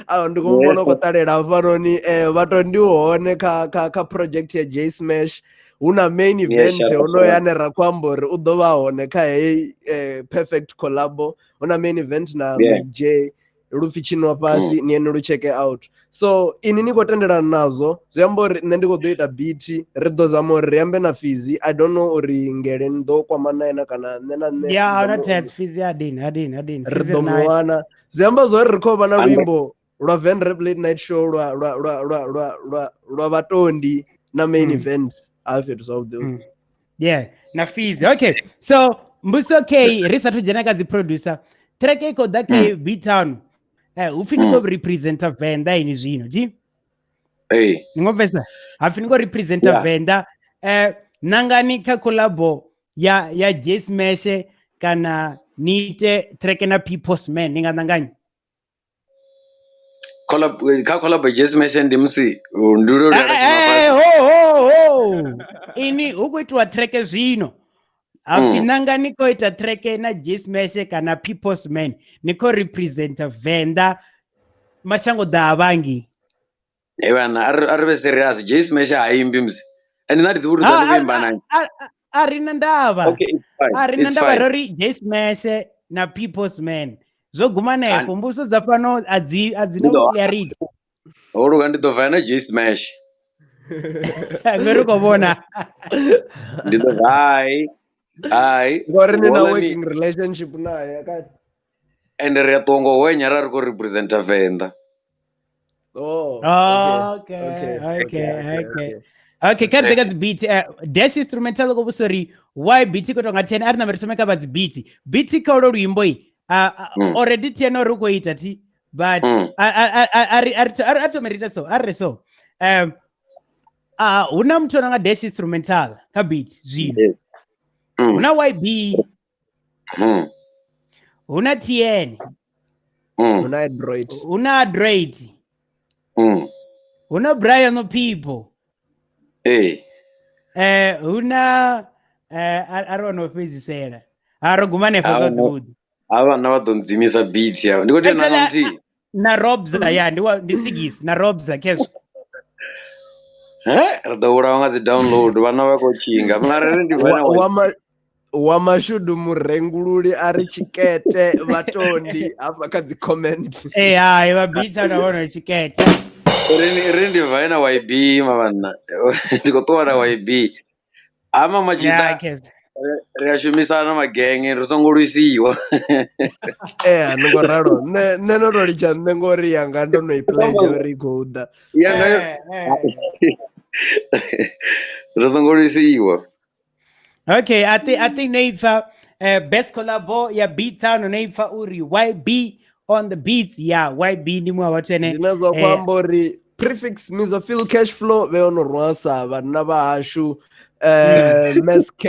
Ah, ndi khou vhona khou ṱalela hafhanoni vhatondi hone kha kha kha project ya J Smash. Hu na main event shout out honoyo ane ra khou amba uri u ḓo vha hone kha heyi perfect collabo. Hu na main event na Mac J, lupfi tshinwa fhasi ni ene lu check out. So ini ni khou tendelana nazwo zwi amba uri nṋe ndi khou ḓo ita beat, ri ḓo zama uri ri ambe na Fizzy. I don't know uri ngele ni ḓo kwama naye na kana nṋe na nṋe Yeah, zama na uri test Fizzy adini adini adini. ri ḓo mu wana. Zwi amba zwa uri ri khou vha na luimbo lwa Venrap Late Night Show lwa lwa lwa lwa lwa lwa lwa vhatondi na main event ha fhethu zwavhuḓi. Yeah, na Fizzy. Okay. So Mbuso K ri sathu dzhena kha dzi producer. Track i khou ḓa kha B-Town. Hupfi ni khou representa Venḓa ini zwino, ti? Ee. Ni ngo pfesesa? Hapfi ni khou representa Venḓa. Nangani kha collabo ya ya J Smash kana ni ite track na People's Man, ni nga nangani? Collab kha collab J Smash ndi musi ndi lo lala tshinwa fhasi. Ho ho ho. Ini hu khou itiwa track zwino. Hapfi nanga ni khou ita track na J Smash kana People's Man, ni khou representa Venḓa mashango ḓa vhangi. Eh bana, a ri vhe serious. J Smash ha imbi musi. And nṋe a thi ḓivhi uri ḓo ndi imba nani. A ri na ndavha. Okay, it's fine. A ri na It's ndavha fine. ro ri J Smash na People's Man. Zwo guma hanefho, mbudziso dza fhano a dzi na clarity. Ho luga, ndi ḓo vaya na J Smash. Ngori khou vhona. Ndi ḓo hai. Hai. Ngori ni na working relationship naye ka. And ri a ṱuwa ngo hwenya ra ri khou representa Venḓa. Oh, okay. Okay, Okay, kha ri ḓe kha dzi beat. Dash instrumental ko vhusa uri why beat i khou tonga 10, a ri nambe ri thome kha vha dzi beat. Beat kha ulo luimbo i already 10 uri u khou ita thi, but a ri thome ri ite so, a ri so. Hu na muthu ano nga dash instrumental kha beat zwino. Yes. Hu na YB. Hu na TN. Hu na Android. Hu na Android. Hu na Brian People. Hu na a ri wana u fhedzisela. Ha ro guma hanefho zwavhuḓi. Ha vhana vha ḓo ndzimisa beat ya. Ndi khou tea na muthihi. Na Robza ya ndi sigisi na Robza khezwo. Ri ḓo vhulawa nga dzi download vhana vha khou tshinga. Mara ri ndi Wa mashudu murengululi a ri tshikete vhatondi hafha kha dzi comment. Ee hai vha B-Town na vhona tshikete. Ri ndi vaina YB mavhanna. Ndi khou ṱuwa na YB. Ama machita ri a shumisana magenge ri songo lwisiwa. Eh no ngo ralo. Nṋe no to litsha nṋe ngori yanga ndo no i pledge uri i khou ḓa. Yanga ri songo lwisiwa. Okay, I think Neifa best collabo ya B-Town Neifa uri YB on the beats. Yeah, YB ndi mwa watu ene. Ndina zwa kwamba uri prefix mesophyll cash flow vhe ono rwasa vhanna vha hashu MSK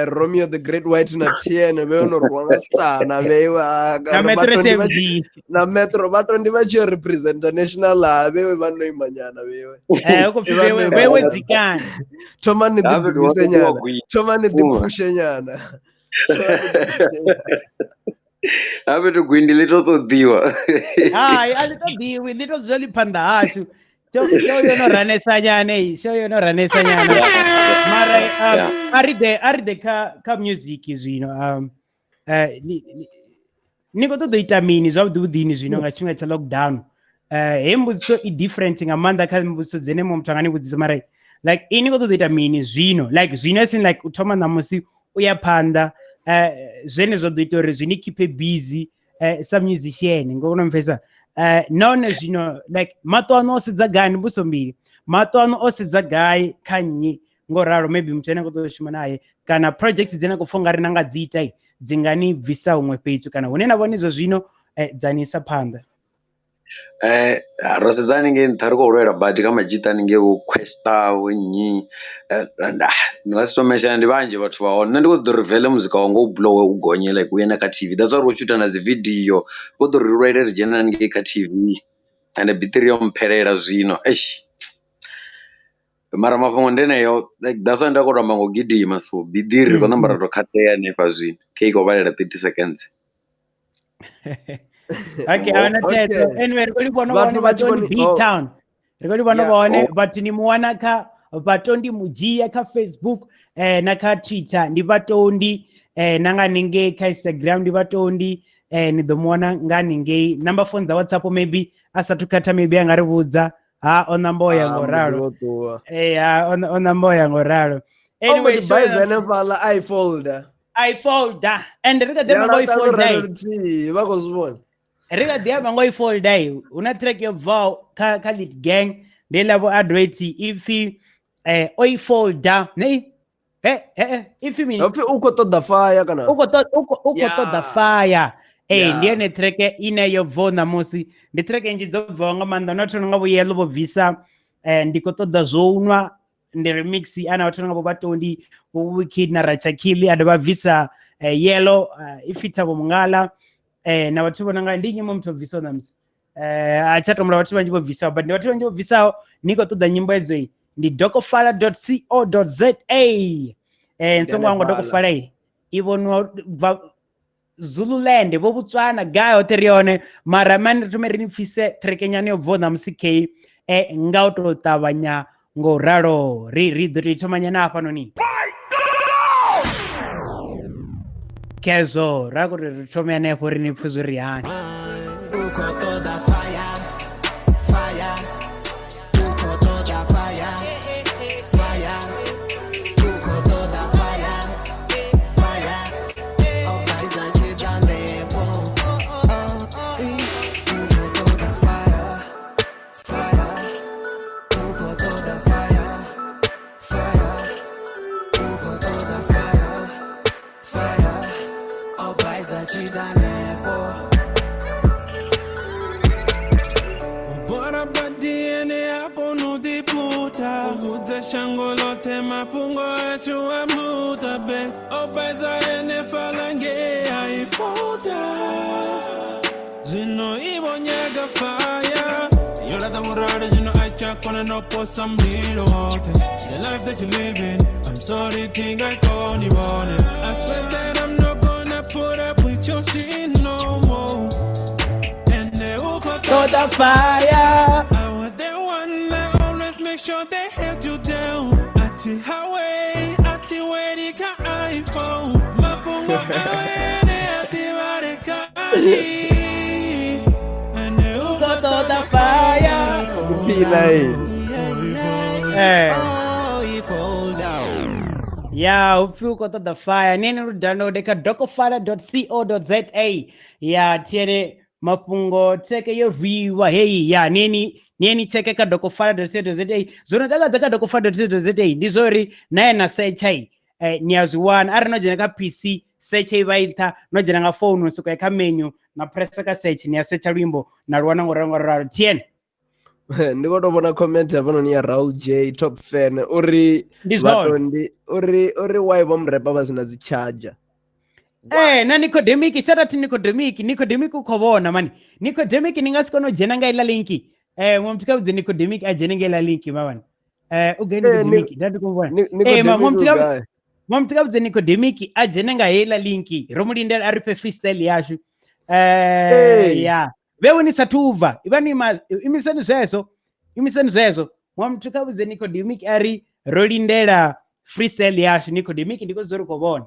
Romeo the Great White na TN vhe ono rwasa na vhewa na Metro SMG na Metro vhatondi vha tshi represent national ha vhewe vha no imanyana vhewe uko vhewe dzikani thoma ni ḓi nyana thoma ni ḓi phushe nyana Habe to gwindi ḽi to ṱoḓiwa. Hai a ḽi ṱoḓiwi ḽi to dzula ḽi phanḓa hashu. Show yo no ranesa nyana iyi, show yo no ranesa nyana. Mara a ri ḓe kha music zwino. Ni khou ṱoḓa u ita mini zwavhuḓi vhuḓini zwino nga tshifhinga tsha lockdown? He mbudziso i different nga maanḓa kha mbudziso dzine muṅwe muthu anga ni vhudzisa, mara like ini khou ṱoḓa u ita mini zwino? Like zwino as in like u thoma ṋamusi u ya phanḓa. Zwene zwa ḓo ita uri zwi ni keep busy sa musician ngo no mpfesa. Nahone zwino like maṱo aṋu o sedza gai? Ndi mbudziso mbili. Maṱo aṋu o sedza gai kha nnyi ngo ralo? Maybe muthu ane a khou ṱoḓa u shuma naye kana projects dzine a khou pfha ungari na nga dzi ita dzi nga ni bvisa huṅwe fhethu kana hune na vhone zwa zwino dza ni isa phanḓa. Ro sedza haningei nṱha ri khou lwela badi kha madzhita haningei vho Questa vho nnyi ndi nga si to mention ndi vhanzhi vhathu vha hone. Nṋe ndi khou ṱoḓa uri vele muzika wanga u blowe u gonye like u ye na kha TV, that's why ri khou shutha na dzi video ri khou ḓo ri lwele ri dzhene haningei kha TV ende biṱiri yo mphelela zwino eish. Mara mafhungo ndi eneyo like that's why nda khou to amba ngo gidima so biḓiri ri khou namba ra to khathea hanefha zwino khe i khou vhalela 30 seconds. Okay, I wanna tell you. Anyway, ri khou livhona vhone vhatondi B-Town. Ri khou livhona vhone vhathu ni muwana kha Vhatondi Mudzhia kha Facebook na kha Twitter ndi Vhatondi, na nga ningei kha Instagram ndi Vhatondi, ni ḓo muwana nga ningei number phone dza WhatsApp maybe a sathu khatha maybe a nga ri vhudza ha o namba o ya ngo ralo. O namba o ya ngo ralo. Anyway, so hanefhaḽa i folder. I folder and ri kha ḓi amba ngo i folder. Vha khou zwi vhona. Ri kha ḓi amba ngo i folder. Hu na track yo bvaho kha Lead Gang ndi ḽa vho Adweti ipfi o i folder. Nei ipfi mini? Ipfi u khou ṱoḓa fire kana? U khou ṱoḓa fire. Ndi yone track ine yo bvaho ṋamusi. Ndi track nnzhi dzo bvaho nga maanḓa. Hu na vhathu nga vho Yellow vho bvisa ndi khou ṱoḓa zwo nwa ndi remix ana vhathu nga vho Vhatondi vho Wikid na Rachakili a dovha bvisa Yellow ifita vho Mungala na vhathu vhona nga ndi nyimbo muthu bvisaho ṋamusi a tsha tombula vhathu vhanzhi vho bvisaho but ndi vhathu vhanzhi vho bvisaho. Ni khou ṱoḓa nyimbo edzo ndi dokofala.co.za. Ntsongo wangu Dokofala i vhonwa bva Zululand vho Botswana gai hoṱhe ri hone mara mani ri thome ri ni pfise trekenyana yo bvaho ṋamusi kei nga u tou ṱavhanya ngo ralo ri ḓo tou thoma nyana hafhanoni. Kezo ra kuri ri thome hanefho ri ni pfhe zwo ri hani. The life that you living, I'm sorry, think I can't even it. I swear that I'm not gonna put up with your sin no more. And they will the fire. I was the one that always make sure they held you down. Ati highway, ati where the iPhone. Pina iyi. Ya upfi u khou ṱoḓa fire ni ene lu download kha dokofala.co.za ya tiene mafhungo theke yo rwiwa heyi ya ni eni tsheke kha dokofala.co.za. Zwo no takadza kha dokofala.co.za ndi zwo uri na ye na search ni a zwi wana arali no dzhena kha PC search i vha i nṱha, no dzhena nga founu soko ya kha menu na pressa kha search ni a searcha luimbo na lu wana ngo ralo ngo ralo. Tiene Ndi khou tou vhona comment hafhanoni ya Raul J top fan uri Ndi zwone. vhatondi uri why vho murepa vha sina dzi charger. Na Nicodemic, shout out to Nicodemic. Nicodemic u khou vhona mani. Nicodemic ni nga si kone u dzhena nga iḽa linki. Muṅwe muthu kha vhudze Nicodemic a dzhene nga iḽa linki mavhani. U gai Nicodemic? Nda ndi khou vhona. Nicodemic Muṅwe muthu u kha gai? muṅwe muthu kha vhudze Nicodemic a dzhene nga heiḽa linki. Ro mu lindela a ri fhe freestyle yashu. Ya. Vhewe ni sathu ubva. Ivhani ima imiseni zwezwo. Imiseni zwezwo. Muṅwe muthu kha vhudze Nicodemic a ri ro lindela freestyle yashu. Nicodemic ndi khou zwi ri khou vhona.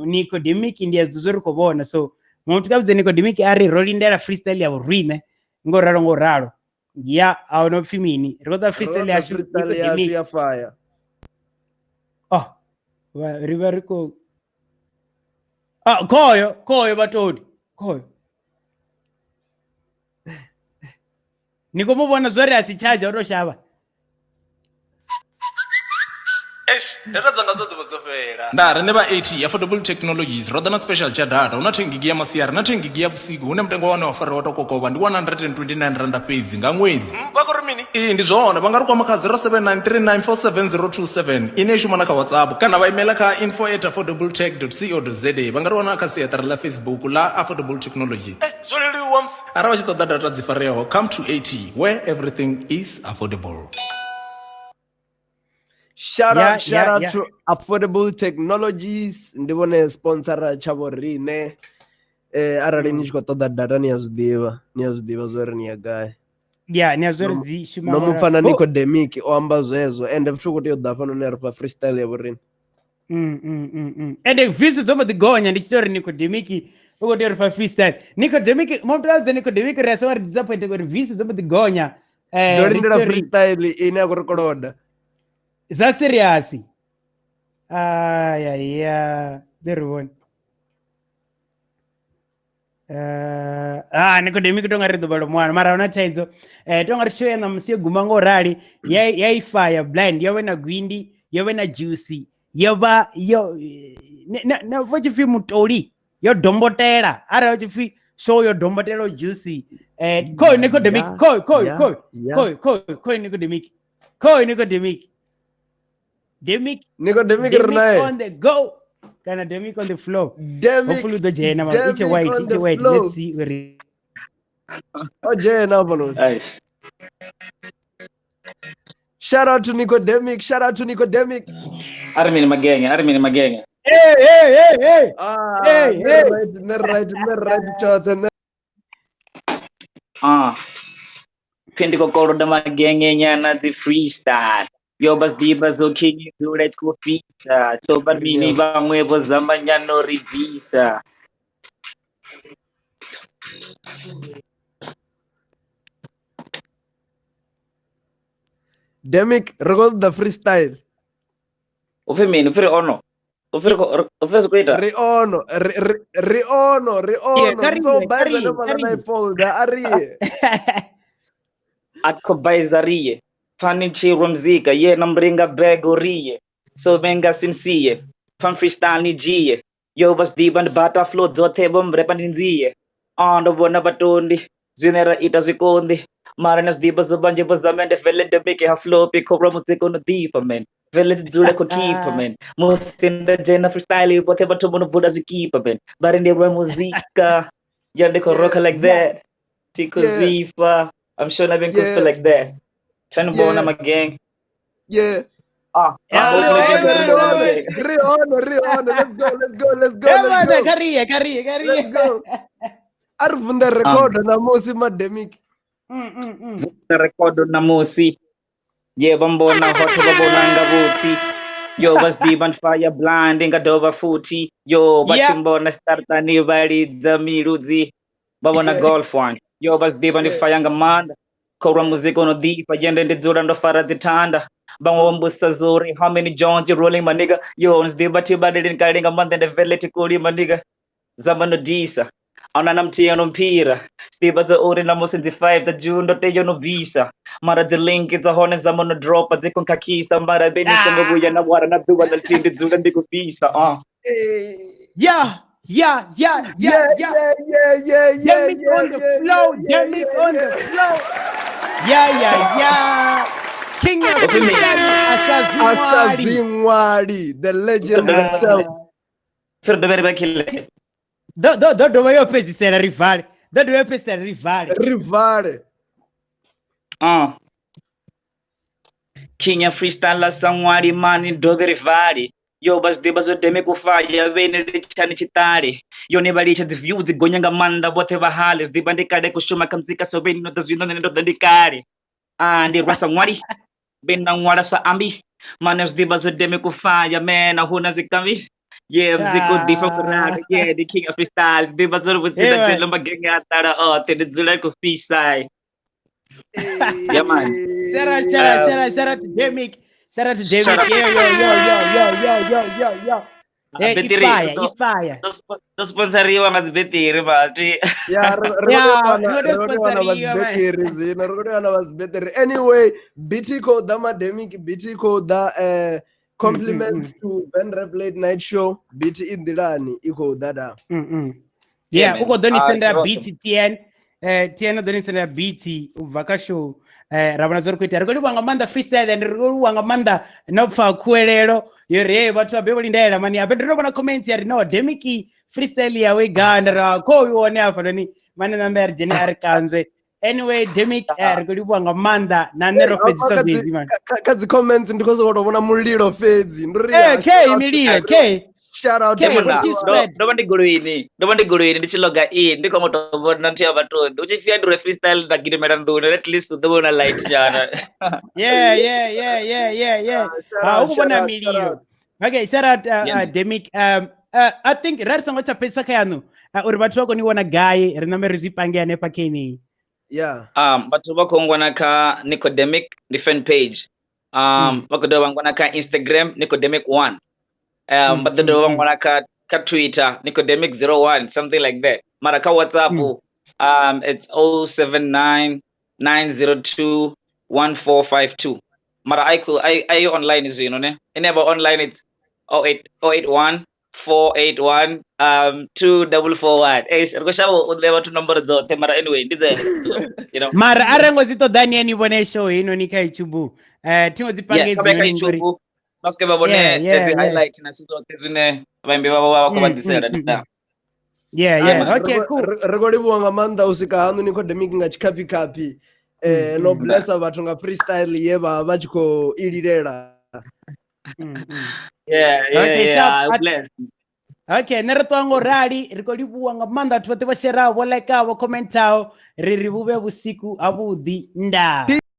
Nicodemic ndi a zwi ri khou vhona. So muṅwe muthu kha vhudze Nicodemic a ri ro lindela freestyle ya vhoriṋe ngo ralo ngo ralo. Ya a huna upfi mini. Ri khou ṱoḓa freestyle Ro ṱoḓa yashu freestyle yashu Nicodemic. ya fire. Oh, ri vha ri khou khoyo khoyo vhatoli khoyo. Ni khou mu vhona zwo ri a si charge o to shavha. Eish, data dzanga dzo ḓovha dzo fhela. Nda riṋe vha AT Affordable Technologies ro ḓa na special tsha data hu na 10 gig ya masiari na 10 gig ya vhusiku hune mutengo wa hone wa fariwa to kokovha ndi 129 randa fhedzi nga ṅwedzi. Vha khou ri mini? Ee ndi zwone, vha nga ri kwama kha 0793947027 ine i shuma na kha WhatsApp kana vha imela kha info@affordabletech.co.za. Vha nga ri wana kha siaṱari ḽa Facebook ḽa Affordable Technologies. Zwo leluwa musi arali vha tshi ṱoḓa data dzi fareaho, come to AT where everything is affordable. Shout Yeah, out, shout yeah, out yeah. to Affordable Technologies. Ndi vhone sponsor tsha vho riṋe. Arali ni tshi khou ṱoḓa data ni a zwi ḓivha, ni a zwi ḓivha zwori ni ya gai. Ya, ni a zwi uri dzi shuma No ngo mu pfa na ralo. Nicodemic o amba zwezwo ende futhi u khou tea u ḓa hafhanoni a ri fha freestyle ya vho riṋe. Ende visi dzo mbo ḓi gonya ndi tshi tou ri Nicodemic u khou tea uri fha freestyle. Nicodemic, muthu a vhudze Nicodemic ri a sa ri disappoint ngori visi dzo mbo ḓi gonya. Dzo Ri tshi lindela tou ri freestyle ine ya khou ri koloda. Za serious. Ay ay ya, ḓi ri vhone. Nicodemic to nga ri ḓuvha ḽo mwana mara huna thaidzo. To nga ri show ya ṋamusi yo guma ngo rali ya i fire blind yo vha na gwindi, yo vha na juicy, yo vha yo na vho tshi pfi mutoli yo dombotela. Arali hu tshi pfi show yo dombotela juicy. Khoyo Nicodemic, khoyo khoyo khoyo khoyo khoyo khoyo Nicodemic. Khoyo Nicodemic. Demic, Nicodemic ri Demic naye. on the go. Kana Demic on the floor. Demic, Hopefully u ḓo dzhena mara it's a Demic white, on it's a the white. floor. Let's see uri O dzhena hafhanoni. Eish. Shout out to Nicodemic, shout out to Nicodemic. A ri mini magenge, a ri mini magenge. Hey, hey, hey, hey. Hey, Ne hey. right, ne right, ne right tshoṱhe, ne Pfi ndi khou koloda magenge nyana dzi freestyle. Yo vha zwiḓivha dzo king dzule tshi khou fhisa. So vha mini vhaṅwe vho zama nyana u ri bvisa. Demic, ri khou ṱoḓa freestyle. U pfi mini? U pfi ri ono? U pfi ri khou- u pfi ri khou ita? Ri ono, ri ono, ri ono. kha ri So ye, kha baiza ri ye, ndo kha fhaḽa ri na ye. i folder, a ri ye. A khou baiza ri ye. Pfani tshi rwa muzika ye na mringa bag u ri ye. So venga simsiye. Pfani freestyle ni dzhie. Yo vha zwiḓivha ndi bata flow dzoṱhe vho mrepa ndi nzie. Ndo vhona vhatondi zwine ra ita zwikonḓi. Mara na zwiḓivha zwo vhanzhi vho zama ende vele Demic ha floppy khou rwa muzika u no ḓifha man. Vele dzi dzule khou keepa man. Musi nda dzhena freestyle vhoṱhe vha thoma no bvula zwikipa man. Vha ri ndi rwa muzika. Ya ndi khou rocka like that. Thi khou Yeah. zwifha. I'm sure na been Yeah. feel like that. Trying to Yeah. my gang. Yeah. Yeah, hope yeah, niggas yeah, are yeah, doing yeah. okay. Ri ono, ri ono. Let's go, let's go, let's go, Yeah, let's man, go. kha ri ye, kha ri ye, kha ri ye. Let's go. A ri vunḓe record ṋamusi Mademic. Record ṋamusi. Ye vha mbona hoṱhe vha vhona nga vhutsi. Yo vha zwi ḓivha ndi fire blind nga dovha futhi. Yo vha Yeah. tshi mbona startani vha lidza miludzi vha vhona golf one. Yo vha zwi ḓivha ndi fire nga maanḓa. Khou lwa muzika u no ḓifha yende ndi dzula ndo fara dzi thanda. Vhaṅwe vho mbudzisa zori how many joints you rolling my nigga. Yo ni zwi ḓivha thi badeli kale nga maanḓa ndi vele thi koli my nigga. Zamba no disa. Ahuna na muthihi ano mphira. Zwi ḓivha dza uri namusi dzi 5 dza June ndo tea u no bvisa. Mara dzi link dza hone dza mono dropa dzi khou nkhakhisa mara vhe ni songo vhuya na wara na ḓuvha na ḽithihi ndi dzula ndi khou fhisa. Yeah, yeah, yeah, yeah, yeah. Yeah, yeah, yeah, Demic on the flow, Demic on the flow. Yeah, yeah, yeah. King of freestyle, Asazimwali. Asazimwali, the legend himself. Sir dovhe ri vha khile. Do do do dovha yo fhedzisela ri vale. Do dovha yo fhedzisela ri vale. Ri vale. King ya freestyle sa ṅwali mani dovhe ri vale. Yo vha zwi ḓivha zwo deme kufaya vhene litshani tshiṱale. Yone vha litsha dzi view dzi gonya nga maanḓa vhoṱhe vha hale. Zwi ḓivha ndi kale ku shuma kha muzika so vheni no ḓa zwino nṋe ndo ḓa ndi kale. Ndi rwa sa ṅwali. Vheni na ṅwala sa ambi. Mane zwi ḓivha zwo deme kufaya man a huna zwikambi. Yeah, muzika u ḓifha kuralo. Yeah, ndi king of freestyle. Ḓivha zwo ri vhudzisa Yeah, man. dzhelo magenge a ḓala oṱhe ndi dzula khou fhisa. Yeah man. Shout out, shout out, shout out, shout out to Demic. Shout out to Demic. Shout out. Yo, yo, yo, yo, yo, yo, yo, yo, yo. Hey, Betiri, ifire, ifire. ndo sponsoriwa nga dzibetiri vhathu. Yeah, ri ri Yeah, khou tea u wana- ri khou ri khou tea u wana tea u sponsoriwa, man. vhadzibetiri zwino, ri khou tea u wana vhadzibetiri. Anyway, BT khou ḓa Mademic, BT khou ḓa compliments to Ben Rap Late Night Show. BT i nḓilani i khou ḓa da. Yeah, man. u khou ḓo ni sendela you're beat TN. TN u ḓo ni sendela beat u bva kha show. Ra vhona zwo ri khou itea. Ri khou livhuwa nga maanḓa freestyle and ri khou livhuwa nga maanḓa na u pfa khuwelelo yo ri hey vhathu vha be vho lindela mani. Abe ndo no vhona comments ya ri no Demiki freestyle yawe i gai nda ri kho i wone hafha noni mani nambe a ri dzhene a ri kanzwe. Anyway, Demic ri khou livhuwa nga maanḓa na nṋe ro fhedzisa zwezwi man. Kha dzi comments ndi khou sokou tou vhona mulilo fhedzi. Ndo ri Eh, ya, K shout out- mililo, K. Shout out K, to what Madiwa. you spread? Ndo vha ndi goloini, ndo vha ndi goloini ndi tshi loga in ndi khou to vhona nthu ya vhathu. Hu tshi pfhi ndi re freestyle nda gidimela nḓuni at least u ḓo vhona light nyana. Yeah, yeah, yeah, yeah, yeah, yeah. Shout Ah, out, u khou vhona shout out, shout mililo. out. Okay, shout out Yeah. Demic. I think ra ri songo tsha fhedzisa kha yaṋu uri vhathu vha kone u wana gai ri nambe ri zwi pange hanefha kha. Yeah. Vhathu vha khou ngwana kha Nicodemic ndi fan page. Vha khou dovha vha ngwana kha Instagram Nicodemic1. Vha ḓo dovha vha ngwana kha Twitter Nicodemic01 something like that. Mara kha WhatsApp it's 079 902 1452. Mara I could I online zwino ne. Ine vha online it's 08 081 481 2441. Eh ri khou shavha u ṋea vhathu nomboro dzoṱhe mara anyway ndi dzedzo you know. Mara arali ngo dzi ṱoḓa ni vhone show heinoni kha YouTube. Thi ngo dzi Yeah, pange kha vha ye kha hedzinoni ngori YouTube vha swike vha vhone Yeah, yeah, dzi yeah. highlight na zwithu zwoṱhe zwine vhaimbi vhavho vha vha khou vha ḓisela. Yeah, Ah, yeah. man, Okay, ri cool. ri khou livhuwa nga maanḓa u swika haṋu Nicodemic nga tshikhaphikhaphi. No blessa vhathu nga freestyle ye vha vha tshi khou i lilela. Yeah, yeah, Okay, yeah. so, Bless. Okay, nṋe ri ṱuwa ngo rali ri khou livhuwa nga maanḓa vhathu vhoṱhe vho sheraho vho likaho vho commentaho ri ri vhuvhe vhusiku havhuḓi ndaa.